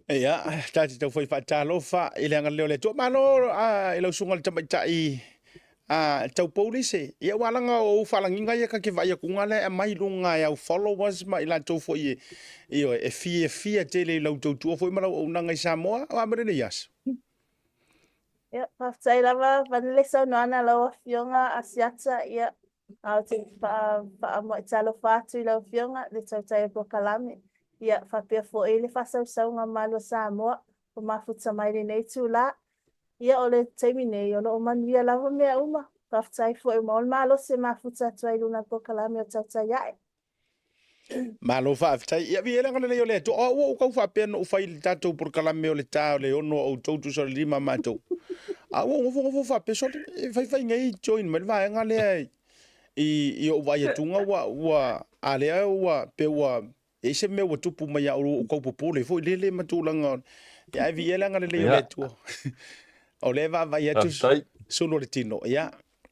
Ia, ta te tau foi faatalofa i le agalelei o le Atua. Malo i lau susuga i le tamaitai a Taupou Lise. Ia, ua laga o ou faalagiga ia ta te vaai atu ga lea e aumai i luga e au followers ma i latou foi e, ioe, e fiafia tele i lau tautua foi ma lau auaunaga i Samoa. O a mea lenei aso? Ia, faafetai lava, vaeane le saunoaga a lau Afioga Asiata, ia. Ou te faamoe talofa atu i lau Afioga i le tautai o polokalame, ia faapea foi le faasausauga mamalu a Samoa ua mafuta mai i lenei itula. Ia o le taimi nei o lo o manuia lava mea uma. Faafetai foi ua maua le malosi e mafuta atu ai i luga o le polokalame o Tautai Ae. Malo faafetai. Ia viia le agalelei o le Atua. O au ua ou tau faapea na ou fai i le tatou polokalame o le ta o le 6 a outou tusa o le 5 a matou. A ua ou nofonofo faapea, sole, e faifai nei join mai le vaega lea i, i ou vaai atuga ua, ua, a lea ua, pe ua, e i se mea ua tupu mai ia ua ou tau popole foi lele ma tulaga o, ia ae viia le agalelei o le Atua. O lea e vaavaai atu sulu o le tino, ia,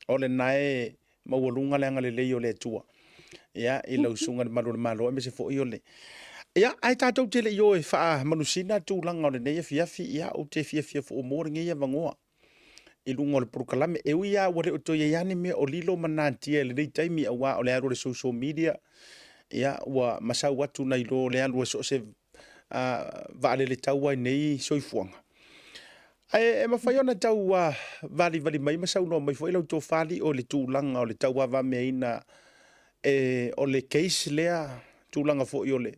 o lena e maualuga le agalelei o le Atua ia i lau susuga i le Malu o le Malo aemaise foi o le ia ae tatou te le i o e faamanusina tulaga o lenei afiafi ia ou te fiafia foi mo lenei avanoa i luga o le polokalame e ui lava ua le o toe i ai lava ni mea o lilo ma natia i lenei taimi aua o le alu o le social media ia ua masau atu nai lo le alu o so o se vaalele taua i nei soifuaga. Ae e mafai ona tau valivali mai ma saunoa mai foi lau tofa Lio i le tulaga o le tauavameaina e, o le case lea, tulaga foi o le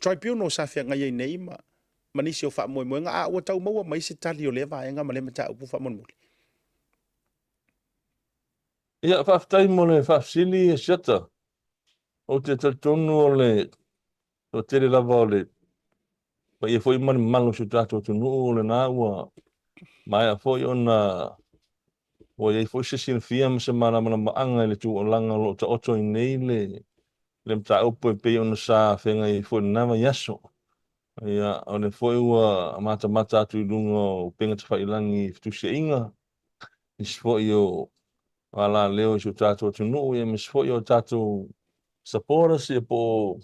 tribunal sa feagai ai nei ma, ma nisi o faamoemoega, a ua tau maua mai se tali o lea vaega ma lea mataupu faamolemole. Ia, faafetai mo le faafesili, Asiata. Ou te talitonu o le toatele lava o le paia foi ma le mamalu o si o tatou atunuu o lena ua maea foi ona ua i ai foi se silafia ma se malamalamaaga i le tuualaga o lo o taoto ai nei le le mataupu e pei ona sa feagai ai foi i lena vaiaso. Ia, o lea foi ua matamata atu i luga o upega tafailagi i fetusiaiga, nisi foi o alaleo i si o tatou atunuu, ia aemaise foi o tatou supporters, ia po o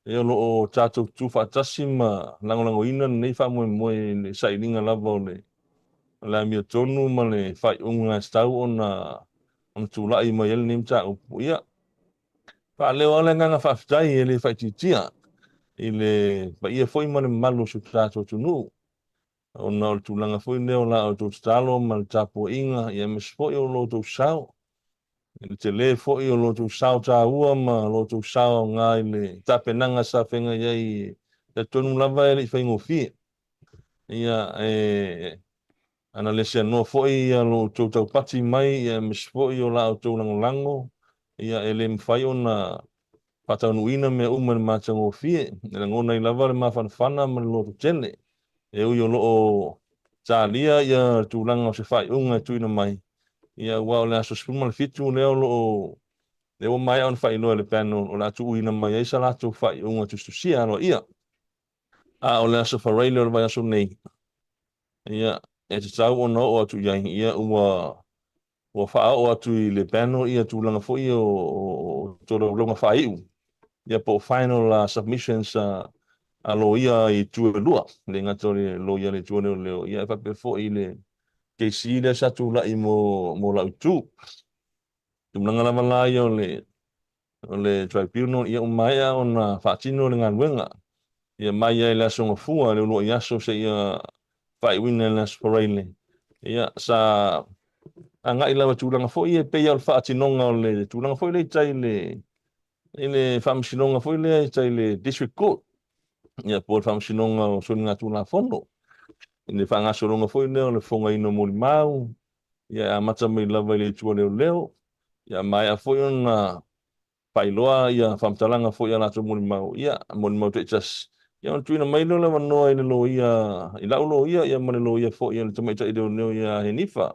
e o lo o tatou tutu faatasi ma lagolagoina lenei faamoemoe i le sailiga lava o le o le amiotonu ma le faaiuga e tatau ona ona tulai mai ai lenei mataupu. Ia, faaleo lava le agaga faafetai e le faaitiitia i le paia foi ma le mamalu o si o tatou atunuu, ona o le tulaga foi lea o la outou tatalo ma le tapuaiga, ia aemaise foi o lo outou sao, i le tele foi o lo outou sao taua ma lo outou sao aoga i le tapenaga sa feagai ai, e talitonu lava e le i faigofie. Ia, e Ana le seanoa foi lo outou taupati mai aemaise foi o la outou lagolago, ia e le mafai ona faataunuuina mea uma i le matagofie. E lagona ai lava le mafanafana ma le lototele, e ui o lo o talia ia tulaga o se faaiuga e tuuina mai, ia aua o le aso 17 lea o lo o lea ua maea ona faailoa e le panel o le a tuuina mai ai sa latou faaiuga tusitusia aloaia. A o le aso Faraile o le vaiaso nei, Ia, e tatau ona oo atu i ai, ia ua ua faaoo atu i le panel ia tulaga foi ia o, o, o tolaulauga faaiu, ia po o final uh, submissions a, a loia i itu e lua, le gata o le loia le itu o leoleo, ia e faapea foi i le KC lea sa tulai mo, mo lau itu. Tulaga lava la ia o le o le tribunal, ia ua maea ona faatino le galuega. Ia mai ai le Aso Gafua, le uluai aso seia faaiuina i le Aso Faraile. Ia sa agai lava i tulaga foi ia e pei lava o le faatinoga o le tulaga foi lea i tai i le i le faamasinoga foi lea i tai i le District Court, ia po o le faamasinoga o soligatulafono, i le faagasologa foi lea o le fofogaina o molimau, ia e amata mai lava i le itu a leoleo, ia maea foi ona faailoa ia faamatalaga foi a latou molimau, ia molimau taitasi, ia ona tuuina mai lea o le avanoa i le loia, i lau loia ia ma le loia foi a le tamaitai leoleo ia Henifa,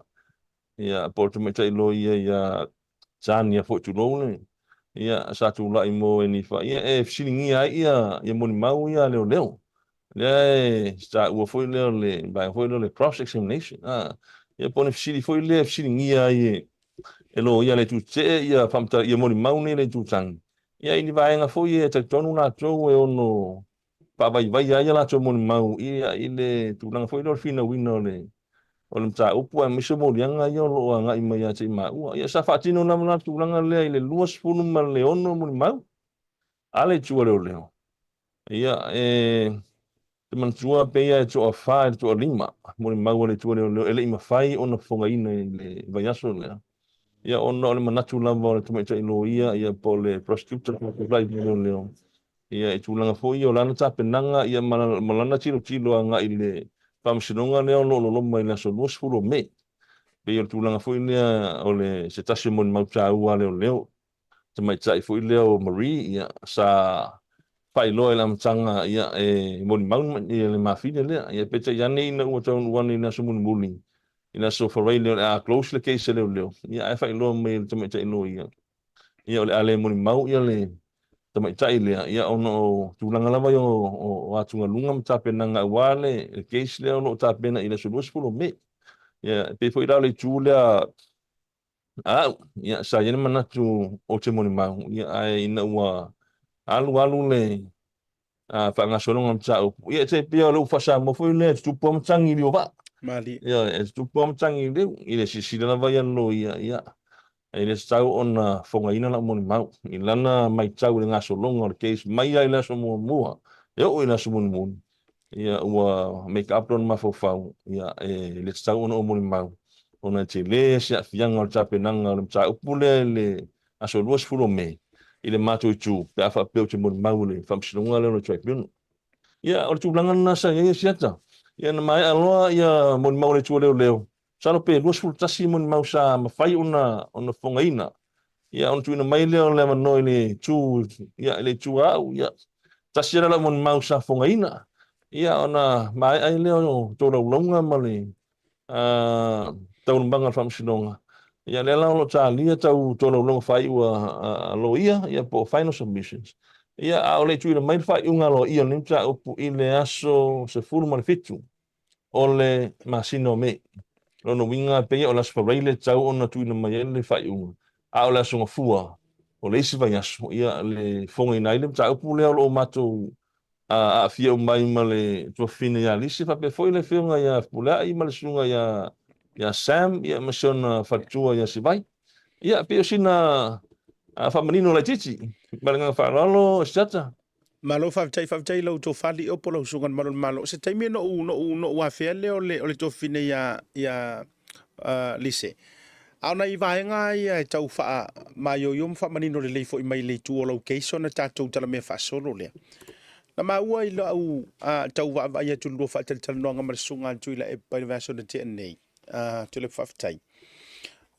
ia po o le tamaitai loia ia Tania foi tulou le, ia sa tulai mo Henifa, ia e fesiligia ai ia ia molimau ia a leoleo. Lea e taua foi lea o le vaega foi lea o le cross examination, a, ia po o le fesili foi lea e fesiligia ai e e loia le itu tetee ia faamatala ia molimau nei le itu tagi, ia i ni vaega foi e talitonu latou e ono faavaivaia ai a latou molimau ia i le tulaga foi lea o le finauina o le o le mataupu aemaise o moliaga ia o lo o agai mai ia te i maua. Ia sa faatino lava la le tulaga lea i le 26 molimau a le itu a leoleo. Ia, e te manatua pei e toafa i le toalima molimau a le itu a leoleo e le i mafai ona fofogaina i le vaiaso lea. Ia ona o le manatu lava o le tamaitai loia ia po o le prosecutor po o le leoleo ia i tulaga foi ia o lana tapenaga ia ma lana tilotilo agai i le faamasinoga lea o lo o loloma i le aso 20 o Me. Pei o le tulaga foi lea o le se tasi o molimau taua a leoleo tamaitai foi lea o Marie ia sa faailoa i le amataga ia e molimau ia le mafine lea. Ia peitai ane ina ua taunuu ane i le aso mulimuli i le aso Faraile o le a close le case a leoleo, ia ae faailoa mai e le tamaitai loia ia o le a le molimau ia le tamaitai lea, ia ona o tulaga lava ia o atugaluga ma tapenaga aua le case lea o lo o tapena i le aso 20 o Me. Ia e pei foi la o le itu lea a au, ia sa i ai le manatu ou te molimau, ia ae ina ua alu alu le faagasologa o le mataupu, ia e tai pei o le upu faa-Samoa foi lea, e tutupu lava matagi i liu o vaa. Malie. Ia, e tutupu lava matagi i liu, i le silasila lava ia a le loia, ia, e le tatau ona fogaina lau molimau i lana matau i le gasologa o le case mai lava i le aso muamua e oo i le aso mulimuli, ia ua make up lona mafaufau, ia e le tatau ona ou molimau ona e tele se aafiaga o le tapenaga o le mataupu lea i le aso 20 o Me i le matou itu pe a faapea ou te molimau i le faamasinoga lea o le Tribunal. Ia o le tulaga lena sa i ai Asiata. Ia na maea loa ia molimau a le itu a leoleo, masalo pe 21 molimau sa mafai ona ona fofogaina. Ia ona tuuina mai lea o le avanoa i le itu ia i le itu a au, ia tasi lava lau molimau sa fofogaina. Ia ona maea ai lea o tolaulauga ma le taualumaga o le faamasinoga. Ia lea la o lo o talia tau tolaulauga faaiu a loia, ia po o final submissions. Ia a o le i tuuina mai le faaiuga aloaia o lenei mataupu i le aso 17 o le masina o Me. Lona uiga e pei o le aso Faraile e tatau ona tuuina mai ai le faaiuga, a o le aso Gafua o le isi vaiaso, ia le fogaina ai le mataupu lea o lo o matou aafia uma ai ma le tuafafine ia Lisi, faapea foi le afioga ia Fepuleai ma le susuga ia ia Sam ia ma si ona faletua ia Sivai. Ia, pei o sina faamanino laitiiti. Ma le agaga faaaloalo, Esetata. Malo faafetai, faafetai i lau tofa Lio po o lau susuga i le Malu o le Malo. O se taimi ona ou, ona ou afea lea o le, o le tuafafine ia, ia Lise. A o nai vaega ia e tau faamaioio ma faamanino lelei foi mai le itu o lau case ona tatou talamea faasolo lea. Na maua i lau tau vaavaai atu i le lua faatalatalanoaga ma le susuga a Tuilaepa i le vaiaso na tea nei, Tuilaepa faafetai.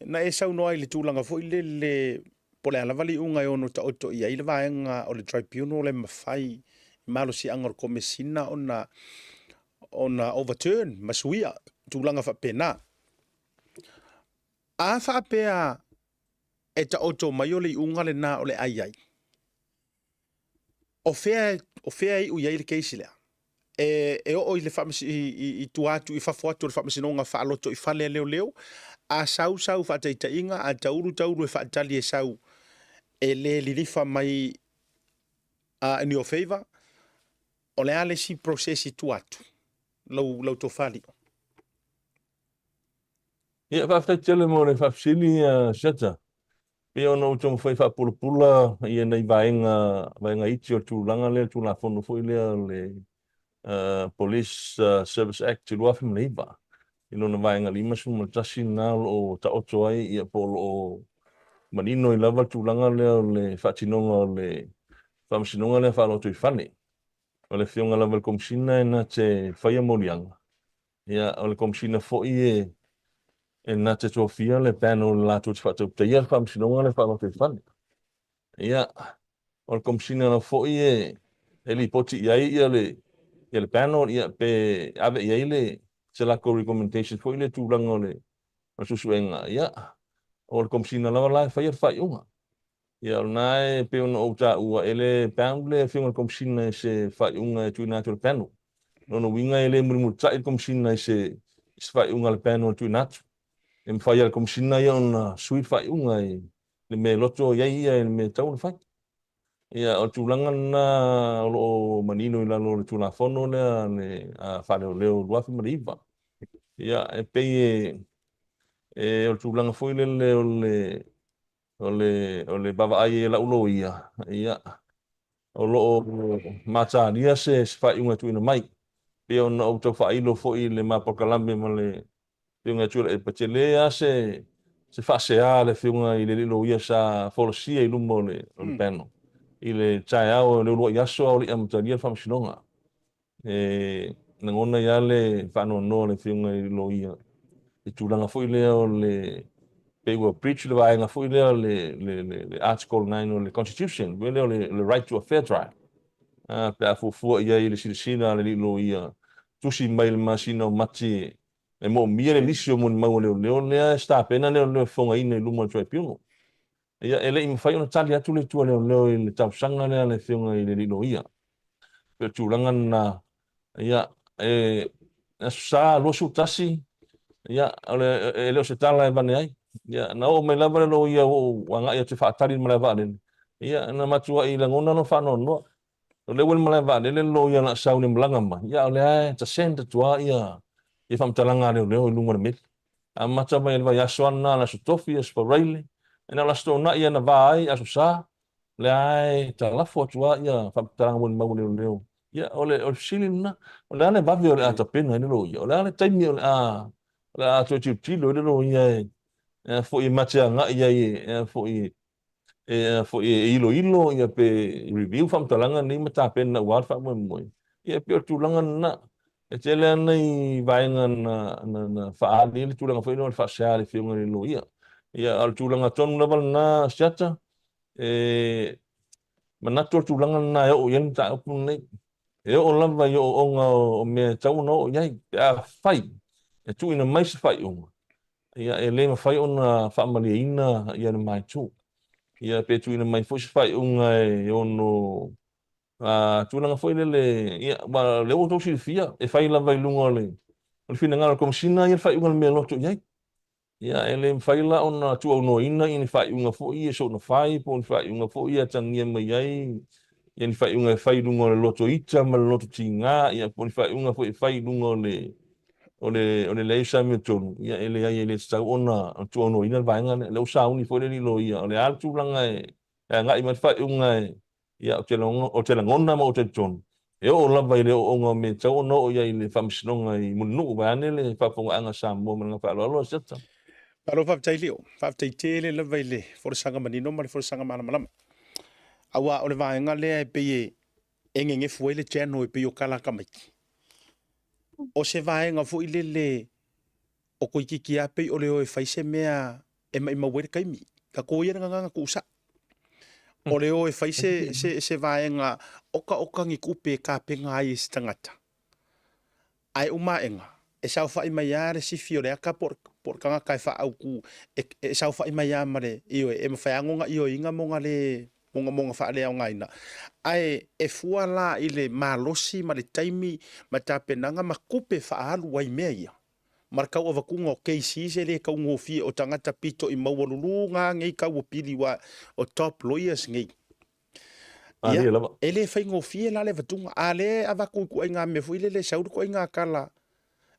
Na e saunoa i le tulaga foi lele po o le a lava le iuga e ono taoto i ai le vaega o le tribunal e mafai i malosiaga o le Komesina ona ona overturn ma suia tulaga faapena. A faapea e taoto mai o le iuga lena o le a i ai, o fea, o fea e iu i ai le case lea? E, e oo i le faamasi, i, i, i tua atu i fafo atu o le faamasinoga faaloto i fale a leoleo, a sau sau faataitaiga, a taulu taulu e faatali e sau e le lilifa mai in your favor, o le a le isi process i tua atu? Lau, lau tofa Lio. Ia, faafetai tele mo le faafesili, Seta. Pei ona ou taumafai e faapulapula ia nai vaega, vaega iti o le tulaga lea, le Tulafono foi lea o le Police Service Act 2009, i lona vaega 51 lena o lo o taoto ai ia po o lo o manino ai lava le tulaga lea o le faatinoga o le faamasinoga lea faalotoifale. O le afioga lava i le Komesina e na te faia moliaga, ia, o le Komesina foi e e na te tofia le panel latou te faatautaia le faamasinoga lea faalotoifale. Ia, o le Komesina lava foi e e lipoti i ai ia le ia le panel ia pe ave i ai le se latou recommendation foi le tulaga o le o le suesuega, ia, o le Komesina lava la e faia le faaiuga. Ia, o lena e pei ona ou taua, e le bound le Afioga i le Komesina i se faaiuga e tuuina atu e le panel. O lona uiga e le mulimulitai le Komesina i se i se faaiuga a le panel e tuuina atu. E mafai lava e le Komesina ia ona sui le faaiuga i le mea e loto i ai ia i le mea e tatau ona fai. Ia, o le tulaga lena o lo o manino i lalo o le Tulafono lea a le Faaleoleo 2009. Ia, e pei e, e o le tulaga foi lele o le O le, o le vaavaai e lau loia, ia, o lo o matalia se, se faaiuga e tuuina mai. Pei ona ou tau faailo foi i le ma polokalame ma le Afioga ia Tuilaepa, tele lava se se faasea a le Afioga i le Alii Loia sa folasia i luma o le panel i le taeao o le uluai aso a o le i amatalia le Faamasinoga. E lagona ai lava le faanoanoa o le Afioga i le Loia i tulaga foi lea o le pei ua breach le vaega foi lea o le Article 9 o le Constitution, foi lea o le right to a fair trial. Pe a fuafua i ai i le silasila a le alii loia, tusi mai i le masina o Mati e moomia le lisi o molimau a leoleo lea e tapena leoleo e fofogaina i luma o le Tribunal. Ia, e le i mafai ona tali atu le itu a leoleo i le talosaga lea a le Afioga i le alii loia. Pei o le tulaga lena, ia, e Aso Sa 21, ia, o le, e le o se tala e avane ai. Ia, na oo mai lava le loia ua ou agai atu e faatali i le malae vaalele, ia, na matuai lagona lona faanoanoa. O lea ua i le malae vaalele le loia o le a sau i le malaga mai, ia, a o lea e ta send atu lava ia, ia faamatalaga a leoleo i luga o le meli. Amata mai i le vaiaso lava lena, le Aso Tofi, Aso Faraile, na o le Aso Toonai ia na va ai, Aso Sa, lea e talafo atu lava ia faamatalaga molimau a leoleo. Ia, o le, o le fesili lena, o le a le vave o le a tapena ai le loia? O le a le taimi o le a, o le a toe tilotilo ai le loia e, e a foi e mate agai ai e, e a foi e, a foi e iloilo ia pe review faamatalaga nei ma tapena aua le faamoemoe. Ia, e pei o le tulaga lena. E tele lava nai vaega na, na, na faaali ai le tulaga foi lea o le faasea a le Afioga i le Loia. Ia, a o le tulaga tonu lava lena, Siata, E manatu o le tulaga lena e oo i ai le mataupu lenei. E oo lava i ooooga o mea e tatau ona oo i ai. Pe afai e tuuina mai se faaiuga, ia e le mafai ona faamalieina ia le ma itu. Ia pe tuuina mai foi se faaiuga e ono a tulaga foi lele, ia, aua o lea ua outou silafia, e fai lava i luga o le finagalo o le Komesina ia le faaiuga o le mea e loto i ai. Ia, e le mafai la ona tuuaunoaina ni faaiuga foi ia soona fai po o ni faaiuga foi ia e atagia mai ai ia ni faaiuga e fai i luga o le loto ita ma le loto tiga, ia po o ni faaiuga foi e fai i luga o le o le o le leai o se amiotonu, ia e leai e le tatau ona tuuaunoaina le vaega lea. O lea ua sauni foi le alii loia, o le a le tulaga e agai mai le faaiuga e Ia, ou te, ou te lagona ma ou talitonu, e oo lava i le ooooga o mea e tatau ona oo i ai i le Faamasinoga i Mulinuu, vaeane le faafofogaaga a Samoa ma le agaga faaaloalo, Asiata. Malo faafetai Lio. Faafetai tele lava i le folasaga manino ma le folasaga malamalama. Aua o le vaega lea e pei e gegefu ai le channel e pei o Kala Tamaiti. O se vaega foi lele o toeitiiti lava pei o le o e fai se mea e maimau ai le taimi. Tatou ia le gagana tuusao. O le o e fai se, se, se vaega okaoka ni tupe e tapena ai e se tagata. Ae uma aega, e saofai mai lava le sifi o le ata po o le tagata e faaautu, e, e saofai mai lava ma le ioe, e mafai lava ona ioeina ma ona le mogamoga faaleaogaina. Ae e fua la i le malosi ma le taimi ma tapenaga ma tupe faaalu ai mea ia. Ma le tau avatuga o cases e le taugofie o tagata pito i maualuluga nei tau o pili ua o top lawyers nei. Ia, e le faigofie la le avatuga. A le avatu i ituaiga mea foi lele e sau le ituaiga tala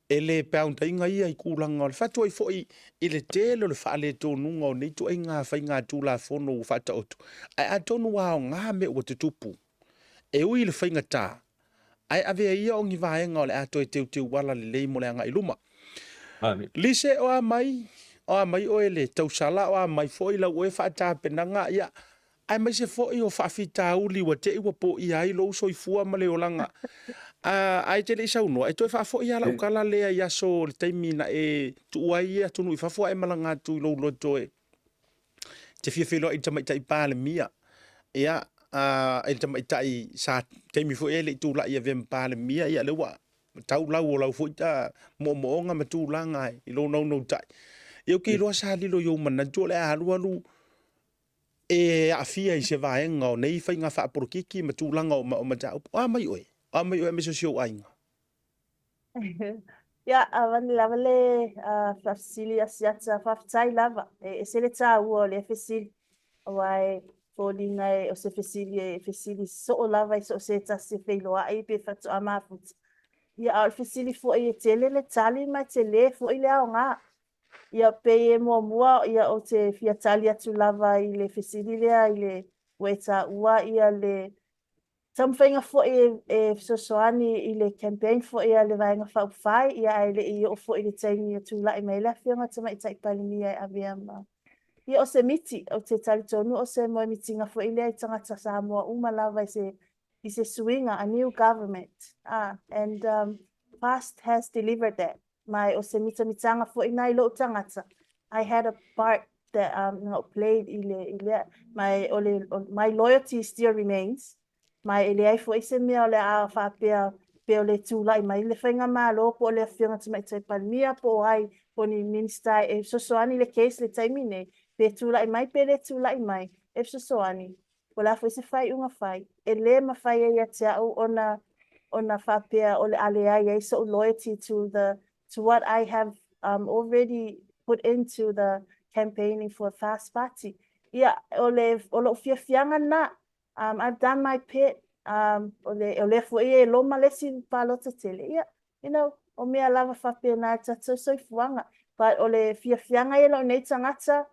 e le bound aiga ia i tulaga o le fatuai foi i le tele o le faaletonuga o nei ituaiga faiga tulafono ua faataoto. Ae atonu ua aoga mea ua tutupu e ui i le faigata, ae avea ia o ni vaega o le a toe teuteu ala lelei mo le agai i luma. Lise, o a mai, o a mai oe le tausala, o a mai foi lau oe faatapenaga, ia, aemaise foi o faafitauli ua te i ua poia ai lou soifua ma le olaga. A, ae te le i saunoa, e toe faafoi lava lau tala lea i aso o le taimi na e tuua ai atunuu i fafo ae malaga atu i lou loto e te fia feiloai i le tamaitai Palemia. Ia, a, i le tamaitai sa taimi foi e le i tulai e avea ma Palemia, ia lea ua tau lau o lau foi ta moomooga ma tulaga i lou naunautai. Ia ou te iloa sa lilo i ou manatu o le a alualu e aafia i se vaega o nei faiga faapolokiki ma tulaga o, o mataupu. O a mai oe? O a mai oe aemaise o si ou aiga? Ia, avane lava le faafesili a Siata, faafetai lava. E ese le taua o lea fesili, aua e foliga e, o se fesili e fesili soo lava i so o se tasi e feiloai pe faatoa mafuta. Ia, a o le fesili foi e tele le tali ma e tele foi le aoga. Ia, pei e muamua, ia, ou te fia tali atu lava i le fesili lea i le ua e taua ia le. Taumafaiga foi e fesoasoani i le campaign foi a le Vaega Faaupufai, ia ae le i oo foi i le taimi e tulai mai ai le Afioga i le Tamaitai Palemia e avea ma Ia o se miti, ou te talitonu o se moemitiga foi lea i tagata Samoa uma lava i se i se suiga, a new government, ah, and um, past has delivered that. Ma o se mitamitaga foi na i lou tagata. I had a part that um, na played i le, i lea, ma o le, my loyalty still remains. Ma e leai foi se mea o le a faapea pe o le tulai mai le faigamalo po o le Afioga Tamaitai Palemia po o ai po o ni Minisita e fesoasoani i le case i le taimi nei, pe tulai mai pe le tulai mai, e fesoasoani. Po o le a foi se faaiuga fai, e le mafai ai ia te au ona ona faapea o le a leai ai so'u loyalty to the to what I have um, already put into the campaigning for FAST Party. Ia, o le o lo'u fiafiaga lena. Um, I've done my bit. Um, o le, o lea foi e loma le isi palota tele. Ia, you know, o mea lava faapena i tatou soifuaga. But o le fiafiaga ia lou nei tagata,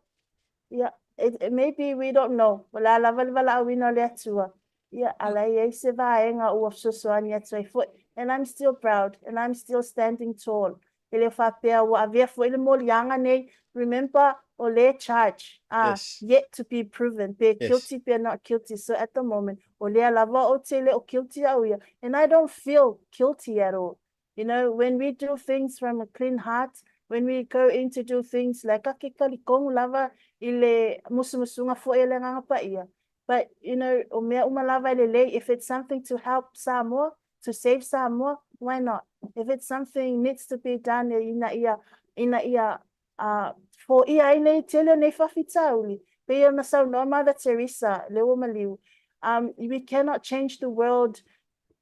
ia, it, it, maybe we don't know. O le a lava le valaauina o le Atua. Ia, a la e i ai se vaega ua fesoasoani atu ai foi. And I'm still proud, and I'm still standing tall. E le o faapea ua avea foi le moliaga nei, remember, o le charge, ah, Yes. yet to be proven, pe Yes. guilty pe not guilty. So at the moment, o lea lava ou te le o guilty au ia, and I don't feel guilty at all. You know, when we do things from a clean heart, when we go in to do things like ka ke talikongu lava i le musumusuga foi o le Agaga Paia. But, you know, o mea uma lava e lelei, if it's something to help Samoa, to save Samoa, why not? If it's something needs to be done ina ia, ina ia uh, foia ai nei tele o nei faafitauli, pei ona saunoa Mother Teresa, le ua maliu, um, we cannot change the world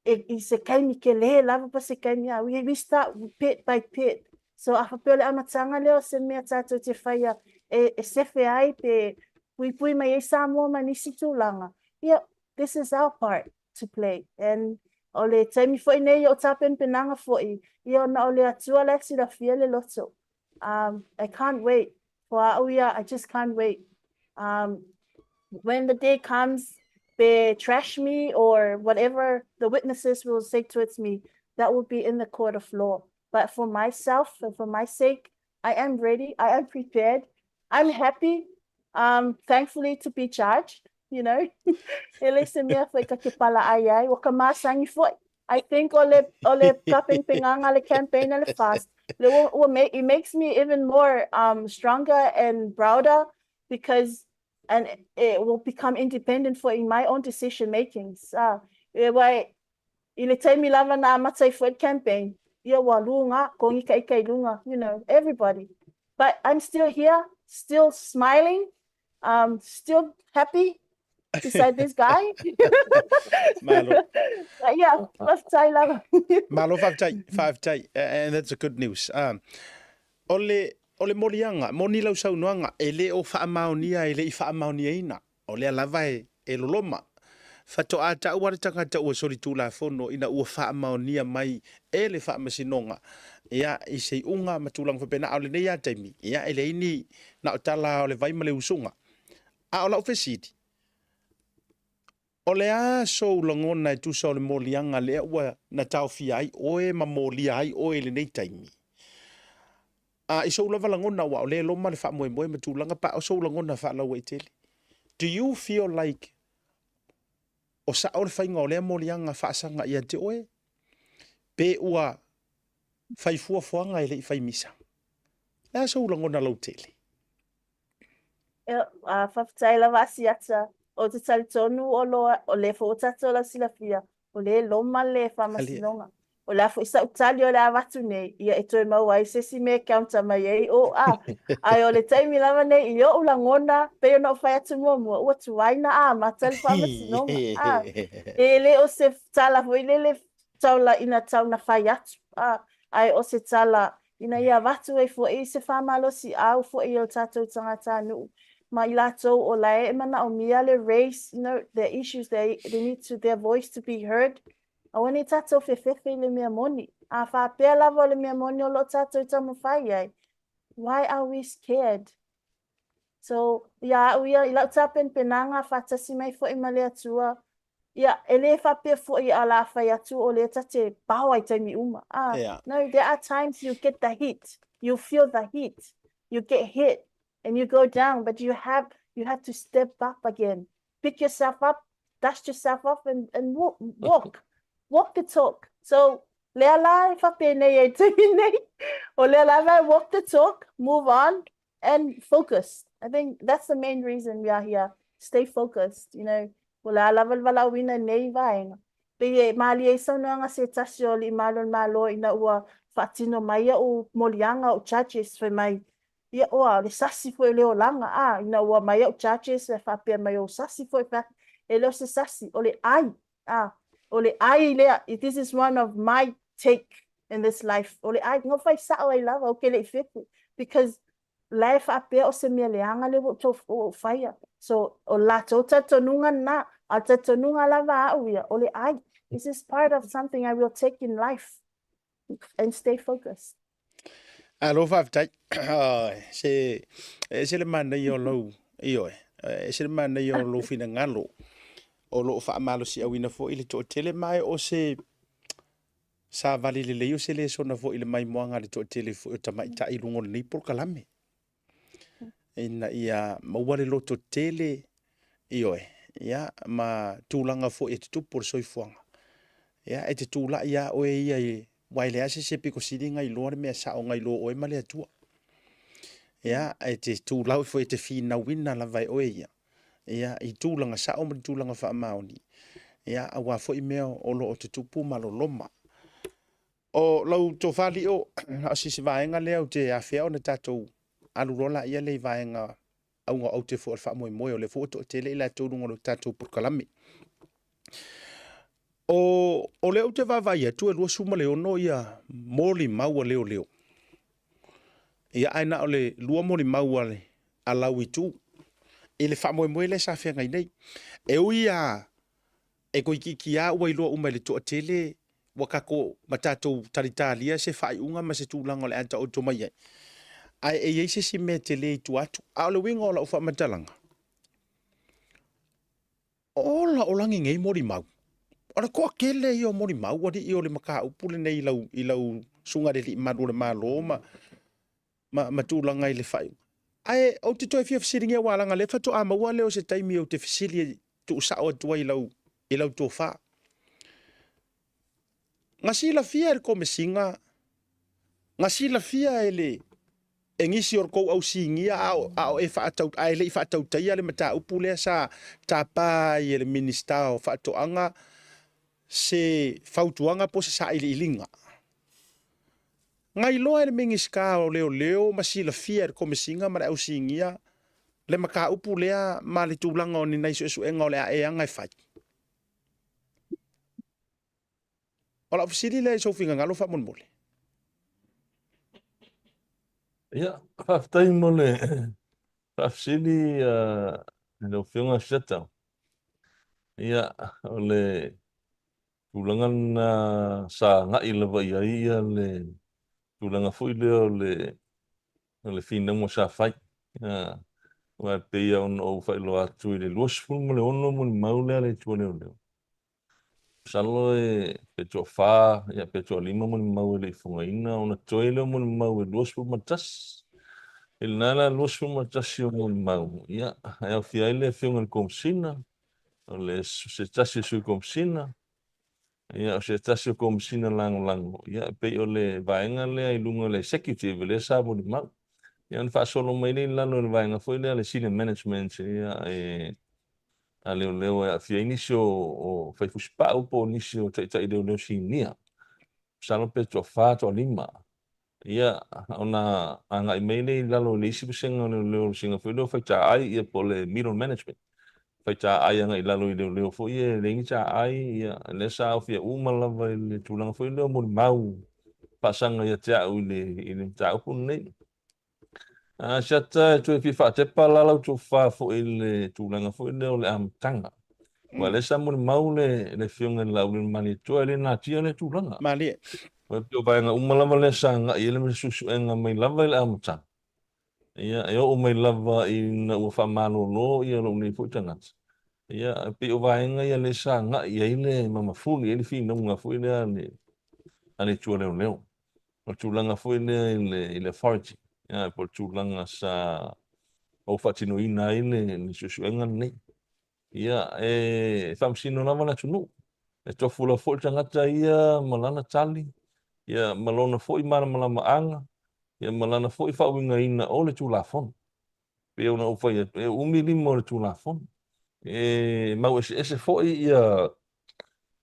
e, i se kaimi kele lava pa se kaimi a. We, we start bit by bit. So a faapea o le amataga lea o se mea tātou te whaia e, e sefe ai pe puipui mai ai Samoa ma nisi tulaga. Ia, this is our part to play. And o le taimi foi nei o tapenapenaga foi, ia ona o le Atua la e silafia le loto. Um, I can't wait. For au ia, I just can't wait. Um, when the day comes, be trash me or whatever the witnesses will say towards me, that will be in the court of law. But for myself and for my sake, I am ready. I am prepared. I'm happy, um, thankfully, to be charged, you know. E le se mea foi ka te pala ai ai, o ka masangi foi. I think o le, o le tapenapenaga le campaign a le FAST, le ua, ua make, it makes me even more um, stronger and prouder because and it will become independent for in my own decision makings. Ah, e wai, i le taimi lava na amata ai foi le campaign, ia ua luga, kogi ikaika i luga, you know, everybody. But I'm still here, still smiling, um, still happy beside this guy. Malo. But yeah, faafetai lava. Malo, faafetai, faafetai. And that's a good news. Um, o le, o le moliaga, moni lau saunoaga, e le o faamaonia, e le i faamaoniaina. O lea lava e, e loloma. Faatoa taua le tagata ua solitulafono ina ua faamaonia mai e le Faamasinoga, ia, i se iuga ma tulaga faapena. A o lenei lava taimi, ia, e leai ni, na o tala o le vai ma le usuga. A o lau fesili, o le a sou lagona e tusa o le moliaga lea ua na taofia ai oe ma molia ai oe i lenei taimi? A i sou lava lagona aua o lea e loma le faamoemoe ma tulaga pa o sou lagona faalauaitele, do you feel like o sao le faiga o lea moliaga faasaga ia te oe pe ua fai fuafuaga e le i fai misa? Le a sou lagona lautele? Ia, faafetai lava Asiata. Ou te talitonu o loa, o lea foi ua tatou lausilafia, o lea e loma le faamasinoga. O le a foi sa'u tali o le a avatu nei, ia e toe maua ai se isi mea e counter mai ai o a. Ae o le taimi lava nei i oʻu lagona, pei ona ou fai atu muamua, ua tuai na amata le faamasinoga, a. E le o se tala foi lele taula ina tau na fai atu, a. Ae o se tala ina ia avatu ai foi se faamalosiau foi i o tatou tagatanuu ma i latou o la e manaomia le raise, you know, their issues, they, they need to, their voice to be heard. Aua ne i tatou fefefe i le mea moni. A faapea lava o le mea moni o lo o tatou taumafai ai, why are we scared? So, ia au ia, i lau tapenapenaga, faatasi mai foi ma le Atua, Ia, e le faapea foi a la fai atu o lea ta te paoa i taimi uma. Ah, Yeah. no, there are times you get the heat, you feel the heat, you get hit and you go down, but you have you have to step up again. Pick yourself up, dust yourself off and, and walk, walk, walk the talk. So, lea la e faapēnei ai taimi nei, o lea lava e walk the talk, move on and focus. I think that's the main reason we are here. Stay focused, you know. O le a lava le valaauina i nei vaega. Pei e malie ai saunoaga se tasi o alii malu o le Malo ina ua faatino mai au moliaga, au charges, fai mai, ia, oa, o le sasi foi o le olaga, a, ina ua mai au charges e faapea mai o sasi foi, fai atu, e le o se sasi, o le ai, a, o le ai lea, this is one of my take in this life, o le ai, na fai sao ai lava, ou ke le i fefu, because la e faapea o se mea leaga lea ua outou ua ou faia. So, o le latou talitonuga lena, a o le talitonuga lava a au ia, o le ai. This is part of something I will take in life and stay focused. Alo faafetai. Se e ese le manaia o lou, ioe, e ese le manaia o lou finagalo o lo o faamalosiauina foi le toatele ma e o se Savali lelei o se lesona foi i le maimoaga a le toatele foi o tamaitai i luga o lenei polokalame. Ina ia maua le loto tele, ioe, ia, ma tulaga foi e tutupu o le soifuaga. Ia, e te tulai lava oe ia i, aua e leai se isi e pito sili ona iloa le mea sao nai lo oe ma le Atua. Ia, e te tulau foi e te finauina lava e oe ia, ia, i tulaga sao ma le tulaga faamaoni, ia, aua foi mea o lo o tutupu ma loloma. O lau tofa Lio, na o se isi vaega lea ou te afea ona tatou alu loa laia lea i vaega auga o aute foi o le faamoemoe, o lea foi ua toatele i latou i luga o le tatou polokalame. O, o lea ou te vaavaai atu e 26 ia molimau a leoleo. Ia ae na o le lua molimau a le a lau itu i le faamoemoe lea sa feagai nei. E ui lava e toeitiiti lava ua iloa uma e le toatele ua tatou ma tatou talitalia se faaiuga ma se tulaga o le a taoto mai ai, ae e i ai se isi mea tele i tua atu. A o le uiga o lau faamatalaga, Ola o lagi nei molimau. O le toatele ia o molimau alii o le mataupu lenei i lau, i lau susuga i le alii malu o le Malo ma, ma, ma tulaga i le faaiuga. Ae ou te toe fia fesiligia aua leaga o lea faatoa maua lea o se taimi ou te fesili e tuusao atu ai i lau, i lau tofa. Na silafia e le Komesina, na silafia e le e nisi o le tou au sinia a o, a o e faatau, ae le i faatautaia le mataupu lea sa tapa ai e le Minisita o Faatoaga se fautuaga po o se sailiiliga. Na iloa e le Minisita o Leoleo ma silafia e le Komesina ma le au sinia le mataupu lea ma le tulaga o ni nai suesuega o le a e aga e fai. O lau fesili lea i sou finagalo faamolemole. Ia, faafetai mo le faafesili i lau Afioga Seta. Ia, o le tulaga lena sa agai lava i ai ia le tulaga foi lea o le o le finauga sa fai. Aua e pei lava ona ou faailoa atu i le 26 molimau lea a le Itu a Leoleo, Masalo e pe toafa ia pe toalima molimau e le i fogaina ona toe lea o molimau e 21. I lena la 21 o molimau, ia e aofia ai le Afioga i le Komesina, o le se tasi o Sui Komesina, ia o se tasi o Komesina Lagolago, ia e pei o le vaega lea i luga o le Executive lea sa molimau. Ia ona faasolo mai lea i lalo i le vaega foi lea le Senior Management, ia e a leoleo e aafia ai nisi o faifusipau po o nisi o taitai leoleo sinia. Masalo pe toafa, toalima. Ia, ona agai mai lea i lalo i le isi vasega o leoleo, le vasega foi lea o faitaai ia po o le middle management. Faitaai agai i lalo i leoleo foi ia e leai ni taai, ia, lea sa aofia uma lava i le tulaga foi lea o molimau faasaga ia te au i le, i le mataupu lenei. A Siata, e toe fia faatepa la lau tofa foi i le tulaga foi lea o le amataga. Aua o lea sa molimau le le Afioga i le Laaulialemalietoa e le natia lea tulaga. Malie. Aua e pei o vaega uma lava lea sa agai i ai le suesuega mai lava i le amataga. Ia, e oo mai lava ina ua faamalolo ia lou nei foi tagata. Ia, e pei o vaega ia lea sa agai i ai le mamafuli ai le finauga foi lea a le a le Itu o Leoleo. O le tulaga foi lea i le i le authority, ia, po o le tulaga sa ou faatinoina ai le le suesuega lenei. Ia, e faamasino lava le atunuu. E tofu lava foi le tagata ia ma lana tali, ia ma lona foi malamalamaaga, ia ma lana foi faauigaina o le Tulafono. Pei ona ou fai atu, e umi lima o le Tulafono. E mau eseese foi ia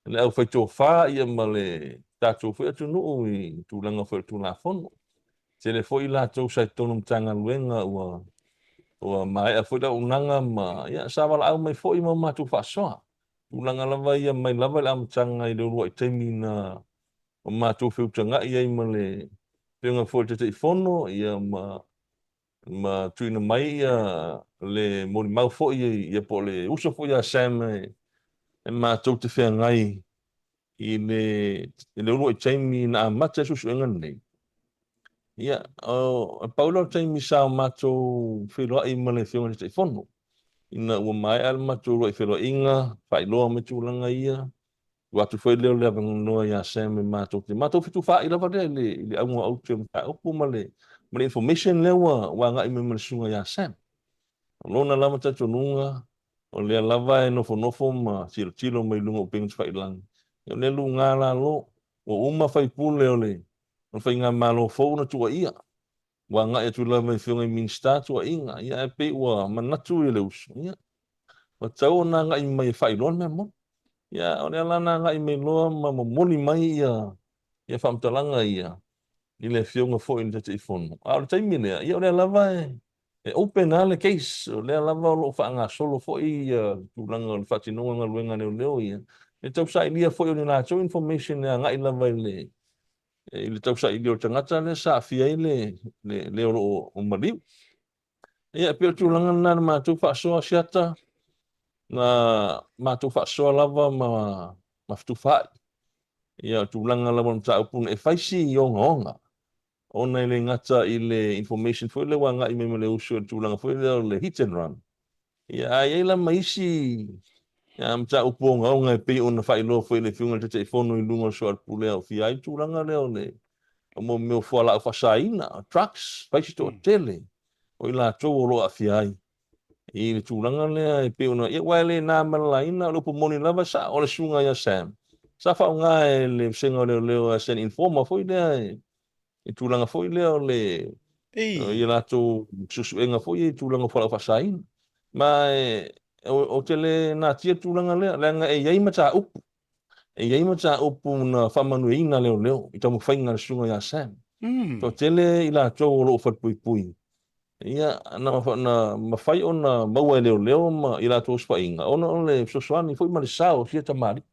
le aufaitofa ia ma le tatou foi atunuu i tulaga foi o le Tulafono. Tele foi i latou sa i totonu o Matagaluega ua ua maea foi le auaunaga ma ia sa valaau mai foi ma matou faasoa. Tulaga lava ia mai lava i le amataga i le uluai taimi na o matou feutagai ai ma le Afioga foi i le Taitaifono ia ma ma tuuina mai ia le molimau foi ia po o le uso foi ia Sam e matou te feagai i le i le uluai taimi na amata ai suesuega lenei. Ia, o, e pau lea o le taimi sa o matou feiloai ma le Afioga i le Taitaifono, ina ua maea le matou uluai feiloaiga, faailoa mai tulaga ia, tuu atu foi lea o le avanoa ia Sam e matou te matou fetufaai lava lea i le, i le auga o aute o mataupu ma le, ma le information lea ua, ua agai mai ma le susuga ia Sam. O lona lava talitonuga, o lea lava e nofonofo ma tilotilo mai luga o upega tafailagi, o lea luga lalo, ua uma faipule o le, o le faigamalo fou na tuuaia. Ua agai atu lava i Afioga i Minisita tuuaiga, ia ae pei ua manatu ia le uso, ia, ua tatau ona agai mai e faailoa le mea moni. Ia, o lea la na agai mai loa ma momoli mai ia, ia faamatalaga ia i le Afioga foi i le Taitaifono. A o le taimi lea, ia o lea lava e, e open lava le case, o lea lava o lo o faagasolo foi ia tulaga o le faatinoga o galuega a leoleo ia, e tausailia foi o ni latou information e agai lava i le, i le tausailia o le tagata lea sa aafia ai le, le, le o lo o maliu. Ia, e pei o le tulaga lena na matou faasoa siata, na matou faasoa lava ma, ma fetufaai. Ia, o le tulaga lava o le mataupu e fai si ogaoga, ona e le gata i le information foi lea ua agai mai ma le uso i le tulaga foi lea o le hit and run. Ia, a i ai la ma isi mataupu ogaoga e pei ona faailoa foi e le Afioga i le Taitaifono i luga o le soalepule e aofia ai le tulaga lea o le o mea o fualaau faasaina, drugs, fai si toatele o i latou o lo o aafia ai i le tulaga lea e pei ona, ia, aua e le na ma le laina, o le upu moni lava, sa o le susuga ia Sam, sa faaaoga e le vasega o leoleo as an informer foi lea e i tulaga foi lea o le i latou suesuega foi ia i tulaga o fualaau faasaina. Ma e, ou te le natia le tulaga lea, leaga e i ai mataupu, e i ai mataupu na faamanuiaina leoleo i taumafaiga a le susuga ia Sam. Toatele i latou o lo o falepuipui, ia, na, na mafai ona maua e leoleo ma i latou osofaiga ona o le fesoasoani foi ma le sao o sia tamalii.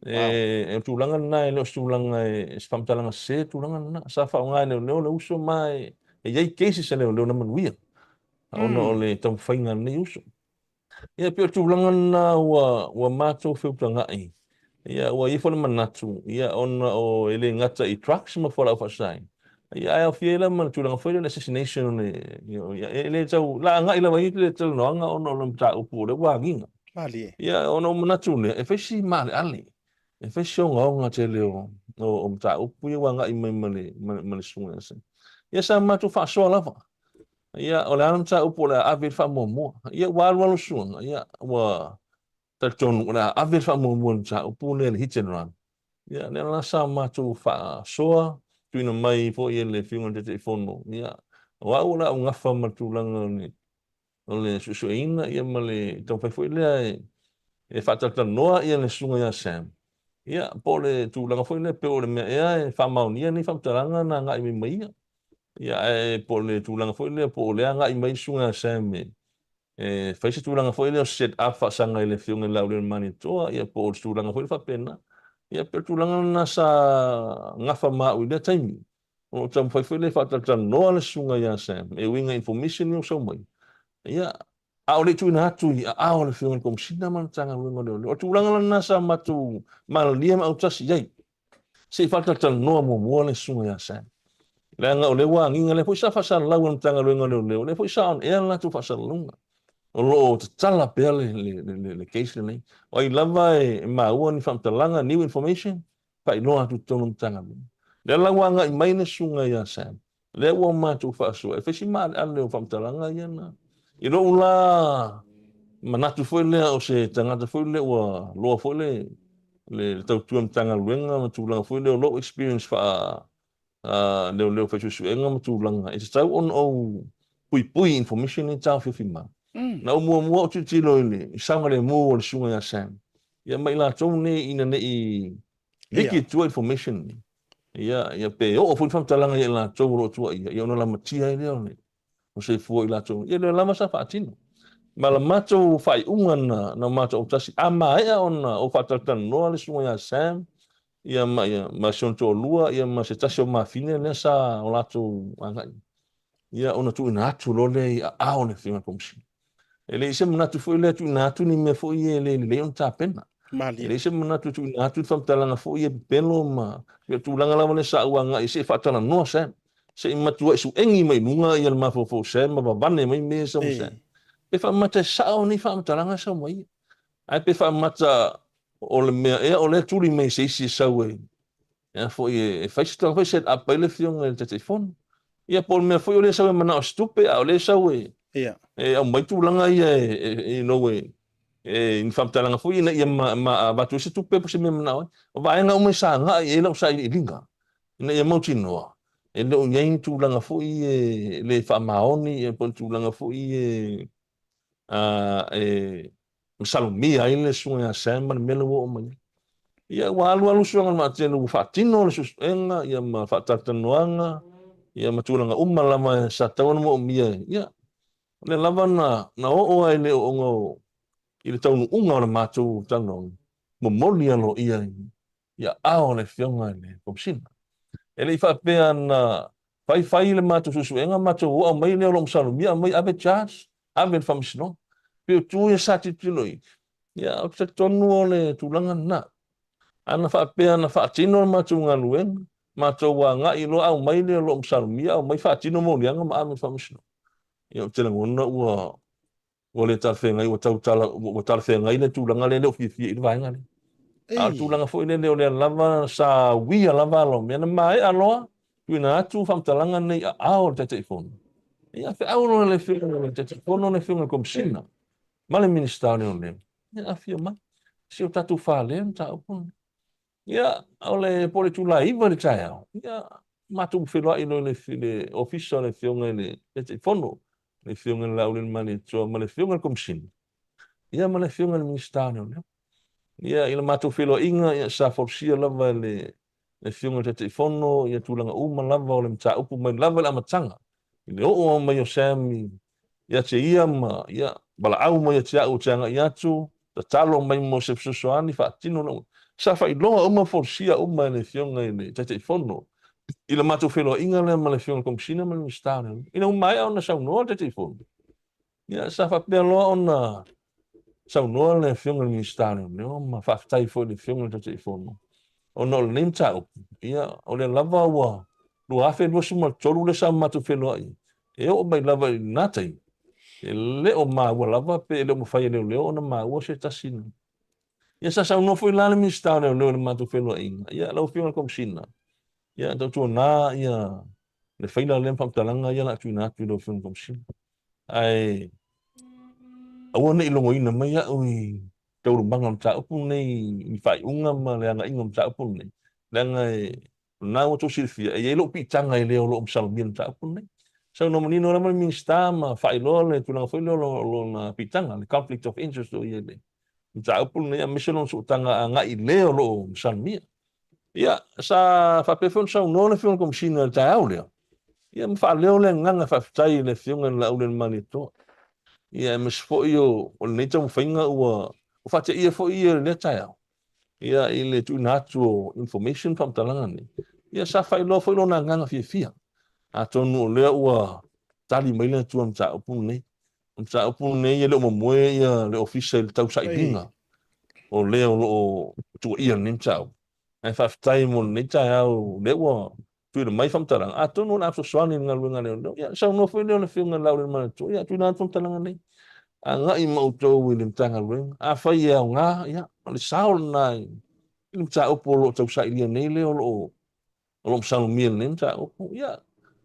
E, o tulaga lena e le o se tulaga e, se faamatalaga sese tulaga lena. Sa faaaoga e leoleo le uso ma e, e i ai cases a leoleo na manuia ona o le taumafaiga a lenei uso. Ia, pei o le tulaga lena ua, ua matou feutagai. Ia, ua i ai foi le manatu, ia, ona o e le gata i drugs ma fualaau faasaina, ia, ae aofia ai la ma le tulaga foi lea o le assassination o le, ia, e le tau laagai lava i le talanoaga ona o le mataupu o lea ua agiga. Malie. Ia, ona ou manatu lea, e fai si maaleale, e fai si ogaoga tele o, o, o mataupu ia ua agai mai ma le, ma, ma le susuga ia Sam. Ia, sa matou faasoa lava. Ia, o le a le mataupu o le a ave i le faamuamua. Ia, ua alu alu susuga, ia, ua talitonu o le a ave le faamuamua i le mataupu lea i le hit and run. Ia, lea la sa matou faasoa, tuuina mai foi e le Afioga i le Taitaifono, ia, o au o le a ou gafa ma le tulaga o le o le suesueina ia ma le taumafai foi lea e, e faatalatalanoa ia le susuga ia Sam, ia po o le tulaga foi lea pe o le mea ea e faamaonia nei faamatalaga na agai mai ma ia. Ia ae po o le tulaga foi lea po o lea agai mai le susuga ia Sam e, e fai se tulaga foi lea o set up faasaga i le Afioga i le Laaulialemalietoa, ia po o le tulaga foi lea faapena. Ia pei o le tulaga lena sa gafa ma au i lea taimi. O lo o taumafai foi lea e faatalatalanoa le susuga ia Sam e uiga i information ia ua sau mai. Ia, a o le i tuuina atu i aao o le Afioga i le Komesina ma le Matagaluega o Leoleo. O le tulaga lena sa matou malalia ma autasi i ai. Se i faatalatalanoa muamua le susuga ia Sam. Leaga o lea ua agiga, lea foi sa faasalalau e le Matagaluega o Leoleo, lea foi sa on air le latou faasalalauga. O lo o tatala pea le, le, le, le case lenei. O ai lava e maua ni faamatalaga, new information, faailoa atu i totonu o le Matagaluega. Lea la ua agai mai le susuga ia Sam, lea ua matou faasoa e fai si maaleale o faamatalaga ia na. I lou la manatu foi lea o se tagata foi lea ua loa foi le, le tautua Matagaluega ma tulaga foi lea o lou experience faa leoleo fai suesuega ma tulaga e tatau ona ou puipui information nei taofiofi mai. Na ou muamua ou tilotilo i le saogalemu o le susuga ia Sam, ia ma i latou nei ina ne i liki i tua information nei, ia, ia pe oo foi ni faamatalaga ia i latou o lo o tuuaia, ia ona lamatia ai lea o le o soifua i latou, ia lea lava sa faatino. Ma la matou faaiuga na, na matou autasi, a maea ona ou faatalatalanoa le susuga ia Sam, ia ma, ia, ma si ona toalua, ia ma se tasi o mafine lea sa o latou agai. Ia ona tuuina atu loa lea i aao o le Afioga i le Komesina. E leai se manatu foi lea e tuuina atu ni mea foi e le lelei ona tapena. Malie. E leai se manatu e tuuina atu ni faamatalaga foi e pepelo ma pei o tulaga lava lea sa ou agai se i faatalanoa Sam. Se i matuai suegi mai luga ia le mafaufau o Sam ma vavane mai mea e sau ma Sam. Pe faamata e sao nei faamatalaga e sau ma ia. Ae pe faamata o le mea ea o lea e tuli mai e se isi e sau e Ea foi e fai se tulaga foi set up ai le afioga i le Taitaifono. Ia po o le mea foi o lea e sau e manao se tupe a o lea e sau e e aumai tulaga ia e you know e e ni faamatalaga foi ina ia ma, ma avatu ai se tupe po o se mea e manao ai. O vaega uma e sa agai i ai lau sailiiliga ina ia mautinoa e le o i ai ni tulaga foi e le faamaoni ia po o ni tulaga foi e e masalomia ai le susuga ia Sam ma le mea lea ua oo mai ai. Ia ua alu alu suega o le Maatele ua faatino le suesuega ia ma faatalatalanoaga ia ma tulaga uma lava sa tatau ona moomia. Ia o lea lava na, na oo ai le ooga o, i le taunuuga o le matou talanoaga, momoli aloaia i, i aao o le Afioga i le Komesina. E le i faapea na fai fai le matou suesuega matou oo aumai lea o lo o masalomia aumai ave charge, ave i le Faamasinoga. Pei o tu ia sa tilotilo i ai. Ia, ou te talitonu o le tulaga lena. A na faapea na faatino le matou galuega, matou agai loa aumai lea o lo o masalomia aumai faatino moliaga ma ave i le Faamasinoga. Ia, ou te lagona ua ua le talafeagai, ua tau tala, ua talafeagai le tulaga lea, e le o fiafia i le vaega lea. A o le tulaga foi lele o lea lava sa uia lava ala o mea, na maea loa tuuina atu faamatalaga nei i aao o le Taitaifono. Ia, feau loa le Afioga i le Taitaifono, le Afioga i le Komesina ma le Minisita o Leoleo, ia afio mai, se o tatou falea le mataupu lenei. Ia, o le po o le itula 9 i le taeao, ia, matou feiloai loa i le ofisa o le Afioga i le Taitaifono, le Afioga i le Laaulialemalietoa ma le Afioga i le Komesina, ia ma le Afioga i le Minisita o Leoleo. Ia, i le matou feiloaiga, ia, sa folasia lava e le Afioga i le Taitaifono ia tulaga uma lava o le mataupu mai lava i le amataga, i le oo mai o Sam i ia te ia ma ia valaau mai ia te au ou te agai atu, tatalo mai mo se fesoasoani, faatino lau. Sa faailoa uma folasia uma e le Afioga i le Taitaifono i le matou feiloaiga lea ma le Afioga i le Komesina ma le Minisita o Leoleo. Ina ua maea ona saunoa le Taitaifono, ia sa faapea loa ona saunoa le Afioga i le Minisita o Leoleo ma faafetai foi i le Afioga i le Taitaifono ona o lenei mataupu, ia o lea lava ua 2023 lea sa matou feiloai E oo mai lava i lena taimi, e le o maua lava pe le o mafai e leoleo ona maua se tasi na. Ia sa saunoa foi la le Minisita o Leoleo i le matou feiloaiga, ia lau Afioga i le Komesina, ia tautuana ia le faila lea ma faamatalaga ia o le a tuuina atu i lau Afioga i le Komesina. Ae aua ne i logoina mai au i taualumaga o le mataupu lenei i faaiuga ma le agaiga o le mataupu lenei, leaga e O lena ua outou silafia, e i ai lou piitaga i le o lo o masalomia le mataupu lenei. Saunoa manino lava le Minisita ma faailoa le tulaga foi lea o lona piitaga, le conflict of interest o i ai i le mataupu lenei aemaise lona sootaga agai i le o lo o masalomia. Ia, sa faapea foi ona saunoa le Afioga i le Komesina i le taeao lea, ia ma faaleo le agaga faafetai i le Afioga i le Laaulialemalietoa. Ia, aemaise foi o lenei taumafaiga ua faateia foi ia i lea taeao. ia i le tuuina atu o information faamatalaga nei, ia sa faailoa foi lona agaga fiafia. Atonu o lea ua tali mai le Atua i le mataupu lenei. O le mataupu lenei e le o momoe ia le ofisa i le tausailiga o lea o lo o tuuaia i lenei mataupu. Ae faafetai mo lenei taeao o lea ua tuuina mai faamatalaga, atonu o le a fesoasoani i le galuega a leoleo. Ia, saunoa foi lea o le Afioga i le Laaulialemalietoa, ia tuuina atu faamatalaga nei. Agai ma outou i le Matagaluega. Afai e aoga, ia, o le sao lena i le mataupu o lo o tausailia nei lea o lo o o lo o masalomia i lenei mataupu. Ia,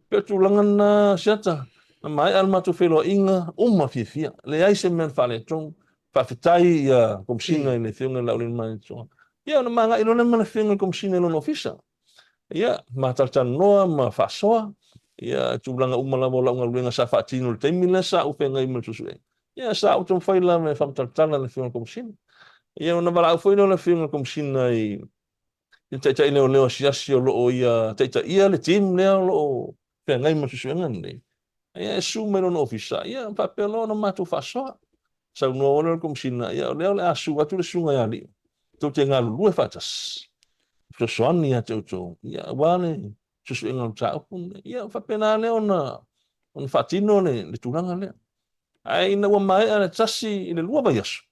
pei o le tulaga lena Asiata, na maea le matou feiloaiga, uma fiafia, leai se mea na faaletonu. Faafetai ia Komesina i le Afioga i le Laaulialemalietoa. Ia, ona ma agai loa lea ma le Afioga i le Komesina i lona ofisa. Ia, ma talatalanoa ma faasoa, ia, tulaga uma lava o lau galuega sa faatino i le taimi lea sa ou feagai ma le suesuega. Ia, sa ou taumafai lava e faamatalatala i le Afioga i le Komesina. Ia, ona valaau foi lea o le Afioga i le Komesina i le taitai leoleo asiasi o lo o ia taitaia le team lea o lo o feagai ma le suesuega lenei. Ia, e susu mai lona ofisa, ia, faapea loa ona matou faasoa. Saunoa loa le Komesina, ia, o lea o le a susu atu le susuga ia Lio, tou te galulue faatasi, fesoasoani ia te outou, ia, aua le suesuega o le mataupu lenei. Ia, faapena lea ona ona faatino le, le tulaga lea. Ae ina ua maea le tasi i le lua vaiaso,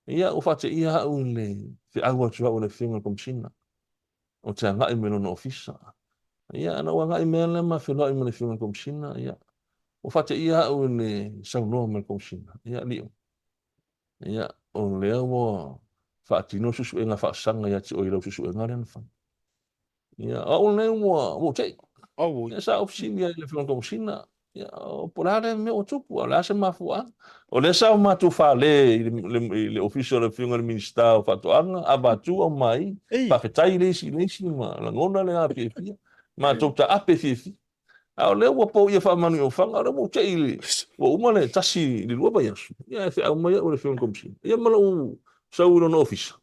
ia, ua faateia au i le feau atu au e le Afioga i le Komesina, ou te agai mai lona ofisa. Ia, na ou agai mai lea ma feiloai ma le Afioga i le Komesina, ia, ua faateia au i le saunoa mai le Komesina, ia, Lio, ia, o lea ua faatino suesuega faasaga ia te oe i lau suesuega lea na fai. Ia, o au lenei ua ou te'i. Auoi. Ia, sa ou fesili ai i le Afioga i le Komesina, ia, po o le a lea mea ua tupu, a o le a se mafuaaga. O lea sa o matou fale i le, le, i le ofisa o le Afioga i le Minisita o Faatoaga, avatu aumai, faafetai le isi i le isi ma lagona le agaga fiafia, matou taape fiafia. A o lea ua poia faamanuiofaga, o lea ua ou te'i i le, ua uma le tasi i le lua vaiaso, ia e feau mai au e le Afioga i le Komesina. Ia ma lou sau i lona ofisa,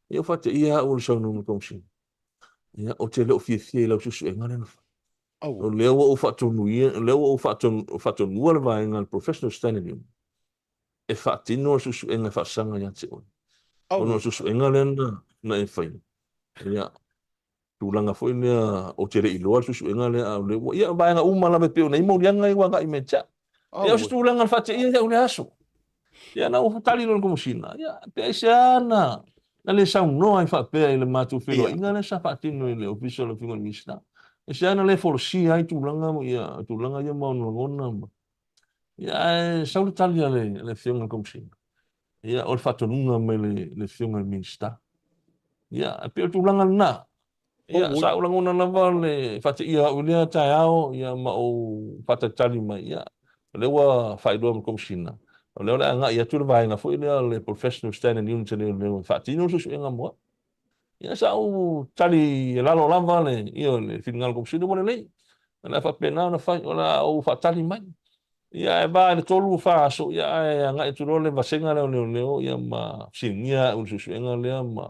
ia ua faateia au e le saunoaga a le Komesina. Ia, ou te le o fiafia i lau suesuega lea na fai. O lea ua ou faatonuia, o lea ua ou faatonua le vaega a le Professional Standard Union e faatino le suesuega e faasaga ia te oe. Ona o le suesuega lea na, na e faia, ia, tulaga foi lea ou te le i iloa le suesuega lea, a o lea ua, ia, vaega uma lava e pei ona i ai moliaga ia ua agai mai ia te au. Ia, o se tulaga na faateia i au i lea aso. Ia, na ou tali loa i le Komesina, ia, pe aisea na, na le saunoa ai faapea i le matou feiloaiga lea sa faatino i le Ofisa o le Afioga i le Minisita. Aisea na le folasia ai tulaga, ia, tulaga ia ma ona lagona ma... Ia, ae sau le tali a le, le Afioga i le Komesina, ia, o le faatonuga mai le, le Afioga i le Minisita. Ia, e pei o le tulaga lena. Ia, sa ou lagona lava le faateia au i lea taeao, ia, ma ou faatalitali mai, ia, o lea ua faailoa mai le Komesina, o lea o le a agai atu le vaega foi lea o le Professional Standard Unit a Leoleo e faatino le suesuega mo au. Ia, sa ou tali e lalo lava le, ia, le finagalo o le Komesina ua lelei, o le a faapena ona fai, o le a ou faatali mai. Ia, ae va i le tolu fa aso, ia, ae agai atu loa le vasega lea o leoleo, ia, ma fesiligia au i le suesuega lea, ma,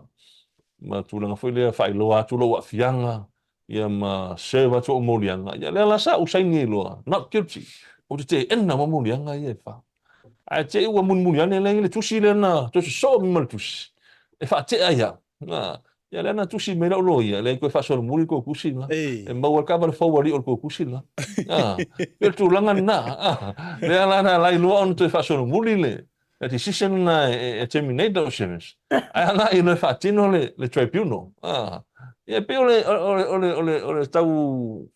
ma tulaga foi lea faailoa atu lou aafiaga, ia, ma serve atu ou moliaga. Ia, lea la sa ou saini ai loa, not guilty. Ou te teena ma moliaga ia e fa. Ae te i ua mulimuli ane lea i le tusi lea na toe sosoo mai ma le tusi, e faatea ai au. Ia lea na tusi mai lau loia, leai toe faasolomuli le tou tusi lena. E maua le taavale fou a Lio i le tou tusi lena. Pei o le tulaga lena. Lea la na ala ai loa ona toe faasolomuli le decision lena e terminate lau service, ae agai loa e faatino le tribunal. Ia e pei o le, o le, o le, o le, o le tau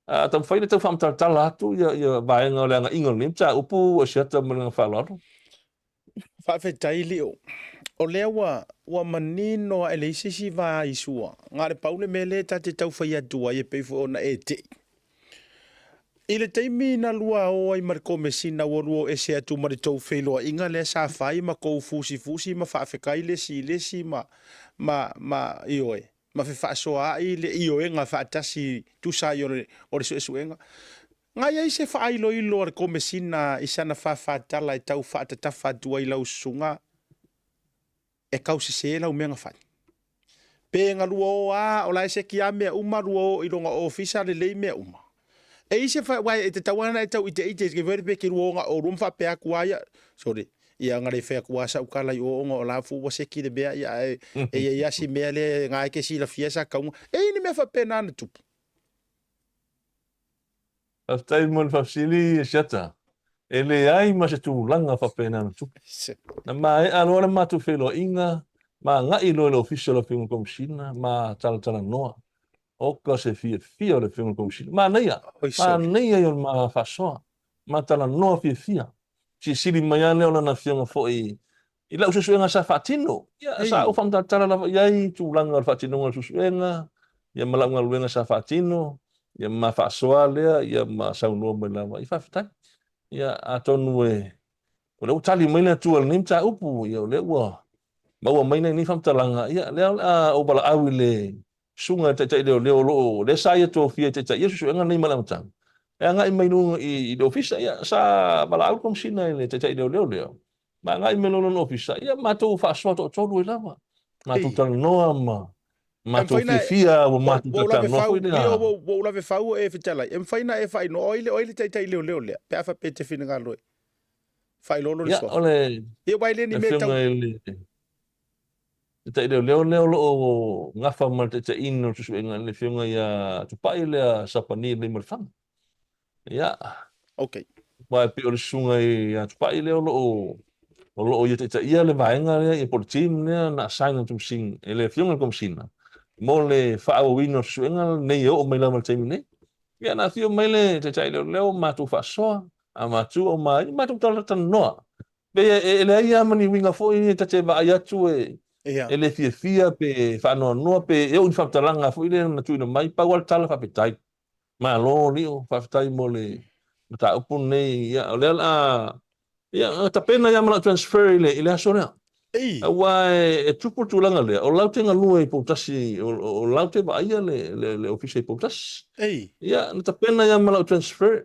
taumafai le tau faamatalatala atu ia vaega o le agaiga o lenei mataupu Asiata ma le agaga faaaloalo. Faafetai Lio. O lea ua, ua manino ae leai se isi va i sua. Na o le pau le mea lea ta te tau fai atu ai e pei foi ona e tei. I le taimi na lua o ai ma le Komesina ua lua o ese atu ma le tou feiloaiga lea sa fai ma tou fusifusi ma faafetai le isi i le isi ma, ma, ma, ioe, ma fefaasoaai le ioega faatasi tusa ai o le, o le suesuega. Na i ai se faailoilo a le Komesina i sana fāfātala e tau faatatafa atu ai lau susuga e kau sesē lau mea na fai? Pe na lua o a o la e seki a mea uma lua o i lona ofisa lelei mea uma? E i se fa, uae e tatau lava ona e tau iteite ke vere pe ke lua o na olua ma faapea atu a ia, sorry, ia na le fai atu a sau tala i o ona o la fu ua seki le mea ia ae e i ai a si mea lea na e ke silafia sa tauga. E i ni mea faapena na tupu? Faafetai mo le faafesili Asiata. E leai ma se tulaga faapena na tupu. Na maea loa le matou feiloaiga, ma agai loa i le Ofisa o le Afioga i le Komesina ma talatalanoa. Oka se fiafia o le Afioga i le Komesina. Manaia, manaia ia o le ma faasoa, ma talanoa fiafia. Silisili mai lava lea o lana afioga foi i lau suesuega sa faatino. Ia, sa ou faamatalatala lava i ai i tulaga o le faatinoga o le suesuega, ia ma lau galuega sa faatino, ia ma faasoa lea, ia ma saunoa mai lava, ia faafetai. Ia, atonu e, o lea ua tali mai le Atua i lenei mataupu, ia o lea ua maua mai nai nei faamatalaga, ia lea o le a ou valaau i le susuga i le taitai leoleo o lo o lea sa ia tofia e taitaia suesuega nei mai le amataga, e agai mai luga i le ofisa. Ia, sa valaau le Komesina i le taitai leoleo lea, ma agai mai loa i lona ofisa, ia matou faasoa toatolu ai lava. Matou talanoa ma matou fiafia ua matou talatalanoa foi lea. Ua ou lave fau o e fetalai, e mafai ona e faailoa o ai le taitai leoleo lea, pe a faapea e te finagalo e faailoa lona suafa. Ia, o le Ia, aua e le ni mea tau... Taitai leoleo lea o lo o gafa ma le taitaiina o le suesuega i le afioga ia Tupai lea Sapani Leimalefana. Ia. Okay. Aua e pei o le susuga ia Tupai lea o lo o o lo o ia taitaia le vaega lea ia po o le team lea na assign atu e le afioga i le Komesina mo le faaauauina o le suesuega lenei e oo mai lava i le taimi nei. Ia na afio mai le taitai leoleo matou faasoa, a matua o ma matou talatalanoa. Pei e leai lava ma ni uiga foi ta te vaai atu e e le fiafia pe faanoanoa pe e oo i ni faamatalaga foi lea na tuuina mai, pau lava le tala faafetai. Malo Lio, faafetai mo le mataupu lenei. Ia, o lea o le a ia, tapena ia ma lau transfer i le, i le aso lea. Aua e tupu le tulaga lea, o lau te galue i Poutasi, o lau te vaaia le, le, le ofisa i Poutasi. Ia, na tapena ia ma lau transfer.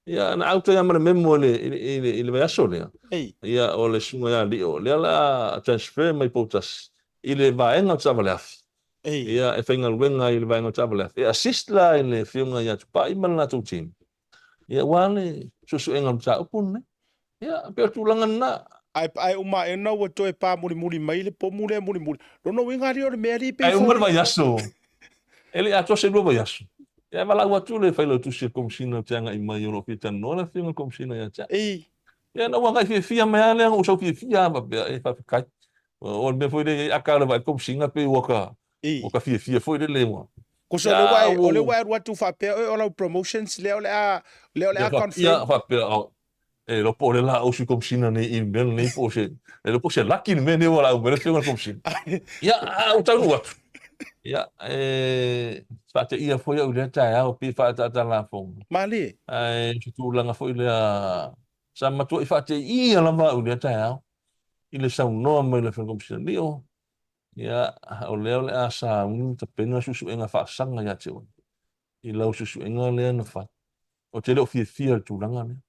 Ia, na out ai lava ma le memo i le, i le, i le, i le vaiaso lea. Ia, o le susuga ia Lio, lea o le a transfer mai Poutasi i le vaega o taavaleafi. Ia, e faigaluega ai i le vaega o taavaleafi. E assist la i le afioga ia Tupai ma le latou team, ia, aua le suesuega o le mataupu lenei. Ia, e pei o le tulaga lena. Ae uma ae ona ua toe pa mulimuli mai le pomu lea mulimuli. Lona uiga alii o le mea alii pei Ae uma le vaiaso, e le i atoa se lua vaiaso, ia e valaau atu le Failautusi a le Komesina ou te agai mai o lo o fia talanoa le Afioga i le Komesina ia te au. Ia na ou agai fiafia mai lava lea, na ou sau fiafia lava faapea, e faafetai. O le mea foi lea e i ai aka o le vaai Komesina pei ua ka, ua ka fiafia foi lele ua. Kosa o lea ua e, o lea ua e alu atu faapea oe o lau promotions lea o le a, lea o le a confirm. Ia faapea, E le iloa po o lea la au Sui Komesina nei i le mea lenei po o se, e le iloa po o se laki le mea lenei ua laau mai le Afioga i le Komesina. Ia, a ua taunuu atu, ia, e faateia foi au i lea taeao pei e faaataata lafoga. Malie. Ae o se tulaga foi lea sa matuai faateia lava au i lea taeao i le saunoa mai o le Afioga i le Komesina, Lio, ia, o lea o le a sauni ma tapena suesuega faasaga ia te oe. i lau suesuega lea na fai. Ou te le o fiafia i le tulaga lea.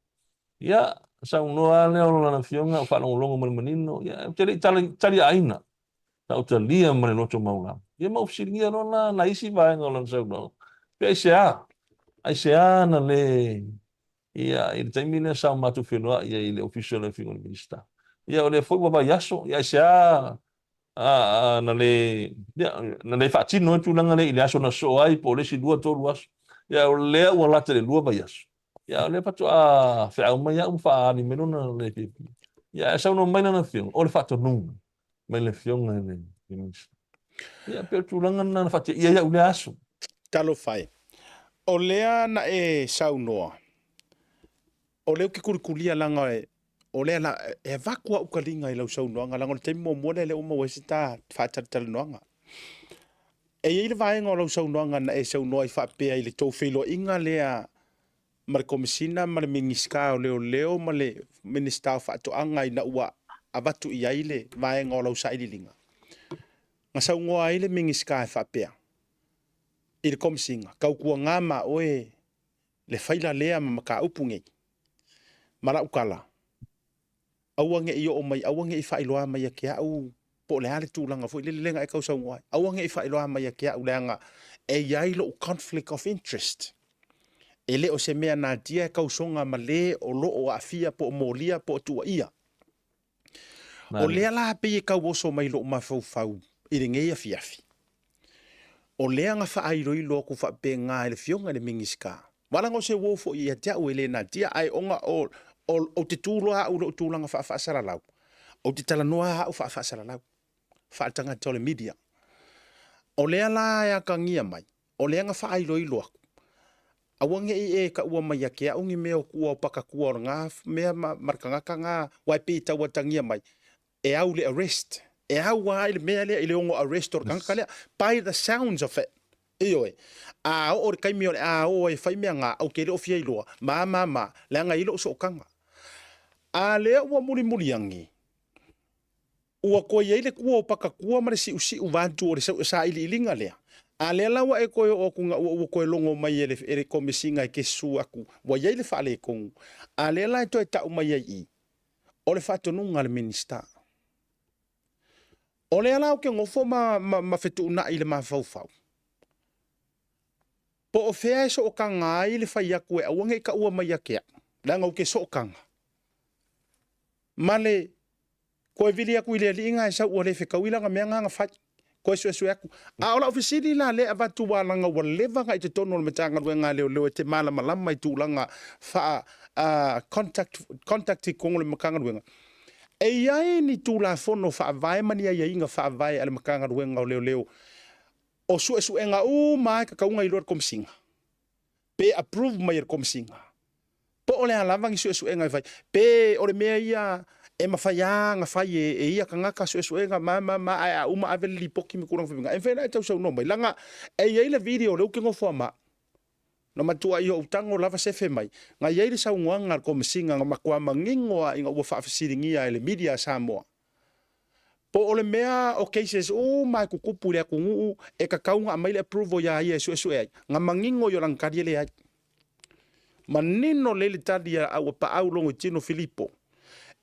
Ia, saunoa lava lea o lana afioga, o faalogologo ma le manino, ia, ou te le i taliaaina, sa ou talia ma le loto maualalo. Ia ma ou fesiligia loa la nai isi vaega o lana saunoaga, pe aisea, aisea na le, ia, i le taimi lea sa o matou feiloai ai i le Ofisa o le Afioga i le Minisita. Ia, o lea foi ua vaiaso, ia aisea na le, ia, na le faatino ai tulaga lea i le aso na sosoo ai po o le isi lua tolu aso. Ia, o lea ua lata i le lua vaiaso. Ia, o lea faatoa feau mai au ma faaali mai lona le fiafia. Ia, ae saunoa mai lana afioga, o le faatonuga mai le afioga i le Minisita. Ia, pei o le tulaga lena na faateia ai au i lea aso. Talofa e. O lea na e saunoa, o lea ou te kulikulia leaga o lea la, e avatu au taliga i lau saunoaga, leaga o le taimi muamua lea lea ua maua ai se ta faatalatalanoaga. E i ai le vaega o lau saunoaga na e saunoa ai faapea i le tou feiloaiga lea ma le Komesina ma le Minisita o Leoleo ma le Minisita o Faatoaga ina ua avatu i ai le vaega o lau sailiiliga. Na saunoa ai le Minisita e faapea i le Komesina, tautuana ma oe le faila lea ma mataupu nei. Ma lau tala, aua ne i oo mai, aua ne i faailoa mai ia te au po o le a le tulaga foi lele lea na e tausaunoa ai. Aua ne i faailoa mai ia te au leaga e i ai lou conflict of interest. E le o se mea natia e tausoga ma le o lo o aafia po o molia po o tuuaia. O lea la pei e tauoso mai lou mafaufau i lenei afiafi. O lea na faailoilo atu faapena e le Afioga i le Minisita, aua leaga o se uo foi ia te au e le natia, ae ona o, o, ou te tu loa au i lou tulaga faafaasalalau, ou te talanoa lava au faafaasalalau, faaletagata o le media. O lea la e atagia mai, o lea na faailoilo atu. Aua ne i e taua mai ia te au ni mea o tua o pakatua o lena mea ma, ma le tagata na, ua e pei e tau atagia mai, e au le arrest. E au lava i le mea lea i le ono arrest o le tagata lea, by the sounds of it. Ioe. A oo i le taimi o le a o ai e fai mea na, ou te le o fia iloa, ma, ma, ma, leaga e i ai lou sootaga. A lea ua mulimuli agi, Ua toe i ai le tua o Pakatua ma le siusiu vaeatu o le sailiiliga lea. A lea la ua e toe oo atu ua ua toe logo mai e le, e le Komesina e kesu atu, ua i ai le faaletonu. A lea la e toe tau mai ai i, o le faatonuga a le Minisita. O lea la ou te nofo ma, ma, ma fetuunai i le mafaufau, po o fea e sootaga ai le fai atu e aua ne i taua mai ia te au, leaga ou te sootaga ma le Toe vili atu i le alii na e sau ua le fetaui lana mea na na fai. Toe suesue atu. A o lau fesili la lea e avatu aua leaga ua leva na i totonu o le Matagaluega a Leoleo e te malamalama i tulaga faa contact, contact i totonu o le Matagaluega. E i ai ni Tulafono Faavae ma ni aiaiga faavae a le Matagaluega o Leoleo o suesuega uma lava e tatau ona iloa e le Komesina? Pe approve mai e le Komesina? Po o le a lava ni suesuega e fai, pe o le mea ia e mafai lava ona fai e ia tagata suesuega ma ma ma ae a uma ave le lipoti ma tulaga faapena, e mafai ona e tausaunoa mai leaga e i ai le video lea ou te nofo a ma au, na matuai ou tago lava sefe mai, na i ai le saunoaga a le Komesina na matua manino lava ina ua faafesiligia e le media a Samoa Po o le mea o cases uma e tutupu i le atunuu e tatau ona aumai le approval ia ia e suesue ai, na manino i o lana tali e leai. Manino lelei le tali a Auapaau Logoitino Filipo,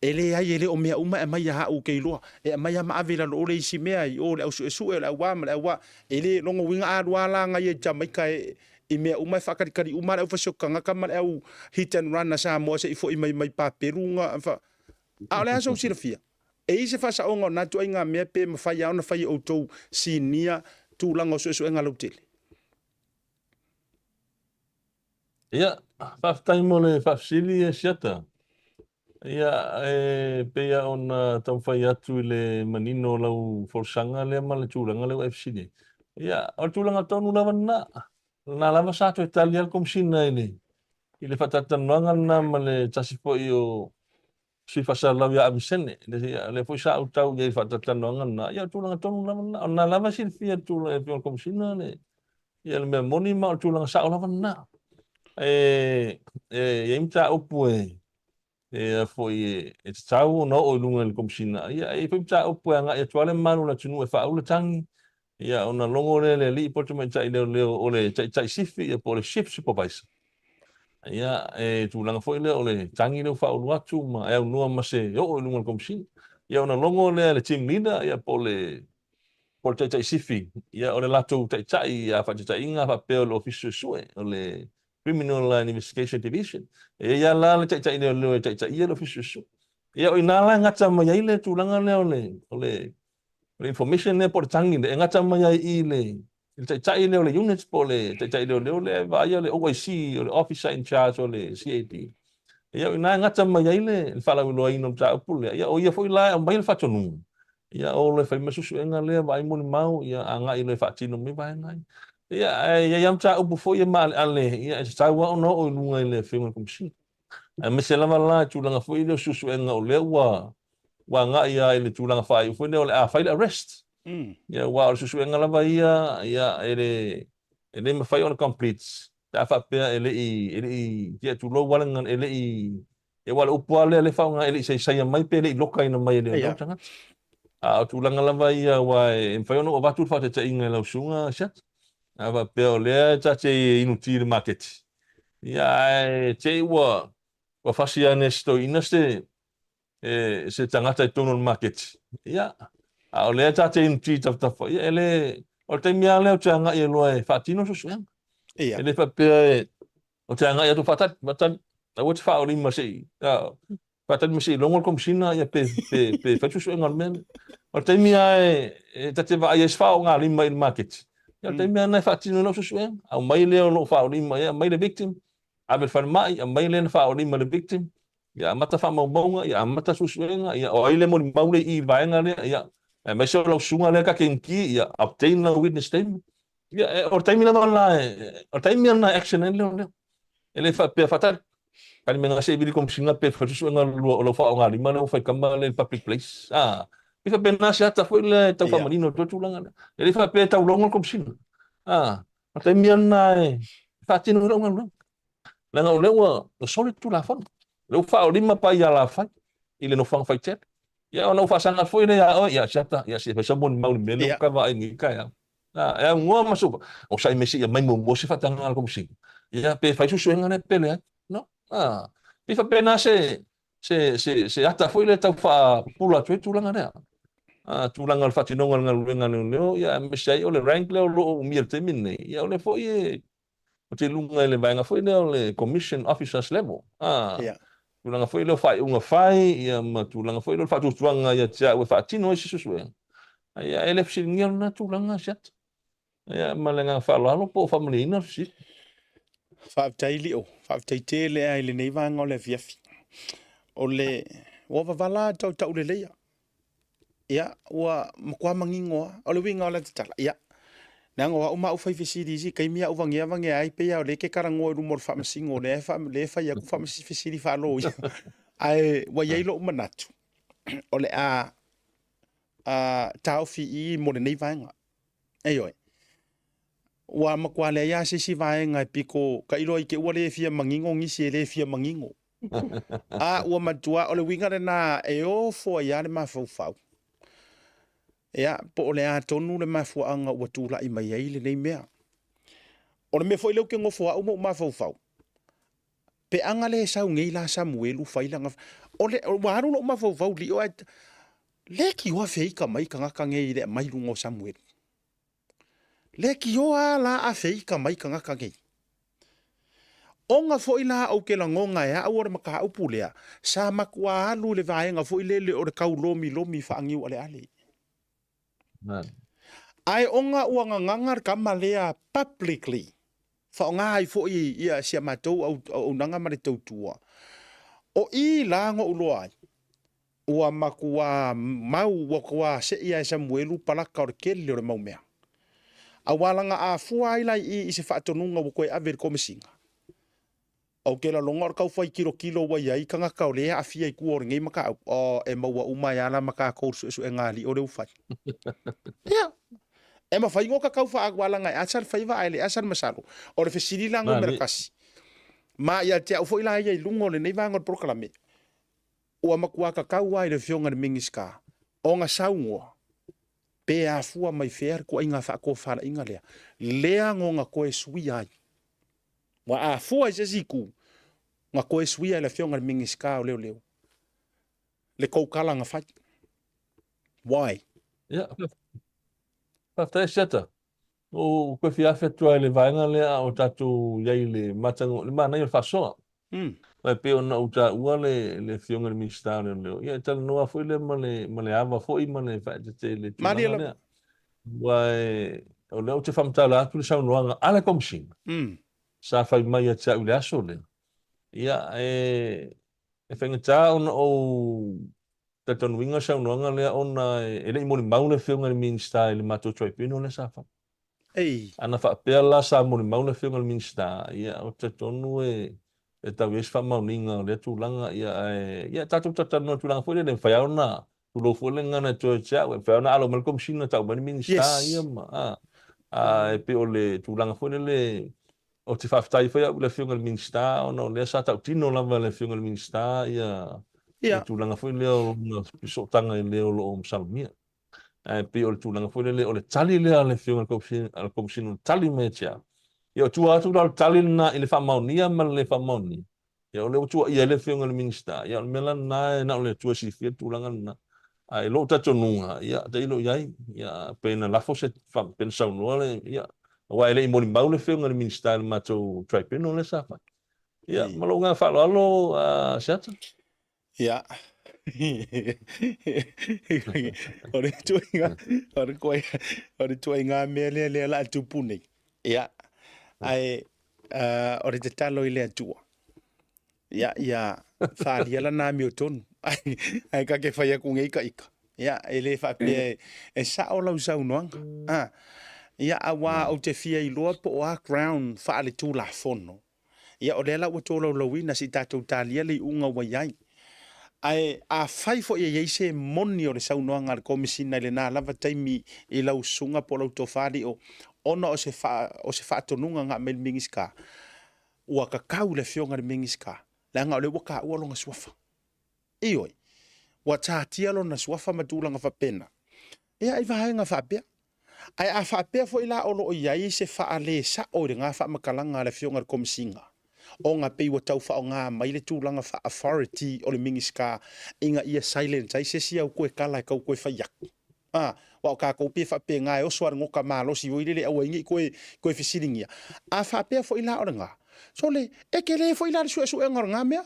e leai e le o mea uma e aumai ia au ou te iloa, e aumai lava ma ave i lalo o le isi mea i o le au suesue o le au a ma le au a. E le lona uiga a alu lava la na ia i Jamaica e i mea uma e faatalitali uma lava le au fasioti tagata ma le au hit and run a Samoa se i foi mai mai papelu na fa A o le a sou silafia? E i ai se faasaoga o na ituaiga mea pe mafai lava ona fai e outou sinia tulaga o suesuega lautele? Ia, faafetai mo le faafesili e Siata. Ia, e pei lava ona taumafai atu i le manino o lau folasaga lea ma le tulaga lea ua e fesili ai. Ia, o le tulaga tonu lava lena. O lena lava sa toe tali ai le Komesina i le i le faatalatalanoaga lena ma le tasi foi o sui faasalalau ia Avesene, lea foi sa ou tau i ai i le faatalatalanoaga lena, ia o le tulaga tonu lava lena. O lena lava e silafia e le tulaga e le Afioga i le Komesina le, ia le mea moni ma o le tulaga sao lava lena. E, e i ai mataupu e, e foi e tatau ona oo i luga i le Komesina, ia e i ai foi mataupu e agai atu lava le mamalu o le atunuu e faaula tagi, ia ona logo lea e le alii po o le tamaitai leoleo o le taitai sifi ia po o le shift supervisor. Ia e tulaga foi lea o le tagi lea ua faaulu atu ma e aunoa ma se oo i luga o le Komesina. Ia ona logo lea e le team leader ia po o le po o le taitai sifi, ia o le latou taitai a faataitaiga faapea o le Ofisa Suesue o le Criminal and Investigation Division. E i ai lava la le taitai leoleo e taitaia le Ofisa Suesue. Ia o i ina la e gata mai ai le tulaga lea o le o le o le information lea po o le tagi lea e gata mai ai i le i le taitai lea o le unit po o le taitai leoleo lea e vaaia le OIC o le Officer in Charge o le CAD. Ia o i ina e gata mai ai le le faalauiloaina o le mataupu lea. Ia o ia foi la e aumai le faatonuga. Ia o loa e fai ma suesuega lea, vaai molimau, ia agai loa e faatino mai vaega ia. Ia ae i ai lava mataupu foi e maaleale, ia e tatau lava ona oo i luga i le Afioga i le Komesina. Aemaise lava la i tulaga foi lea o suesuega o lea ua ua agai lava i le tulaga faaiu foi lea o le a fai le arrest. Ia aua o le suesuega lava ia, ia e le e le mafai ona complete pe a faapea e le i e le i ia tulou lava le e le i Ia aua o le upu lava lea lea e faaaoga e le i saisaia mai pe le i lokaina mai e leoleo tagata. A o tulaga lava ia aua e mafai ona ou avatu le faataitaiga i lau susuga Siata. A faapea o lea ta te inu ti i le maketi, ia ae te i ua ua fasi ane e se toeaina se e se tagata i totonu o le maketi, ia a o lea ta te inu ti i tafatafa, ia e le o le taimi lava lea ou te agai ai loa e faatino le suesuega. E le faapea e Ou te agai atu faatali, faatali. Aua te faaolima se i, faatali mai se i logo le Komesina ia pe, pe, pe fai suesuega o le mea lea. O le taimi lava e, e ta te vaai ai se faaogalima i le maketi, ia o le taimi lava lena e faatino ai lau suesuega. Aumai lea o lo o faaolima i ai, aumai le victim, ave i le falemai, aumai lea na faaolima i le victim, ia amata faamaumauga, ia amata suesuega, ia o ai le molimau lea i i i le vaega lea, ia aemaise o lau susuga lea ta te inki, ia obtain lau witness statement. Ia, o le taimi lava lena, o le taimi lena e action ai le leoleo. E le faapea faatali. Tali mai gase i vili Komesina pe fai suesuega lua o lau faaaogalima lea ua fai kama lea i le public place. A, pei faapena se ata foi lea e tau faamanino atu ai tulaga lea. E le faapea e taulogo le Komesina. A, o le taimi lava lena e faatino ai lau galuega. Leaga o lea ua soli le Tulafono. O lea ua faaolima paia alafai i le nofoaga faitele. Ia ona ou faasaga atu foi lea ia oe, ia Siata, ia se i fai sau molimau i le mea lea ua ta vaai i lenei taeao. A, e aunoa ma sou, o sai mai seia aumai muamua se faatagaga a le Komesina, ia pe fai suesuega lea pe leai. No. A, pei faapena se, se, se, se ata foi lea e tau faapupula atu ai le tulaga lea. A, tulaga o le faatinoga o le galuega a leoleo, ia aemaise ai o le rank lea o lo o umia i le taimi lenei, ia o lea foi e, ou te luga i le vaega foi lea o le Commission Officers Level, a, Ia. tulaga foi lea o faaiuga fai, ia ma tulaga foi lea o le faatuatuaga ia te au e faatino ai se suesuega. Ia, e le fesiligia lena tulaga Siata. Ia, ma le agaga faaaloalo po o faamalieina le fesili. Faafetai Lio, faafetai tele lava i lenei vaega o le afiafi. O le, ua vavala tau tauleleia. Ia, ua matua manino lava. O le uiga o le tatala, ia, leaga o au ma au fai fesili i isi taimi a ou vagea vagea ai pei lava o lea e te talanoa i luma o le faamasino o lea e lea e fai atu fesili faaloia. Ae ua i ai lou manatu, o le a taofi i i mo lenei vaega. Ioe. Ua matua leai lava se isi vaega e pito tailo ai te ua le fia manino nisi e le fia manino. A ua matua, o le uiga lena e ofo ai lava le mafaufau. Ia, po o le a tonu le mafuaaga ua tulai mai ai lenei mea. O le mea foi lea ou te nofo au ma ou mafaufau, pe aga le sau nei la Samuelu fai lana, o le, ua alu lou mafaufau lio ae leitioa feika mai tagata nei i le aumai i luga o Samuelu. Leitioa la a feika mai tagata nei. Ona foi la ou te lagona e au o le mataupu lea, sa matua alu i le vaega foi lele o le tau lomilomi faaniualeale. Ae ona ua gagaga le tama lea publicly, faaaoga ai foi ia si a matou auaunaga ma le tautua, o i la na ou iloa ai, Ua matua mau, ua matua sei lava e Samuelu palaka o le tele o le mau mea. Aua lana a fua ai la i i i se faatonuga ua toe ave i le Komesina, ou te lalona o le tau fai tilotilo ua i ai tagata o lea e aafia i tua o lenei mataupu, oh, e maua uma ai lava la ma tatou le suesuega alii o lea ua fai. Ia, e mafai ona ta tau faaauala e asa le faiva ae le asa le masalo. O le fesili la numera tasi, ma ia te au foi la ia i luga o lenei vaega o le polokalame, Ua matua tatau lava i le Afioga i le Minisita ona saunoa pe afua mai fea le tuaiga faatofalaiga lea, lea na ona toe suia ai. Ua afua i se isi itu na toe suia e le Afioga i le Minisita o Leoleo le tou tala na fai. Why? Ia, faafetai Siata. Ua ou toe fia afe atu lava i le vaega lea a o tatou i ai i le mataga, le manaia o le faasoa. Aua e pei ona ou taua le le Afioga i le Minisita o Leoleo, ia e talanoa foi lea ma le ma le ava foi ma le faaeteete i le tulaga lea. Aua e, o lea ou te faamatala atu le saunoaga a le Komesina sa fai mai ia te au i le aso lea, ia e e faigata ona ou talitonuina le saunoaga lea ona e le i molimau le Afioga i le Minisita i le matou tribunal lea sa fai. Ei. Ana faapea la sa molimau le Afioga i le Minisita, ia ou te talitonu e e tau i ai se faamaoniga o lea tulaga, ia ae ia tatou talatalanoa i le tulaga foi lele, e mafai lava ona tulou foi le gagana e toe ia te au, e mafai lava ona alo mai le Komesina tau mai le Minisita ia ma a a e pei o le tulaga foi lele Ou te faafetai foi au i le Afioga i le Minisita ona o lea sa tautino lava e le Afioga i le Minisita ia le tulaga foi lea o lona fesootaga i le o lo o masalomia. Ae pei o le tulaga foi lele o le tali lea a le Afioga i le Komesina o le tali mai ia te au. Ia o tua atu la o le tali lena i le faamaonia ma le le faamaonia, Ia o lea ua tuuaia ai le Afioga i le Minisita, ia o le mea la lena e na o le Atua e silafia le tulaga lena. Ae i lou talitonuga, ia tailo i ai, ia pe na lafo se, pe na saunoa le, ia, aua e le i molimau le Afioga i le Minisita i le matou tribunal lea sa fai. Ia, ma lou agaga faaaloalo, Seata. Ia, o le ituaiga, o le ituaiga, o le ituaiga mea lea lea o le a tupu nei. Ia, ae o le tatalo i le Atua, ia, ia faaalia lana amiotonu. Ae ta te fai atu nei ta ita, ia, e le faapea e sao lau saunoaga. Ia, aua ou te fia iloa po o a ground faaletulafono. Ia, o lea la ua tolaulauina se i tatou talia le iuga ua i ai. Ae afai foi e i ai se moni o le saunoaga a le Komesina i lena lava taimi i lau susuga po o lau tofa Lio, ona o se, o se faatonuga na aumai e le Minisita, ua tatau i le Afioga i le Minisita, leaga o lea ua taua lona suafa. Ioe, ua tatia lona suafa ma tulaga faapena, ia i vaega faapea. Ae a faapea foi la o lo o i ai se faalesa'o i lena faamatalaga a le Afioga i le Komesina, ona pei ua tau faaaoga mai le tulaga faa-authority o le Minisita ina ia silence ai se isi au toe tala e tau toe fai atu, a, aua o tatou pei e faapena e oso lava i le gota malosi foi lele aua ai ne i toe, toe fesiligia. A faapea foi la o lena, sole, e tele foi la le suesuega o lena mea.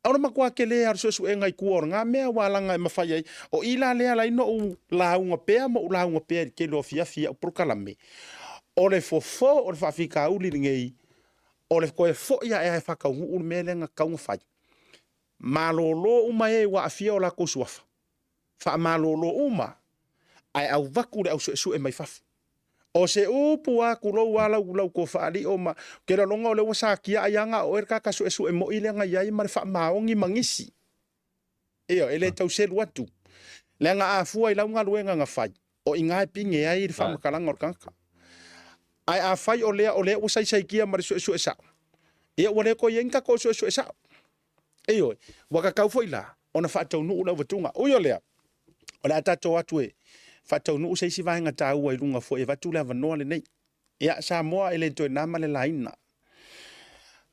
O le matua tele lava o le suesuega i tua o lena mea ua alaga e mafai ai. O i la lea e ala ai ona ou lauga pea ma ou lauga pea i le tele o afiafi i au polokalame, o le fofo o le faafitauli lenei, o le toe foi ae lava e faataunuu le mea lea na tatau ona fai. Malolo uma e ua aafia o latou suafa, faamalolo uma ae avatu le au suesue mai fafo. O se upu a tulou a lau lau tofa Lio ma ou te lagona o lea ua satia ai a na o oe le tagata suesue moi lea na i ai ma le faamaoni ma nisi. Ioe, e le tau selu atu. Leaga a fua i lau galuega na fai, o i ina e pine ai le faamatalaga o le tagata. Ae afai o lea o lea ua saisaitia ma le suesue sao, ia ua le toe i ai ni tatou suesue sao. Ioe, ua tatau foi la ona faataunuu le auvatuga. Ui o lea, o le a tatou atu e faataunuu se isi vaega taua i luga foi e avatu le avanoa lenei. Ia, Samoa e le toe na ma le laina.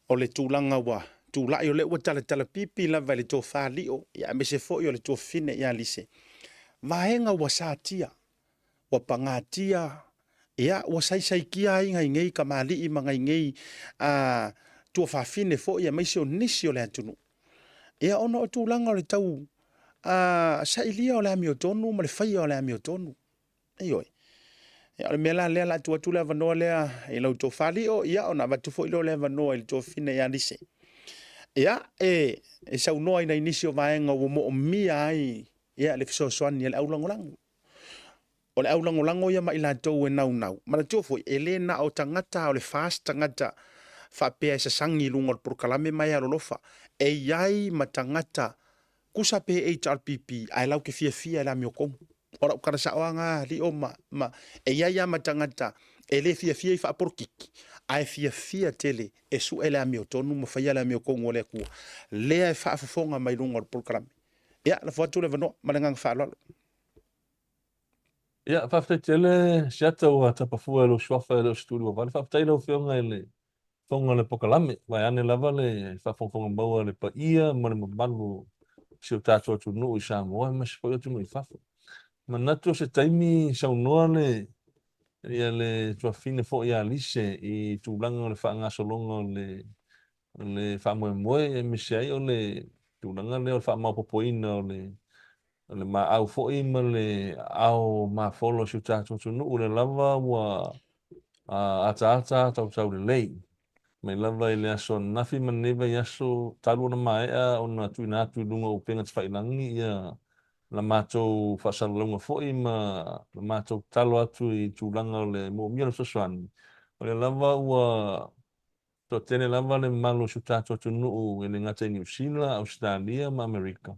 O le tulaga ua tulai, o lea ua talatala pipi lava i le tofa lio, ia aemaise foi o le tuafafine ia Lise. Vaega ua satia, ua pagatia, ia, ua saisaitia ai nai nei tamalii ma nai nei a, tuafafine foi aemaise o nisi o le atunuu. Ia, ona o tulaga o le tau a, sailia o le amiotonu ma le faia o le amiotonu. Ioe. Ia, o le mea la lea, o le a tuu atu le avanoa lea i lau tofa Lio, ia, ona avatu foi lea o le avanoa i le tuafafine ia Lise. Ia, e, e saunoa i nai nisi o vaega ua moomia ai ia, le fesoasoani a le aulagolago. O le aulagolago ia ma i latou e naunau. Manatua foi, e le na o tagata o le FAST tagata faapea e sasagi i luga o le polokalame ma e alolofa. E i ai ma tagata tusa pe HRPP ae latou te fiafia i le amiotonu. O lau tala sao lava na Lio ma, ma, e i ai lava ma tagata e le fiafia i faapolokiki ae fiafia tele e sue le amiotonu ma faia le amiotonu a le Atua lea e faafofoga mai luga o le polokalame. Ia, lafo atu le avanoa ma le agaga faaaloalo. Ia, faafetai tele Siata ua tapafua e lou suafa e le o se tuliua vale. Faafetai i lau Afioga i le Fofoga o le Polokalame, vaeane lava le faafogafoga maua a le paia ma le mamalu o si o tatou atunuu i Samoa aemaise foi o atunuu i fafo. Manatu o se taimi saunoa le ia le tuafafine foi ia Lise i tulaga o le faagasologa o le le faamoemoe aemaise ai o le tulaga lea o le faamaopoopoina o le o le maau foi ma le aao mafola o si o tatou atunuu, lea lava ua ataata tautau lelei mai lava i le aso ananafi ma lenei vaiaso talu ona maea ona tuuina atu i luga o upega tafailagi ia la matou faasalalauga foi ma la matou tatalo atu i tulaga o le moomia o le fesoasoani. O lea lava ua Toatele lava le mamalu o si o tatou atunuu e le gata i Niu Sila, Ausetalia ma Amerika.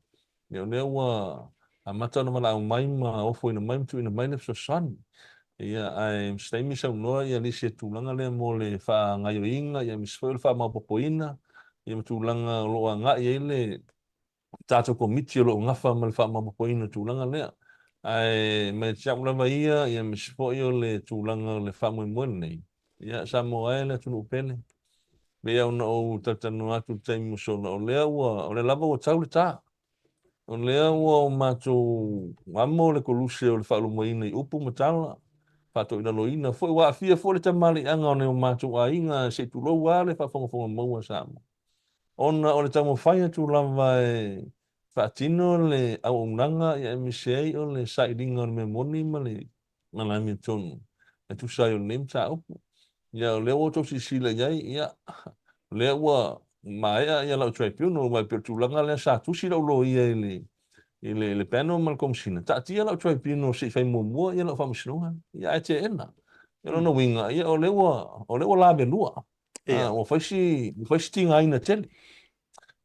Ia o lea ua amata ona valaau mai ma ofoina mai ma tuuina mai le fesoasoani. Ia ae ma se taimi saunoa ia nisi e tulaga lea mo le faagaioiga ia aemaise foi o le faamaopoopoina ia ma tulaga o lo o agai ai le tatou Komiti o lo o gafa ma le faamaopoopoina o le tulaga lea. Ae mai ia te au lava ia, ia aemaise foi o le tulaga o le faamoemoe lenei, ia Samoa e le atunuu pele. Pei lava ona ou talatalanoa atu i le taimi ua sola, o lea ua, o lea lava ua tau le ta. O lea ua o matou amo le koluse o le faalumaina i upu ma tala, faatoilaloina foi, ua aafia foi le tamaliiaga o nai o matou aiga, se i tulou lava le faafogafoga maua a Samoa. Ona o le taumafai atu lava e faatino le auaunaga aemaise ai o le sailiga o le mea moni ma le amiotonu e tusa ai o lenei mataupu. Ia o lea ua outou silasila i ai, ia, o lea ua maea ia lau tribunal, aua e pei o le tulaga lea sa tusi lau loia i le, i le, le panel ma le komesina, taatia lau tribunal se i fai muamua ia lau faamasinoga, ia ae teena. O lona uiga, ia o lea ua, o lea ua lavelua. Ia. Ua fai si, ua fai si tigaina tele.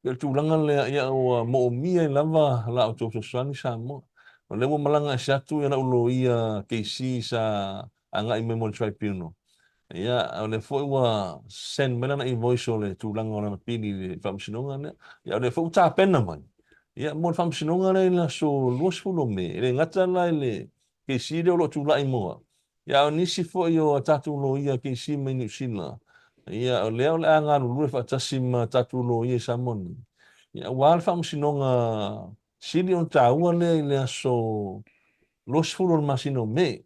Pei o le tulaga lea, ia ua moomia ai lava la outou fesoasoani Samoa. O lea ua malaga ese atu ia lau loia KC sa agai mai mo le tribunal. Ia, o lea foi ua send mai lana invoice o le tulaga o lana pili i le faamasinoga lea. Ia, o lea foi ua tapena mai, ia, mo le faamasinoga lea i le aso 20 o Me. E le gata la i le KC lea o lo o tulai mo au, ia, a o nisi foi o a tatou loia KC mai Niu Sila, ia, o lea o le a galulue faatasi ma tatou loia i Samoa nei, ia, aua le faamasinoga sili ona taua lea i le aso 20 o le masina o Me.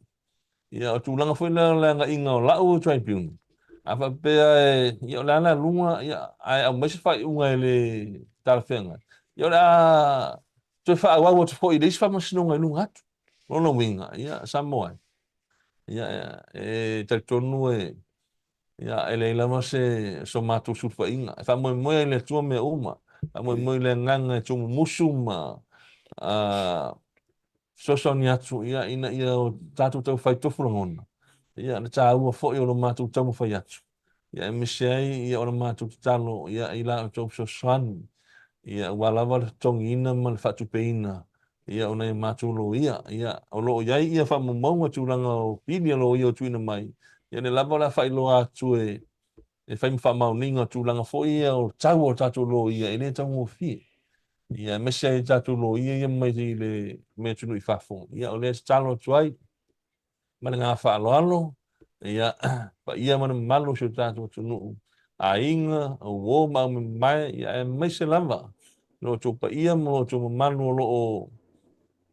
Ia, o tulaga foi lea o le agaiga o lau tribunal, a faapea e, ia, o le a le aluga, ia, ae aumai se faaiuga e le talafeagai, ia, o le a toe faaauau atu foi i le isi faamasinoga i luga atu. O lona uiga, ia, Samoa e, ia, e talitonu e, ia, e leai lava se so matou sulufaiga. E faamoemoe ai i le Atua mea uma, faamoemoe i le agaga e tuumumusu ma a, fesoasoani atu ia, ina ia o tatou taufai tofu lagona, ia, le taua foi o lo matou taumafai atu, ia, aemaise ai ia, o le matou tatalo ia, i la outou fesoasoani, ia, aua lava le totogiina ma le faatupeina ia, o nai a matou loia. Ia, o lo o i ai ia faamaumauga tulaga o pili a loia o tuuina mai, ia, lea lava o le a faailoa atu e e fai ma faamaoniga tulaga foi ia o tau o tatou loia e le taugofie. Ia, aemaise ai tatou loia ia mai le mai atunuu i fafo. Ia, o lea e tatalo atu ai ma le agaga faaaloalo, ia, paia ma le mamalu o si o tatou atunuu, aiga, o uo ma aumamae, ia, aemaise lava lo outou paia ma lo outou mamalu o lo o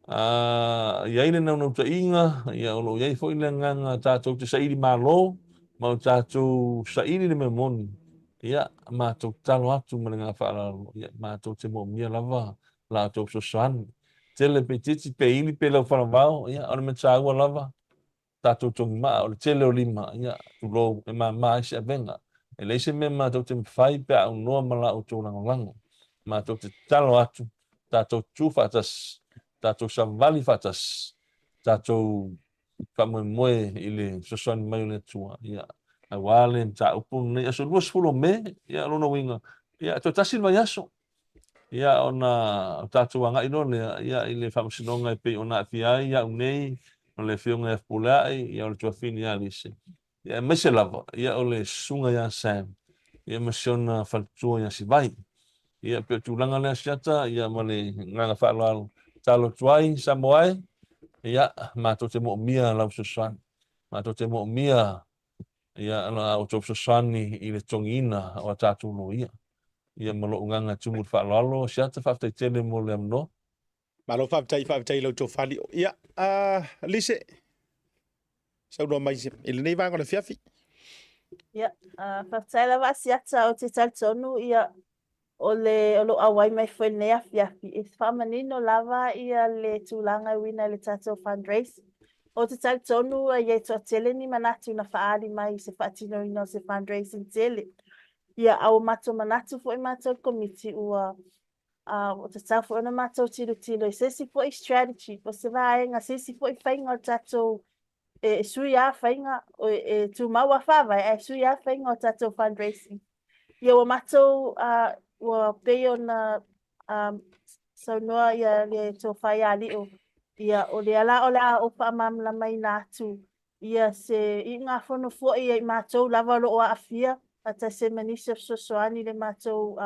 A i ai le naunautaiga, ia o lo o i ai foi le agaga tatou te saili malo ma o tatou saili le mea moni, ia matou tatalo atu ma le agaga faaaloalo, ia matou te moomia lava la outou fesoasoani. Tele pe itiiti, pe ili pe laufalavao, ia o le mea taua lava, tatou togimaa, o le tele o lima, ia, tulou, e mama ai se avega. E leai se mea matou te mafai pe a aunoa ma la outou lagolago. Matou te tatalo atu, tatou tutu faatasi, tatou savali faatasi, tatou faamoemoe i le fesoasoani mai o le Atua, ia, aua le mataupu lenei. Aso 20 o Me, ia, lona uiga, ia, toe tasi le vaiaso. Ia, ona o tatou agai loa lea, ia, i le faamasinoga e pei ona aafia ai au nei, o le Afioga ia Fepuleai, ia, o le tuafafine ia Alise, ia, aemaise lava, ia, o le susuga ia Sam, ia, ma si ona faletua ia Sivai. Ia, pei o le tulaga lea Asiata, ia, ma le agaga faaaloalo, tatalo atu ai, Samoa e, ia, matou te moomia lau fesoasoani, matou te moomia, ia, la outou fesoasoani i le totogiina o a tatou loia. Ia ma lou agaga e tumu i le faaaloalo. Asiata, faafetai tele mo le avanoa. Malo faafetai, faafetai i lau tofali. Ia, uh, Lise, saunoa mai i lenei vaega o le afiafi. Ia, uh, faafetai lava Asiata, ou te talitonu ia o le o lou auai mai foi lenei afiafi e faamanino lava ia le tulaga e uiga i le tatou fundraising. Ou te talitonu e i ai toatele ni manatu na faaali mai i se faatinoina o se fundraising tele. Ia, a ua matou manatu foi matou i le Komiti ua ua tatau foi ona matou tilotilo i se isi foi strategy po o se vaega, se isi foi faiga o le tatou e sui lava faiga, e tumau lava faavae ae sui lava faiga o tatou fundraising. Ia ua matou, ua pei ona saunoa ia le Tofa ia Lio, ia o lea la o le a ou faamalamalamaina atu ia se iugafono foi ia i matou lava o lo o aafia faatasi ai ma nisi o fesoasoani i le matou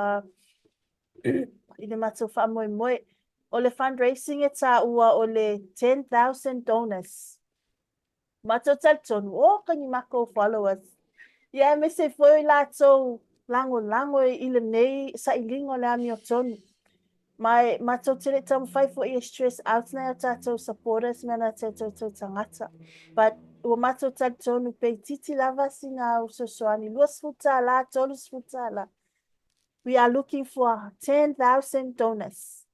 i le matou faamoemoe. O le fundraising e taua o le 10,000 donors. Matou talitonu, oka ni makou followers. Ia aemaise foi o i latou lagolago i lenei sailiga o le amiotonu. Ma e matou te le i taumafai foi e stress out nai o tatou supporters me nai o tatou tagata. But ua matou talitonu pe itiiti lava sina au fesoasoani, $20, $30, we are looking for 10,000 donors.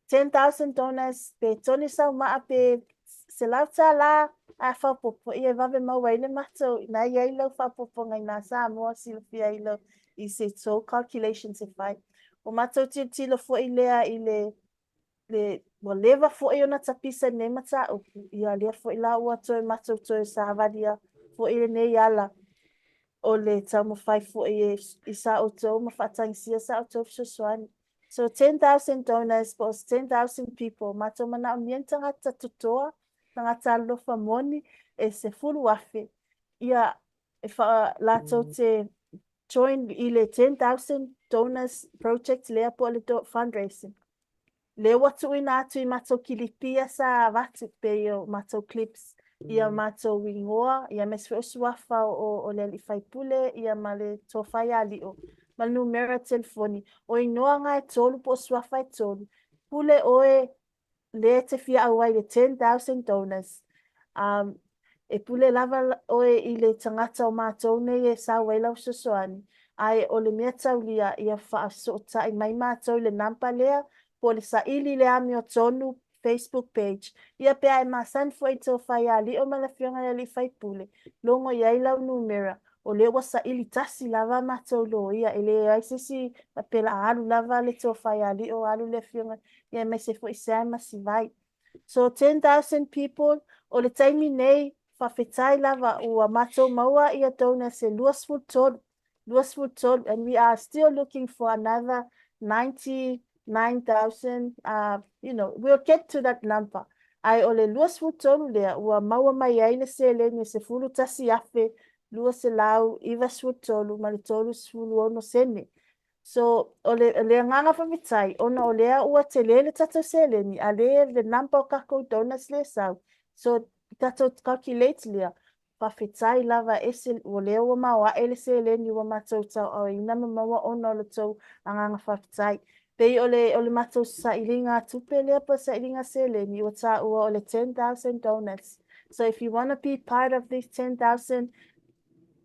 10,000 donors, pe toni sau maa pe $100 ae faaopoopo ia e vave maua ai le matou, ina i ai lau faaopoopoga inā Samoa silafia ai lau i se tou calculations e fai. Ua matou tilotilo foi lea i le, le ua leva foi ona tapisa i lenei mataupu, ia lea foi la ua toe matou toe savalia foi lenei ala. O le taumafai foi e i sa outou ma faatagisia sa outou fesoasoani. So 10,000 donors po o 10,000 people, matou manaomia ni tagata totoa, tagata alolofa moni e 10,000 ia e fa latou te join i le 10,000 donors project lea po o le fundraising. Lea ua tuuina atu i matou kilipi ia sa avatu pei o matou clips ia matou igoa ia aemaise foi o suafa o, o le alii faipule ia ma le tofa ia Lio ma le numera telefoni. O igoa na e tolu po o suafa e tolu. Pule oe lea e te fia auai i le 10,000 donors. Um, e pule lava oe i le tagata o matou nei e sau ai lau fesoasoani, ae o le mea taulia ia faasootai mai matou i le number lea po o le saili i le amiotonu Facebook page. Ia pe a e masani foi i le tofa ia Lio ma le afioga i le alii faipule, logo i ai lau numera, o lea ua saili tasi lava matou loia, e leai se isi faapea la alu lava le tofa ia Lio, alu le afioga, ia aemaise foi Sam ma Sivai. So 10,000 people, o le taimi nei, faafetai lava ua matou maua ia donors e 23, 23, and we are still looking for another 99,000, you know, we'll get to that number. Ae o le 23 lea, ua maua mai ai le seleni e 11,293 ma le 36 sene. So, o le, le agaga faafetai, ona o lea ua tele le tatou seleni, a le le number o kakou donors lea e sau. So, tatou calculate lea, faafetai lava ese, o lea ua maoae le seleni ua matou tauaoina ma maua ona o le tou agaga faafetai. Pei o le, o le matou sailiga tupe lea po o sailiga seleni, ua taua o le 10,000 donors. So if you want to be part of these 10,000,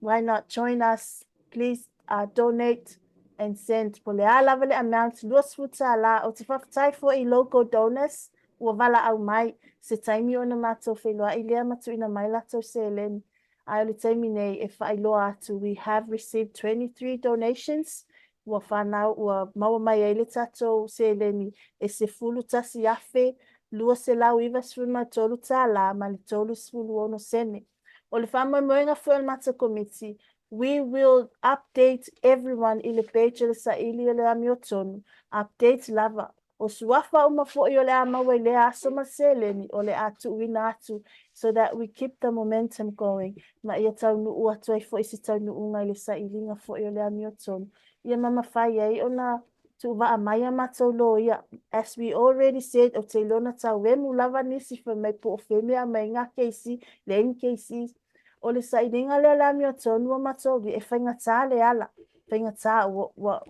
why not join us? Please uh, donate and send. Po le a lava le amount, $20. Ou te faafetai foi i local donors ua valaau mai se taimi ona matou feiloai lea ma tuuina mai latou seleni. Ae o le taimi nei e faailoa atu, we have received 23 donations. Ua whanau, ua maua mai ai le tatou seleni e $11,293 ma le 36 sene. O le faamoemoega foi o le matou Komiti, we will update everyone i le page o le saili o le amiotonu, update lava. O suafa uma foi o le a maua i lea aso ma le seleni o le a tuuina atu so that we keep the momentum going ma ia taunuu atu ai foi se taunuuga i le sailiga foi o le amiotonu ia ma mafai ai ona tuuvaa mai a matou loia. As we already said, ou te iloa na tauemu lava nisi fai mai po o fea mea aumai ngā keisi, leai ni keisi. O le sailiga lea o le amiotonu o matou e faigata le ala, faigata, ua, ua,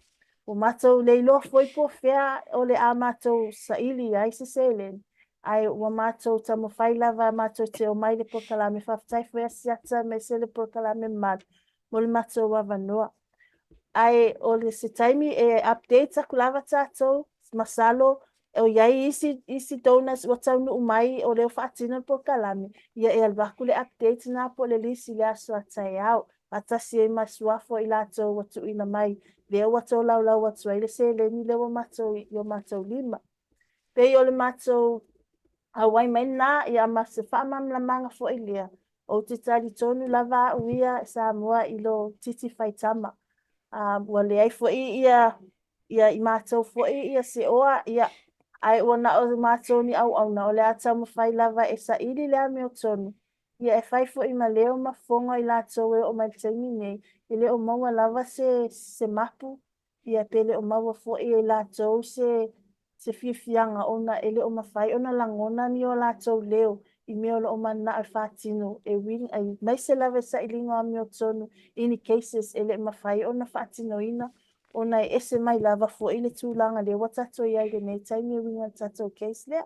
ua matou le iloa foi po o fea o le a matou saili ai se seleni. Ae ua matou taumafai lava matou te omai i le polokalame, faafetai foi Asiata aemaise le polokalame mamalu mo le matou avanoa. Ae o le se taimi e update aku lava tatou, masalo o i ai isi, isi donors ua taunuu mai o lea ua faatino le polokalame, ia e alu aku le update na po o le lisi i le aso a taeao, faatasi ai ma suafa o i latou ua tuuina mai, lea ua tolaulau atu ai le seleni lea ua matou i o matou lima. Pei o le matou auai mai lena, ia ma se faamalamalamaga foi lea, ou te talitonu lava au ia e Samoa i lo titi faitama. Um, ua leai foi ia, ia i matou foi ia se oa, ia, ae ua na o matou ni auauna, o le a taumafai lava e saili le amiotonu, ia e fai foi ma leo ma fofoga i latou e oo mai le taimi nei, e le o maua lava se, se mapu ia pe le o maua foi e latou se se fiafiaga ona e le o mafai ona lagona ni o latou leo i mea o lo o mananao e faatino e uiga aemaise lava i sailiga o amiotonu i ni cases e le mafai ona faatinoina ona e ese mai lava foi le tulaga lea ua tatou i ai i lenei taimi e uiga i le tatou case lea.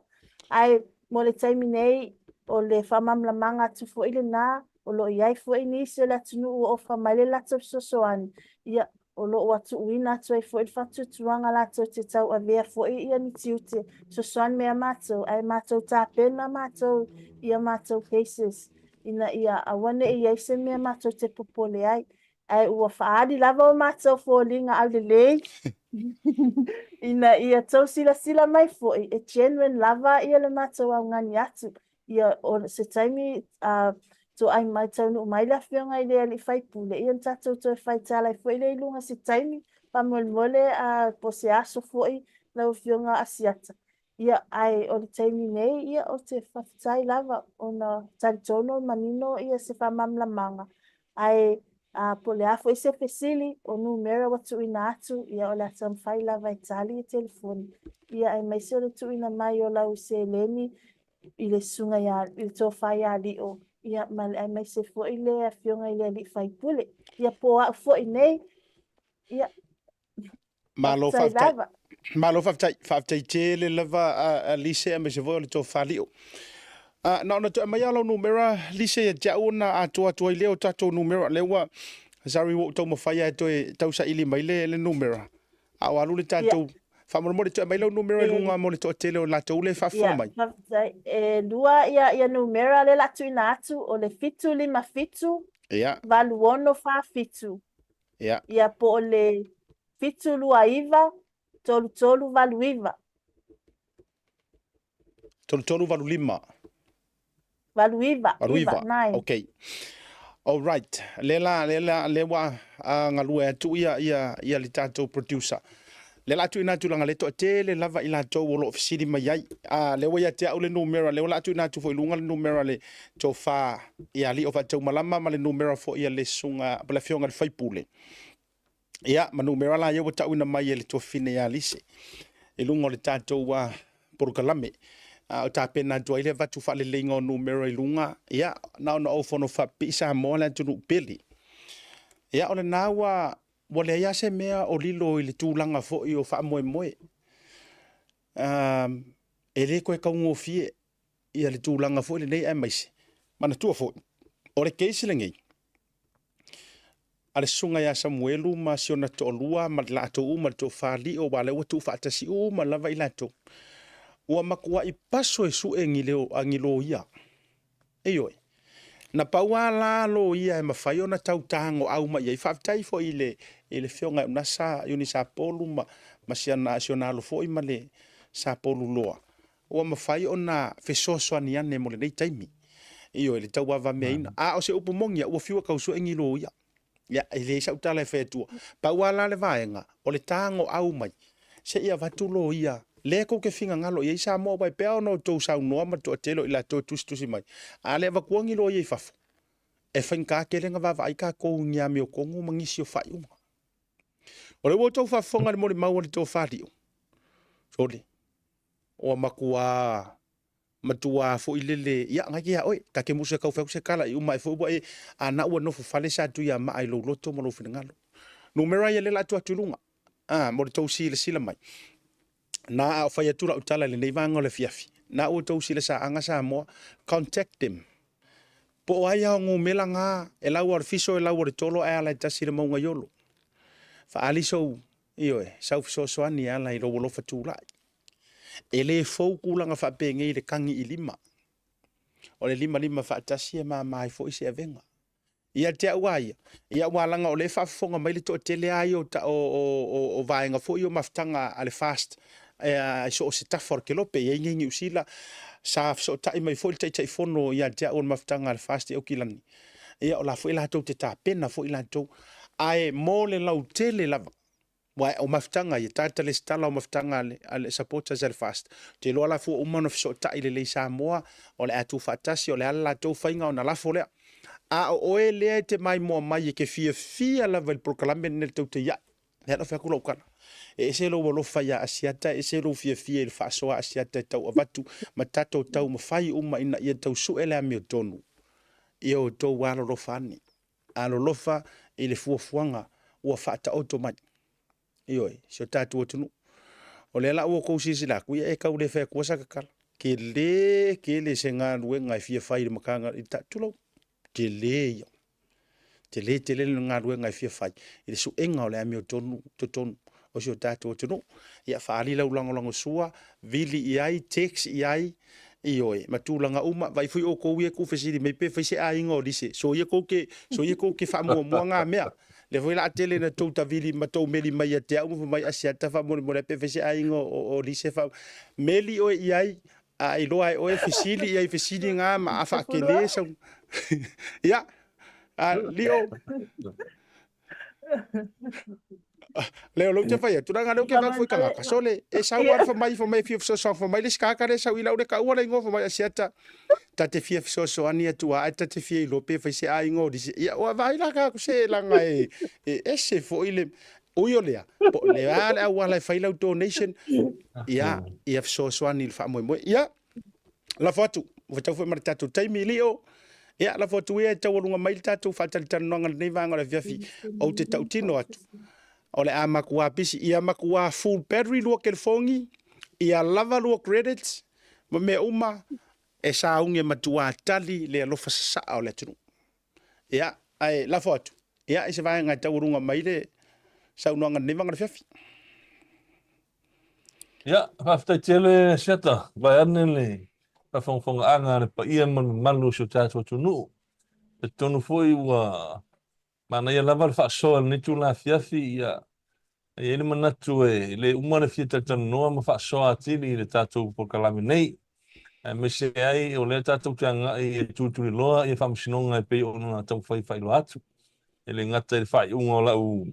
Ae mo le taimi nei, o le faamalamalamaga atu foi lena, o lo o i ai foi nisi o le atunuu ua ofa mai le latou fesoasoani, ia, o lo o ua tuuina atu ai foi le faatuatuaga latou te tauavea foi ia ni tiute fesoasoani mai a matou, ae matou tapena matou i a matou cases ina ia aua ne i i ai se mea matou te popole ai. Ae ua faaali lava o matou foliga aulelei ina ia tou silasila mai foi e genuine lava ia le matou augani atu. Ia, o se taimi, uh, Toai mai, taunuu mai le Afioga i le Alii Faipule, ia ona tatou toe fai tala ai foi lea i luga se taimi, faamolemole po o se aso foi lau Afioga Asiata. Ia, ae o le taimi nei, ia, ou te faafetai lava ona talitonu e manino ia se faamalamalamaga, ae a, po o le a foi se fesili, o numera ua tuuina atu, ia o le a taumafai lava e tali i telefoni, ia aemaise o le tuuina mai o lau seleni i le susuga ia, i le tofa ia Lio, ia ma le, aemaise foi le afioga i le alii faipule. Ia po o au foi nei, ia, Malo faafetai. Malo faafetai. Faafetai tele lava a Lise aemaise foi o le tofa Lio. Na ona toe aumai lava o lau numera Lise ia te au ona atoa atu ai lea o tatou numera. Lea ua, sorry ua ou taumafai lava e toe tausaili mai le numera. A o alu le tatou, faamolemole toe aumai lau numera i luga mo le toatele o latou lea e faafofoga mai. Faafetai. E lua ia numera lea o le a tuuina atu, o le 757 8647. Ia. Ia po o le 729 3389. 3385. 89. 89. 9. Okay. All right. Le la, le la, le ua uh, galue atu ia, ia, ia le tatou producer. Le la tuuina atu leaga le toatele lava i latou o lo o fesili mai ai. A, lea ua ia te au le numera, lea ua la tuuina atu foi i luga le numera le tofa ia Lio Faataumalama ma le numera foi a le susuga po le afioga i le faipule. Ia, ma numera la ia ua tauina mai e le tuafafine ia Lise i luga o le tatou uh, polokalame. A o tapena atu ai le avatu faaleleiga o numera i luga, ia, na ona ou fono faapipii Samoa le atunuu pele. Ia, o lena ua ua leai lava se mea o lilo i le tulaga foi o faamoemoe. Um, e le toe taugofie ia le tulaga foi lenei aemaise. Manatua foi, o le case lenei, a le susuga ia Samuelu ma si ona toalua ma latou uma le tofa Lio, aua o lea ua tuufaatasi uma lava i latou. Ua matuai paso e sue ni leo, a ni loia. Ioe. Na pau lava la loia e mafai ona tau tagoau mai i ai. Faafetai foi i le i le afioga ia Unasa Iuni Sapolu ma ma si ana si ona alo foi ma le Sapolu Loa, ua mafai ona fesoasoani ane mo lenei taimi. Ioe, i le tauavameaina. A o se upu moni lava, ua fiu e tau sue ni loia. Ia, e leai sau tala e fai atua. Pau lava la le vaega, o le tagoau mai, se i avatu loia, lea tou te finagalo i ai Samoa, aua e pei lava ona outou saunoa ma le toatele o i latou e tusitusi mai, a le avatua ni loia i fafo, e faigata tele ona vaavaai tatou i ni amiotonu ma nisi o faaiuga. O lea ua outou faafofoga i le molimau a le tofa Lio, sole, ua matua matua foi lele, ia, ngai ia oe, ta te musu e tau fai atu se tala i uma ae foi ua e, a na ua nofo fale sa Tuiamaa i lou loto ma lou finagalo. Numera ia lea la atu atu i luga, a, mo le tou silasila mai. Na a o fai atu lau tala i lenei vaega o le afiafi, na ua tou silasaaga Samoa, contact them. Po o ai lava o numera na, e lau lava o le fiso e lau o le tolo ae ala e tasi i le mauga i Olo. Faaali sou, ioe, sau fesoasoani e ala i lou alofa tulai. E le fou tulaga faapenei i le tagi i lima. O le limalima faatasi e mama ai foi se avega. Ia te au lava ia, ia aua leaga o lea e faafofoga mai le toatele lava ia o, o, o, o vaega foi ia o mafutaga a le FAST i so o se tafa o le kelope, e i ai nei Niu Sila, sa fesootai mai foi le Taitaifono ia te au o le mafutaga a le FAST i Aukilani, ia o la foi latou te tapena foi latou. Ae mo le lautele lava, Aua o mafutaga ia, tagata lesitala o mafutaga a le, a le supporters a le FAST. Ou te iloa la ua uma ona fesootai lelei Samoa, o le a tuufaatasi, o le a le latou faiga ona lafo lea. A o oe lea e te maimoa mai e te fiafia lava i le polokalame lenei le Tautai Ae, lea la fai atu lau tala. E ese lou alofa ia Asiata, e ese lou fiafia i le faasoa a Asiata e tau avatu ma tatou taumafai uma ina ia tau sue le amiotonu. Ia outou alolofa ane. Alolofa i le fuafuaga ua faataoto mai. Ioe, si o tatou atunuu. O lea la ua outou silasila atu, ia e tau le fai atua sa tatala. Tele tele se galuega e fia fai i le Matagaluega, i le, tulou, tele ia. Tele tele le galuega e fia fai i le suega o le amiotonu totonu o si o tatou atunuu. Ia faaali lau lagolagosua, vili i ai, text i ai, ioe, ma tulaga uma. Vaai foi outou ia e tuufesili mai pe fai se aiga o Lise, soia tou te, soia tou te faamuamua ngā mea. Lea foi la a tele na tou tavili ma tou meli mai ia te au ma fai mai Asiata faamolemole pe fai se aiga o, o Lise fa meli oe i ai. A iloa e oe fesili ia i fesili ngā ma a faakele sau. Ia, a Lio. Leo lou te fai atu leaga leo ke vaai foi tagata sole e sau lava fa mai fa mai fia fesoasoani fa mai le isi tagata lea e sau i lau le taua le igoa fa mai Asiata ta te fia fesoasoani atu lava ae ta te fia iloa pe fai se aiga o lisi ia ua vaai la ka se leaga e e ese foi le ui o lea po o le a le auala e fai lau donation ia ia fesoasoani i le faamoemoe ia lafo atu ua tau foi ma le tatou taimi lio ia lafo atu ia e taualuga mai le tatou faatalitalanoaga i lenei vaega o le afiafi ou te tautino atu o le a matua pisi ia matua full battery lua telefoni ia lava lua credits ma mea uma e sauni e matua tali le alofa sasaa o le atunuu ia ae lafo atu ia i se vaega e taualuga mai le saunoaga i lenei vaega o le afiafi. Ia, faafetai tele Siata, vaeane le faafogafogaaga a le paia ma le mamalu o si o tatou atunuu. E talitonu foi ua manaia lava le faasoa i lenei itula afiafi, ia, e i ai le manatu e le uma le fia talatalanoa ma faasoa atili i le tatou polokalame nei, aemaise ai o lea tatou te agai e tulituliloa ia faamasinoga e pei ona taumafai e faailoa atu. E le gata i le faaiuga o lau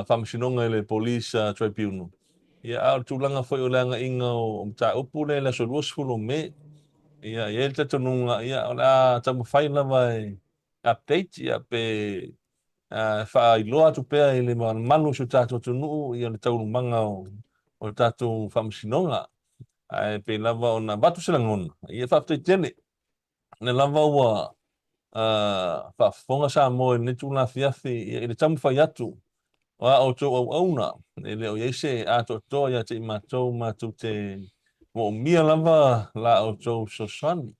faamasinoga i le Police Tribunal. Ia, a o le tulaga foi o le agaiga o mataupu lea i le aso 20 o Me, ia, e i ai le talitonuga, ia, o le a taumafai lava e update, ia, pe faailoa atu pea i le mamalu o si o tatou atunuu ia le taualumaga o le tatou faamasinoga. Ae pei lava ona avatu se lagona, ia, faafetai tele. O lea lava ua faafofoga Samoa i lenei itula afiafi i le taumafai atu o a outou auauna, e le o i ai se atoatoa ia te i matou, matou te moomia lava la outou fesoasoani.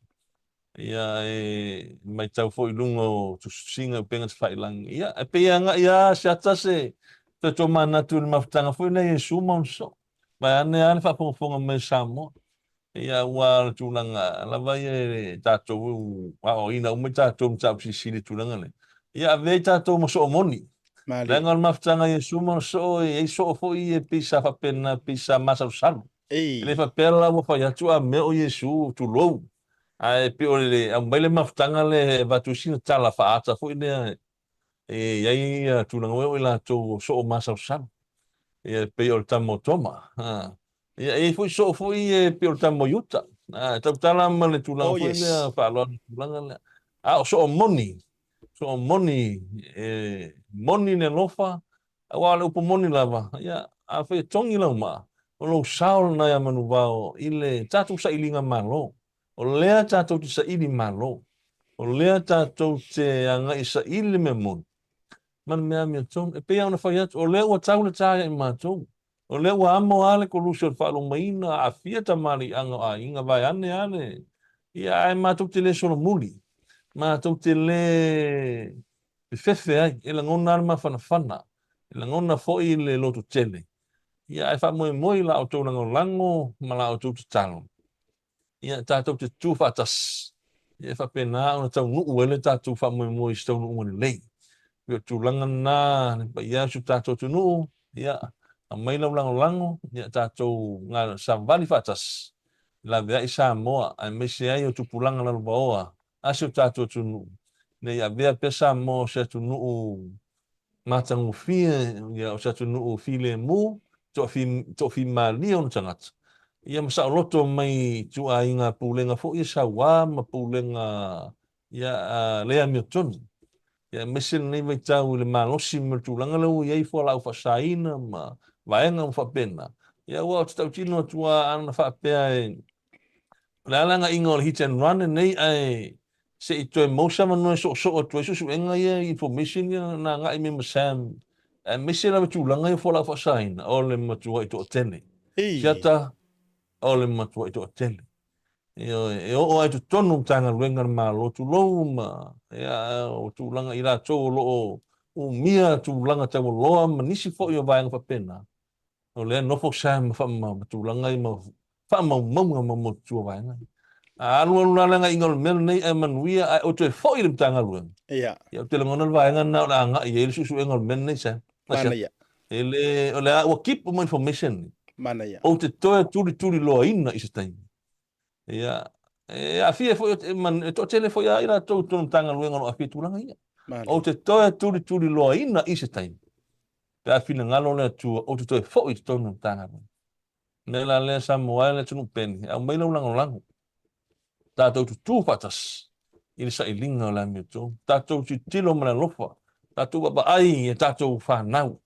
Ia e matau foi i luga o tusitusiga i upega tafailagi. Ia e pei e agai lava se ata se toe tomanatu i le mafutaga foi lea a Iesu ma ona soo. Vaeane lava le faafogafoga mai a Samoa. Ia, aua o le tulaga lava ia e tatou aoaoina uma i tatou mataupu silisili i le tulaga lea. Ia avea ai tatou ma soo moni. Leaga o le mafutaga a Iesu ma ona soo, e i ai soo foi ia pei sa faapena, pei sa masalosalo. E le faapea la ua fai atu a mea o Iesu, tulou. Ae pei o le aumai le mafutaga lea e avatu ai sina tala faaata foi lea e i ai tulaga foi o i latou o soo masalosalo. Ia e pei o le tama o Toma. Ia e i ai foi soo foi e pei o le tama o Iuta. E tautala ma le tulaga oh, foi yes. lea faaaloalo i le tulaga lea. A o soo moni, soo moni, e moni le alofa, aua o le upu moni lava, ia, afai e togi lau maa, o lou sao lena ia Manuvao i le tatou sailiga malo. O lea tatou te saili malo. O lea tatou te agai e saili le mea moni ma le mea amiotonu. E pei lava ona fai atu, o lea ua tau le ta ia i matou. O lea ua amo lava le koluse o le faalumaina, aafia tamaliiaga o aiga, vaeane lava le... Ia, ae matou te le solomuli, matou te le fefefe ai, e lagona lava le mafanafana, e lagona foi le lototele. Ia, ae faamoemoe i la outou lagolago ma la outou tatalo. Ia, tatou te tutu faatasi, ia e faapena ona taunuu ai le tatou faamoemoe i se taunuuga lelei. E pei o le tulaga lena le paia o si o tatou atunuu, ia, aumai lau lagolago, ia tatou savali faatasi, laveai Samoa aemaise ai o tupulaga lalovaoa a si o tatou atunuu, ina ia avea pea Samoa o se atunuu matagofie, ia, o se atunuu filemu, toafimalie ona tagata, ia ma saoloto mai ituaiga pulega foi ia saua ma pulega ia le amiotonu. Ia aemaise lenei vaitau i le malosi ma le tulaga lea ua i ai fualaau faasaina ma vaega uma faapena. Ia aua ou te tautino atu lava ana faapea e O le a le agaiga o le hit and run lenei ae se i toe maua se avanoa e soosoo atu ai suesuega ia information ia na agai mai ma Sam aemaise lava tulaga ia o fualaau faasaina o le matuai toatele. Siata o le matuai toatele. Ioe, e oo lava i totonu o Matagaluega a le Malo, tulou ma ia, o tulaga i latou o lo o umia tulaga taualoa ma nisi foi o vaega faapena. O lea e nofo Sam ma tulaga ia ma faamaumauga ma motu o vaega ia. A alu alu la le agaiga o le mea lenei ae manuia ae ou toe foi i le Matagaluega. Ia. Ia ou te lagona le vaega lena o le a agai i ai le suesuega o le mea lenei Sam. Manaia. E le, o le a, ua keep uma information nei. Manaia. Ou te toe tulituliloaina i se taimi. Ia, e aafia foi, e toatele foi lava i latou i totonu o Matagaluega o lo o aafia i tulaga ia. Ou te toe tulituliloaina i se taimi, pe a finagalo le Atua, ou te toe foi i totonu o le Matagaluega. O le mea la lea Samoa e le atunuu pele, aumai lau lagolago, tatou tutū faatasi i le sailiga o le amiotonu, tatou tilotilo ma le alofa, tatou vaavaai i a tatou fanau,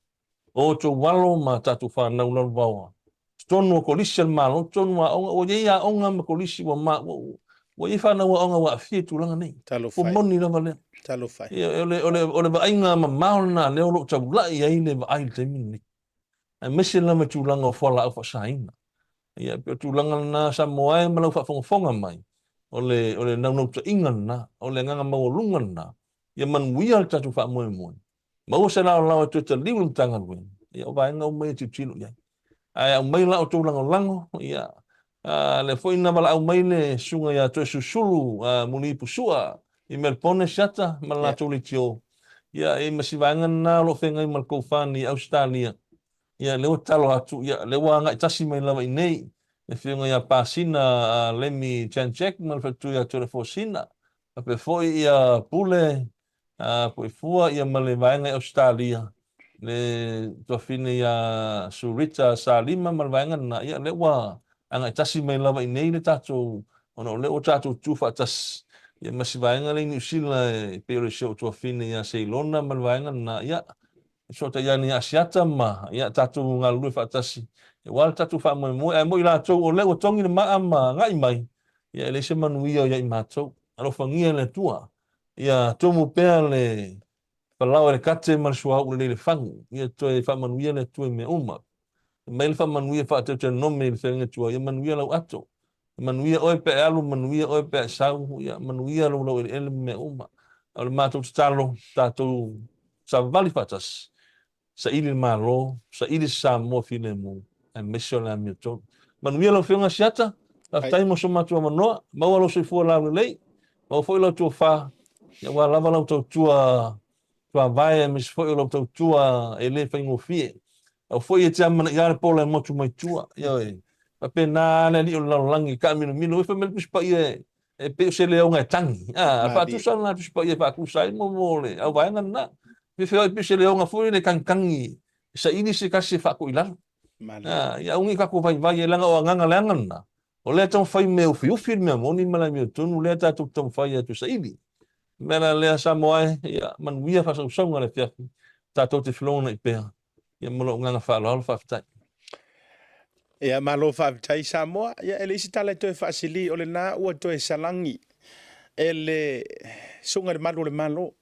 o outou alo ma tatou fanau lalovaoa, totonu o kolisi a le Malo, totonu o aoga, ua i ai aoga ma kolisi ua ma, ua, ua i ai fanau aoga ua aafia i tulaga nei. Talofa Ua e. moni lava lea. Talofa e. Ia, o le, o le, o le vaaiga mamao lena lea o lo o taulai ai le vaai i le taimi lenei. Aemaise lava i tulaga o fualaau faasaina. Ia, e pei o tulaga lena Samoa e ma lau faafogafoga mai, o le, o le naunautaiga lena, o le agaga maualuga lena, ia manuia le tatou faamoemoe. Maua se laolao e toe taliu i le Matagaluega, ia o vaega uma ia e tilotilo i ai. Ae aumai la outou lagolago, ia, a, lea foi na valaau mai le susuga ia Toesulusulu Muliipu Sua i Melbourne Siata ma le latou leitio, ia, e i ai ma si vaega lena o lo o feagai ma le GoFundMe i Ausetalia, ia, lea ua tatalo atu, ia, lea ua agai tasi mai lava i inei le afioga ia Pasina Lemmy Janczak ma le faletua ia Toelefosina, faapea foi ia Pule Puifua ia ma le vaega i Ausetalia, le tuafine ia Surita Salima ma le vaega lena, ia lea ua agai tasi mai lava i nei le tatou, ona o lea ua tatou tutu faatasi, ia ma si vaega lea i Niu Sila e pei o le si ou tuafine ia Seilona ma le vaega lena, ia fesootai ane ia Asiata ma ia tatou galulue faatasi aua le tatou faamoemoe. Ae mo i latou o lea ua togi le maa ma agai mai, ia e leai se manuia o ia i matou. Alofagia e le Atua Ia tumu pea le falao e le kate ma le suauu lelei i le fagu. Ia toe faamanuia le Atua i mea uma. Aumai le faamanuia faa-Teuteronome i le feagaiga tuai, ia manuia lau ato. Ia manuia oe pe a e alu, manuia oe pe a e sau, ia manuia lou laueleele ma mea uma. O le matou tatalo, tatou savali faatasi, Saili le Malo, saili se Samoa filemu, aemaise o le amiotonu. Manuia lau Afioga Asiata, faafetai mo so matou avanoa, maua lou soifua laulelei, maua foi lau tofa, aua lava lau tautua tuavae aemaise foi o lau tautua e le faigofie. Au foi e te amanaia le pola e motu mai tua, ioe, faapena le alii o le lalolagi e taamilomilo ifo mai le Tusi Paia e e pei o se leoga e tagi. A, faatusa lena Tusi Paia e faatusa ai mo, mo le auvaega lena. Fefe pei o se leoga foi le tagitagi e saili se tasi e faatoʻi lalo. A, ia aua ne i tatou vaivai ai, leaga o agaga leaga lena, o lea e taumafai mea ufiufi le mea moni ma le amiotonu lea tatou te taumafai atu e saili. O le mea la lea Samoa e, ia manuia faasausauga o le afiafi, tatou te felogonai pea. Ia ma lou agaga faaaloalo, faafetai. Ia malo faafetai Samoa. Ia e leai se tala e toe faasili o lena ua toe salagi e le Susuga i le Malu o le Malo.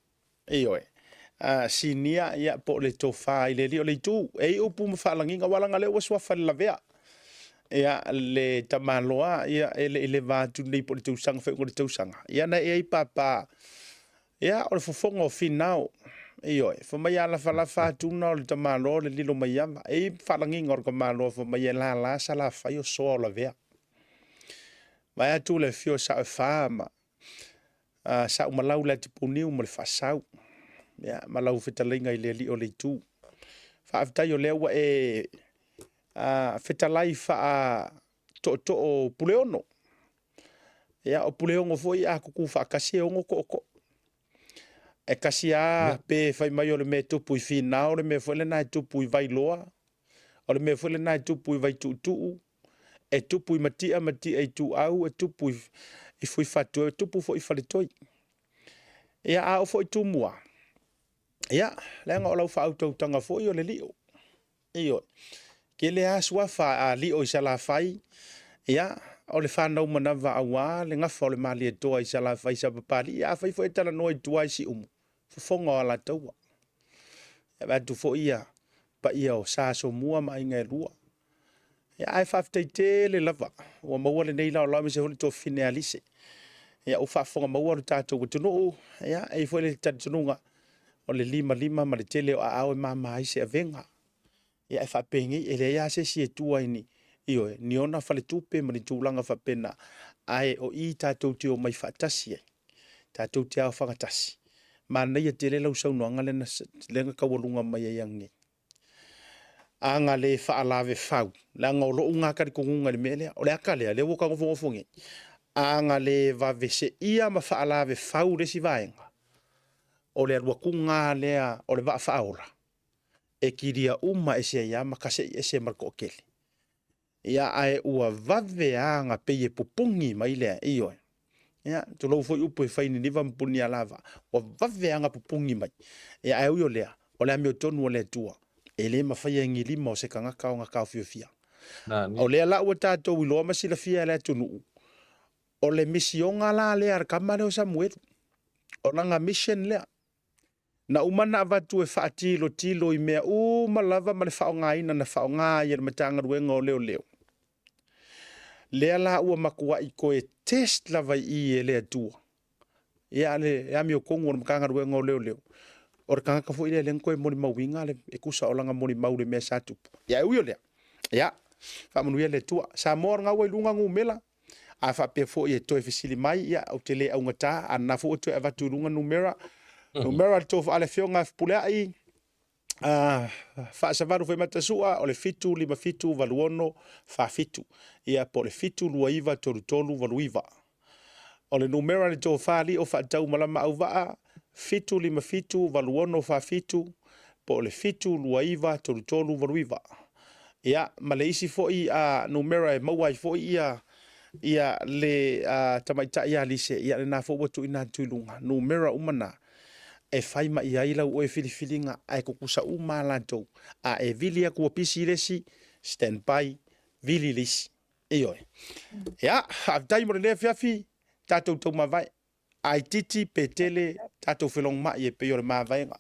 Ioe. A sinia ia po o le tofa i le alii o le itu. E i upu ma faalagiga aua leaga o lea ua suafa i le lavea. Ia le tamaloa ia e le i leva atu nei po o le tausaga faaiuga o le tausaga. Ia na e ai papa Ia, o le fofoga o Finao. Ioe, fai mai a lafalafa atu na o le tamaloa o le lilo mai ava. E i ai faalagiga o le tamaloa fai mai e lala Salafai o soa o Lavea. Vae atu le afio o Saoefa ma uh, Saumalau le Atipuniu ma le Faasau. Ia, ma lau fetalaiga i le alii o le itu. Faafetai o lea ua e uh, fetalai faa tootoo o Puleono. Ia, o Puleono foi a tutu faatasi e ono tootoo. E kasi a pe fai mai o le mea e tupu i Finao, o le mea foi lena e tupu i Vailoa, o le mea foi lena e tupu i Vaituutuu, e tupu i Matia, Matia i Ituau, e tupu i Fuifatu, e tupu foi i Faletoi. Ia, a oo foi i Tumua, ia, leaga o lau faautautaga foi o le lio. Ioe. Tele lava suafa a Lio i Salafai, ia, o le fanau manava aua le gafa o le Malietoa i Salafai Sapapalii, afai foi e talanoa i tua i Siumu, fofoga o Alataua. E vaai atu foi ia paia o Sa Asomua ma aiga e lua. Ia, ae faafetai tele lava ua maua lenei laolao aemaise foi le tuafafine Alise. Ia, ua faafofoga maua lo tatou atunuu, ia, e i ai foi le talitonuga o le limalima ma le tele o aao e mama ai se avega. Ia e faapenei, e leai lava se isi e tua i ni, ioe, ni ona faletupe ma ni tulaga faapena, ae o i tatou te omai faatasi ai, tatou te aofagatasi. Manaia tele lau saunoaga lea na, lea na taualuga mai ai ananei. Aga le faalave fau, leaga o lou ga talitonuga i le mea lea, o le ata lea, lea ua ta nofonofo nei, aga le vave seia ma faalave fau le isi vaega, o le alu atuga lava lea o le vaa faaola, e kilia uma ese ai lava ma tasei ese ma le toatele. Ia, ae ua vave lava ona pei e pupuni mai le, ioe. Ia, tulou foi upu e fai i Niniva ma Punialava, ua vave lava ona pupuni mai. Ia, ae ui o lea, o le amiotonu a le Atua, e le mafaia e ni lima o se tagata ona taofiofia. O lea la ua tatou iloa ma silafia e le atunuu, o le misioga la lea a le tama lea o Samuelu, o lana mission lea. Na uma ona avatu e faatilotilo i mea uma lava ma le faaaogaina na faaaoga ai e le Matagaluega o Leoleo. Lea la ua matuai toe test lava i i e le Atua. Ia le amiotonu o le Matagaluega o Leoleo, o le tagata foi lea lea na toe molimauina le, e tusa o lana molimau i le mea sa tupu. Ia ae ui o lea, ia, faamanuia le Atua. Samoa o lena ua i luga numera, A faapea foi e toe fesili mai, ia, ou te le augata, a lena foi ua toe avatu i luga numera. Numera a le tofa a le Afioga ia Fepuleai, Faasavalu Faimata-Sua, o le 7578647, ia, po o le 7293389. O le numera a le Tofa Alii o Faataumalama Auvaa, 7578647, po o le 7293389. Ia, ma le isi foi numera e maua ai foi ia ia le tamaitai ia Lise, ia lena foi ua tuuina atu i luga, numera uma na e fai mai i ai lau oe filifiliga, ae tutusa uma lava latou. A e vili atu ua pisi le isi, stand by, vili le isi. Ioe. Ia, faafetai mo lenei afiafi, tatou taumavae. A itiiti pe tele tatou felogomai e pei o le mavaega.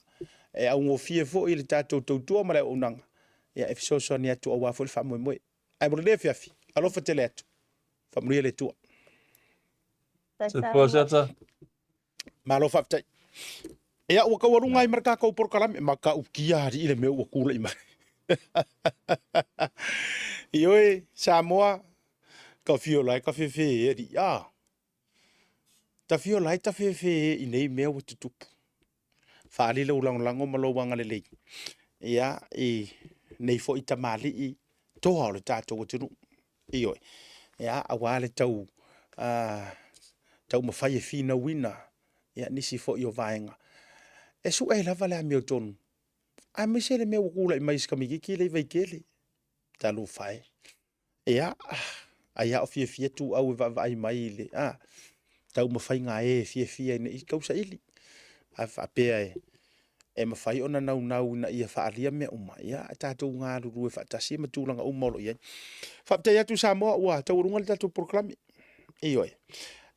E augofie foi le tatou tautua ma le auaunaga, ia e fesoasoani atu aua foi le faamoemoe. Ae mo lenei afiafi, alofa tele atu. Faamanuia le Atua. Soifua Siata. Malo faafetai. Ia ua taualuga ai ma le tatou polokalame, matautia alii le mea ua tulai mai. Ioe, Samoa, ka fiola e ka fefe e alii. Ah. Tafio la e tafefe i nei mea ua tutupu. Faaali lou lagolago ma lou agalelei ia i nei foi tamalii toa o le tatou atunuu. Ioe. Ia, aua le tau taumafai e finauina ia nisi foi o vaega. E sue lava le amiotonu, aemaise le mea ua tulai mai i si tamaititi lea i Vaitele. Talofa e. Ia, ai a o fiafia ituau e vaavaai mai i le a, taumafaiga a e fiafia ina i tausaili. A faapea e, e mafai ona naunau ina ia faaalia mea uma, ia, tatou galulue faatasi ma tulaga uma o lo o i ai. Faafetai atu Samoa ua taualuga le tatou polokalame. Ioe.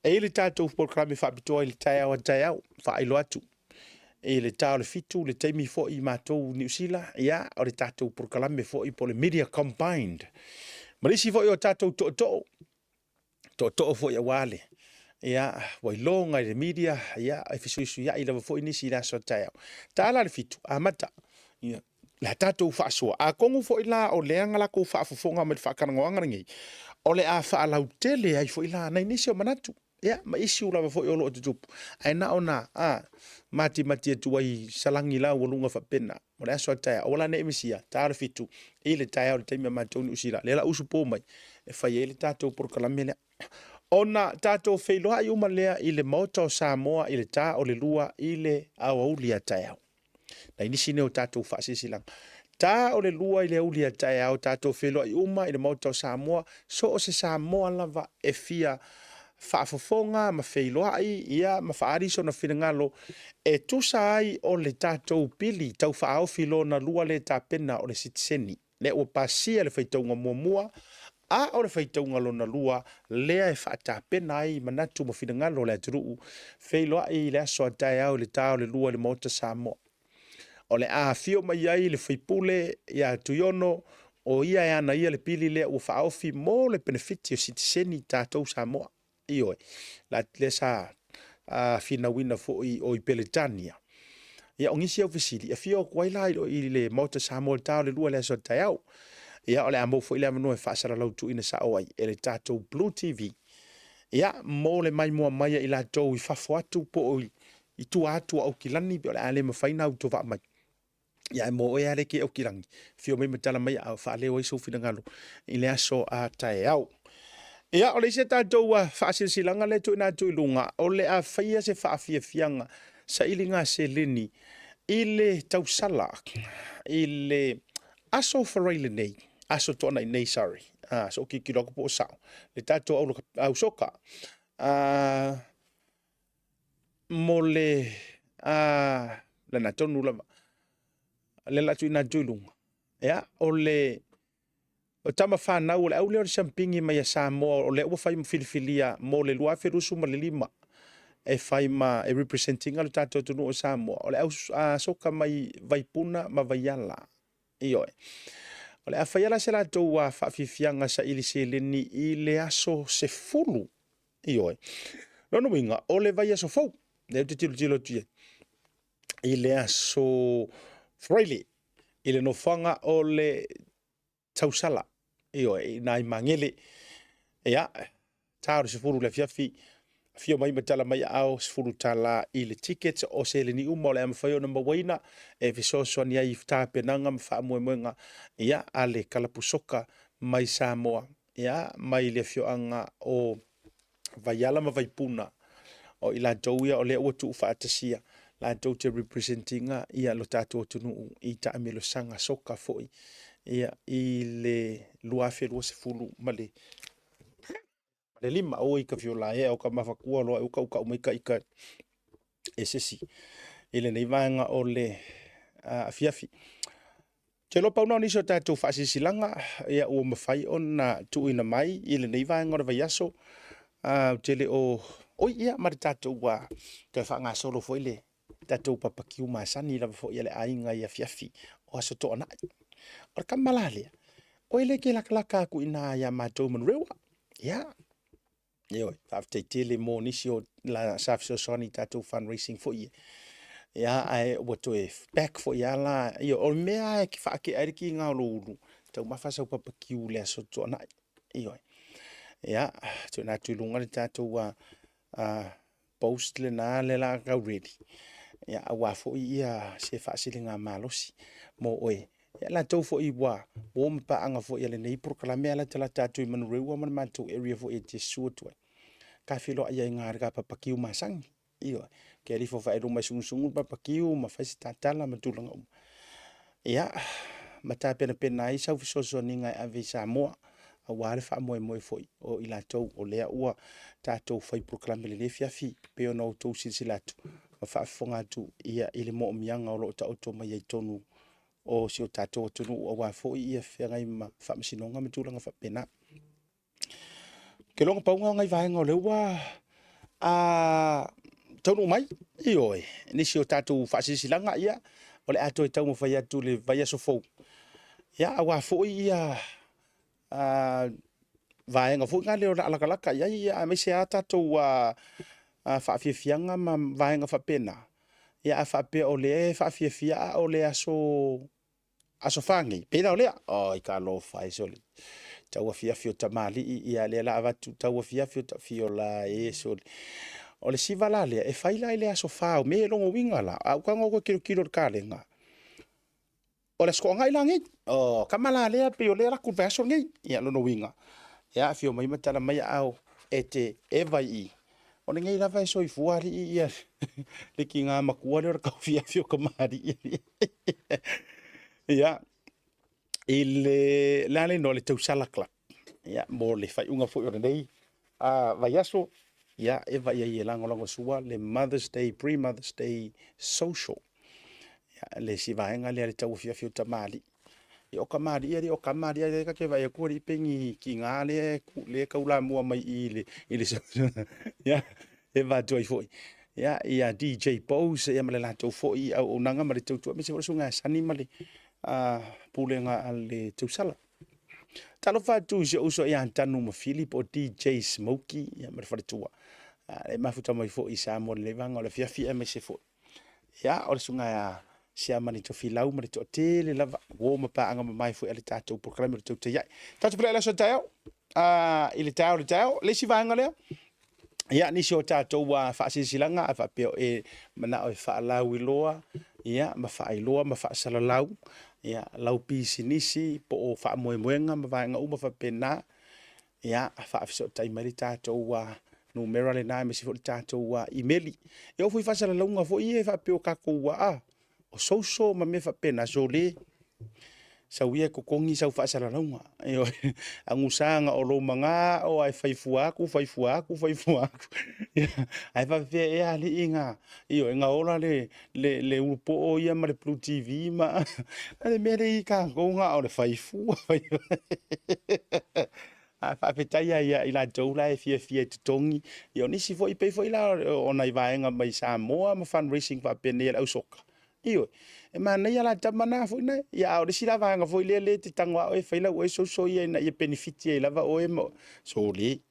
E i ai le tatou polokalame faapitoa i le taeao a taeao, faailoa atu i le ta o le fitu, le taimi foi i matou i Niu Sila, ia, o le tatou polokalame foi po o le Media Combined. Ma le isi foi o tatou tootoo, tootoo foi aua le, ia, ua iloga i le media, ia, e fesuisuiai lava foi nisi i le aso a taeao. Ta la le fitu, amata, ia, le tatou faasoa. Atonu foi la o lea na latou faafofoga mai le faatalanoaga lenei, o le a faalautele ai foi la nai nisi o manatu. Ia, ma issue lava foi o lo o tutupu, ae na ona a, matimati atu ai salagi la ua luga faapena. O le aso a taeao, aua la ne i misia, ta o le fitu i le taeao i le taimi a matou i Niu Sila, lea la usu po mai e fai ai le tatou polokalame lea. Ona tatou feiloai uma lea i le Maota o Samoa i le ta o le lua i le aoauli a taeao. Nai nisi nei o tatou faasilasilaga. Ta o le lua i le aoauli a taeao, tatou feiloai uma i le Maota o Samoa, so o se Samoa lava e fia faafofoga ma feiloai ia ma faaali sona finagalo e tusa ai o le tatou pili tau faaofi lona lua le tapena o le sitiseni. Lea ua pasia le faitauga muamua, a o le faitauga lona lua lea e faatapena ai manatu ma finagalo o le atunuu, feiloai i le aso a taeao i le ta o le lua i le Maota Samoa. O le a afio mai ai le faipule ia Tuiono, o ia e ana ia le pili lea ua faaofi mo le penefiti o sitiseni tatou Samoa. Ioe, lea sa finauina foi o i Peretania. Ia, o nisi au fesili, afio atu ai la i le Maota Samoa i le ta o le lua i le aso a taeao. Ia, o le a maua foi le avanoa e faasalalau tuuina sao ai e le tatou Blue TV. Ia, mo le maimoa mai a i latou i fafo atu po o i tua atu o Aukilani, pe o le a le mafai ona autovaa mai. Ia ae mo oe lava le ke aukilagi, afio mai ma tala mai a o faaleo ai sou finagalo i le aso a taeao. Ia, o le isi a tatou faasilasilaga lea e tuuina atu i luga, o le a faia se faafiafiaga sailiga seleni i le tausala i le aso Faraile nei, aso Toonai nei, sorry, so o tilotilo atu po o sao, le tatou au soka. Mo le lena tonu lava, lea o le a tuuina atu i luga, ia, o le o tama fanau o le au lea o le siampini mai a Samoa o lea ua fai ma filifilia mo le 2025 e fai ma e represent ina le tatou atunuu o Samoa, o le au soka mai Vaipuna ma Vaiala. Ioe. O le a faia la se latou faafiafiaga saili seleni i le aso 10. Ioe. Lona uiga, o le vaiaso fou, lea ou te tilotilo atu i ai, i le aso Friday, i le nofoaga o le tausala, ioe, i nai Magele. Ia, ta o le 10 i le afiafi, afio mai ma tala mai aao, $10 i le ticket, o seleni uma o le a mafai ona mauaina e fesoasoani ai i tapenaga ma faamoemoega, ia, a le kalapu soka mai Samoa, ia, mai le afioaga o Vaiala ma Vaipuna, o i latou ia o lea ua tuufaatasia latou te represent ina ia lo tatou atunuu i taamilosaga soka foi ia i le 2025. Oi ka fiola e o ka mafatua loa e uka uka mai ka ika e sesi i lenei vaega o le afiafi. Ou te iloa pau na o nisi o tatou faasilasilaga ia ua mafai ona tuuina mai i lenei vaega o le vaiaso. Ou te le o... Oi, ia, ma le tatou toe faagasolo foi le tatou papakiu masani lava foi a le aiga i afiafi o Aso Toonai. O le kama la lea, o e le ke lakalaka atu i ina ia matou i Manurewa. Ia, Ioe, faafetai tele mo nisi o la sa fesoasoani i tatou fundraising foi e. Ia, ae ua toe back foi lava la. Ioe, o le mea lava e faatea ai le kiga o lou ulu, taumafa sau papakiu i le aso Toonai. Ioe. Ia, tuuina atu i luga le tatou post lena lea la tau ready. Ia, aua foi ia se faasiligamalosi mo oe. Ia, latou foi ua o ma paaga foi a lenei polokalame a latalata atu i Manurewa ma le matou area foi e te susu atu ai. Ka feiloai ai i le ka papakiu masani. Ioe, ke alifo faeluma e sugusugu le papakiu ma fai se tatala ma tulaga uma. Ia, ma tapenapena ai sau fesoasoaniga e ave i Samoa, aua le faamoemoe foi o i latou o lea ua tatou fai polokalame i lenei afiafi, pei ona outou silasila atu ma faafofoga atu ia i le moomiaga o lo o taoto mai ai totonu o si o tatou atunuu, aua foi ia feagai ma faamasinoga ma tulaga faapena. Ou te iloa na pau lena o nai vaega o lea ua taunuu mai, ioe, nisi o tatou faasilasilaga, ia, o le a toe taumafai atu i le vaiaso fou, ia, aua foi ia vaega foi na lea o le a latalata i ai, ia, aemaise lava tatou faafiafiaga ma vaega faapena, ia, a faapea o lea e faafiafia a o le aso Aso Fa nei, pei la o lea. Oi, talofa e sole. Tau afiafi o tamalii, ia lea la avatu tau afiafi o tafio la e sole. O le siva la lea, e fai la i le aso Fa o Me, lona uiga la, a ou tago atu e tilotilo i le kalenga, o le Aso Toonai la nei. O, kama la lea, pei o lea e alu atu i le vaiaso lenei. Ia, lona uiga, ia, afio mai ma tala mai aao e te eva i i. O lenei lava e soifua alii ia le tiga matua lea o le tauafiafi o tamalii. Ia, i le, le a le igoa, le Tausala Club. Ia, mo le faaiuga foi o lenei vaiaso, ia, e vaai ai e lagolagosua le Mother's Day, pre-Mother's Day social. Ia, le isi vaega lea le tauafiafi o tamalii. Ia, o tamalii alii, o tama alii, lea ta te vaai atu alii pei ni tiga lea e taulamua mai i i i le ia, e avatu ai foi ia, ia DJ Bose ia ma le latou foi auaunaga ma le tautua, aemaise foi le Susuga ia Sani ma le pulega a le Tausala. Talofa atu i si ou uso ia Tanu ma Fili po o DJ Smokey ia, ma le faletua. E mafuta mai foi i Samoa i lenei vaega o le afiafi aemaise foi. Ia, o le susuga ia Siamani Tofilau ma le toatele lava, uo ma paaga mamae foi a le tatou polokalame o le Tautai Ae. Tatou feiloai i le aso taeao, i le taeao i le taeao, le isi vaega lea, ia, nisi o tatou faasilasilaga a faapea o e manao e faalauiloa ia, ma faailoa ma faasalalau, ia, lau pisinisi po o faamoemoega ma vaega uma faapena, ia, faafesootai mai le tatou numera lena aemaise foi le tatou imeli. E oo foi i faasalalauga foi ia e faapea o tatou o social ma mea faapena, sole, sau ia e totogi sau faasalalauga. Ioe, agusa na o lou manao lava e fai fua atu, fai fua atu, fai fua atu. Ae faapefea ea alii na, ioe, na ola le, le, le ulupoo ia ma le Blue TV ma a le mea lea i tatou na o le fai fua, fai fua. Ae faafetai lava ia i latou la e fiafia e totogi. Ia o nisi foi, pei foi la o nai vaega mai Samoa ma fundraising faapenei a le au soka. Ioe, e manaia la tama na foi na. Ia a o le isi la vaega foi lea lea e te tago lava oe e fai lau oe social ia ina ia penefiti ai lava oe ma sole.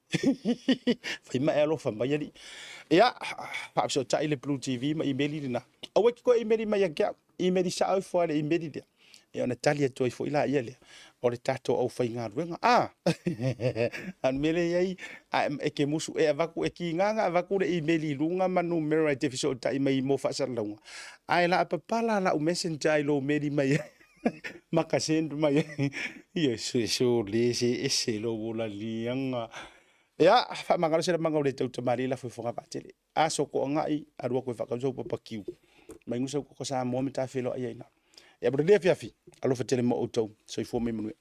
Fai ma e alofa mai alii. Ia, faafesootai le Blue TV ma imeli lena. Aua e te toe imeli mai ia te au. Imeli sao ifo lava i le imeli lea. Ia ona tali atu ai foi laia lea o le tatou aufaigaluega. A! A o le mea lea e i ai, a e te musu e avatu, e tiga ona avatu le imeli i luga ma numera e te fesootai mai mo faasalalauga, ae laapapala lau messenger i lou meli mai ai ma ka send mai ai. Ia, se sole se ese lou ola liaga. Ia, faamagalo se lamaga o le tau tamalii lafo i Fogaavaatele. Aso toagai, alu atu e faatau sau papakiu. Mai nusa au koko Samoa me ta feiloai ai ina. Ia mo lenei afiafi, alofa tele mo outou. Soifua ma ia manuia.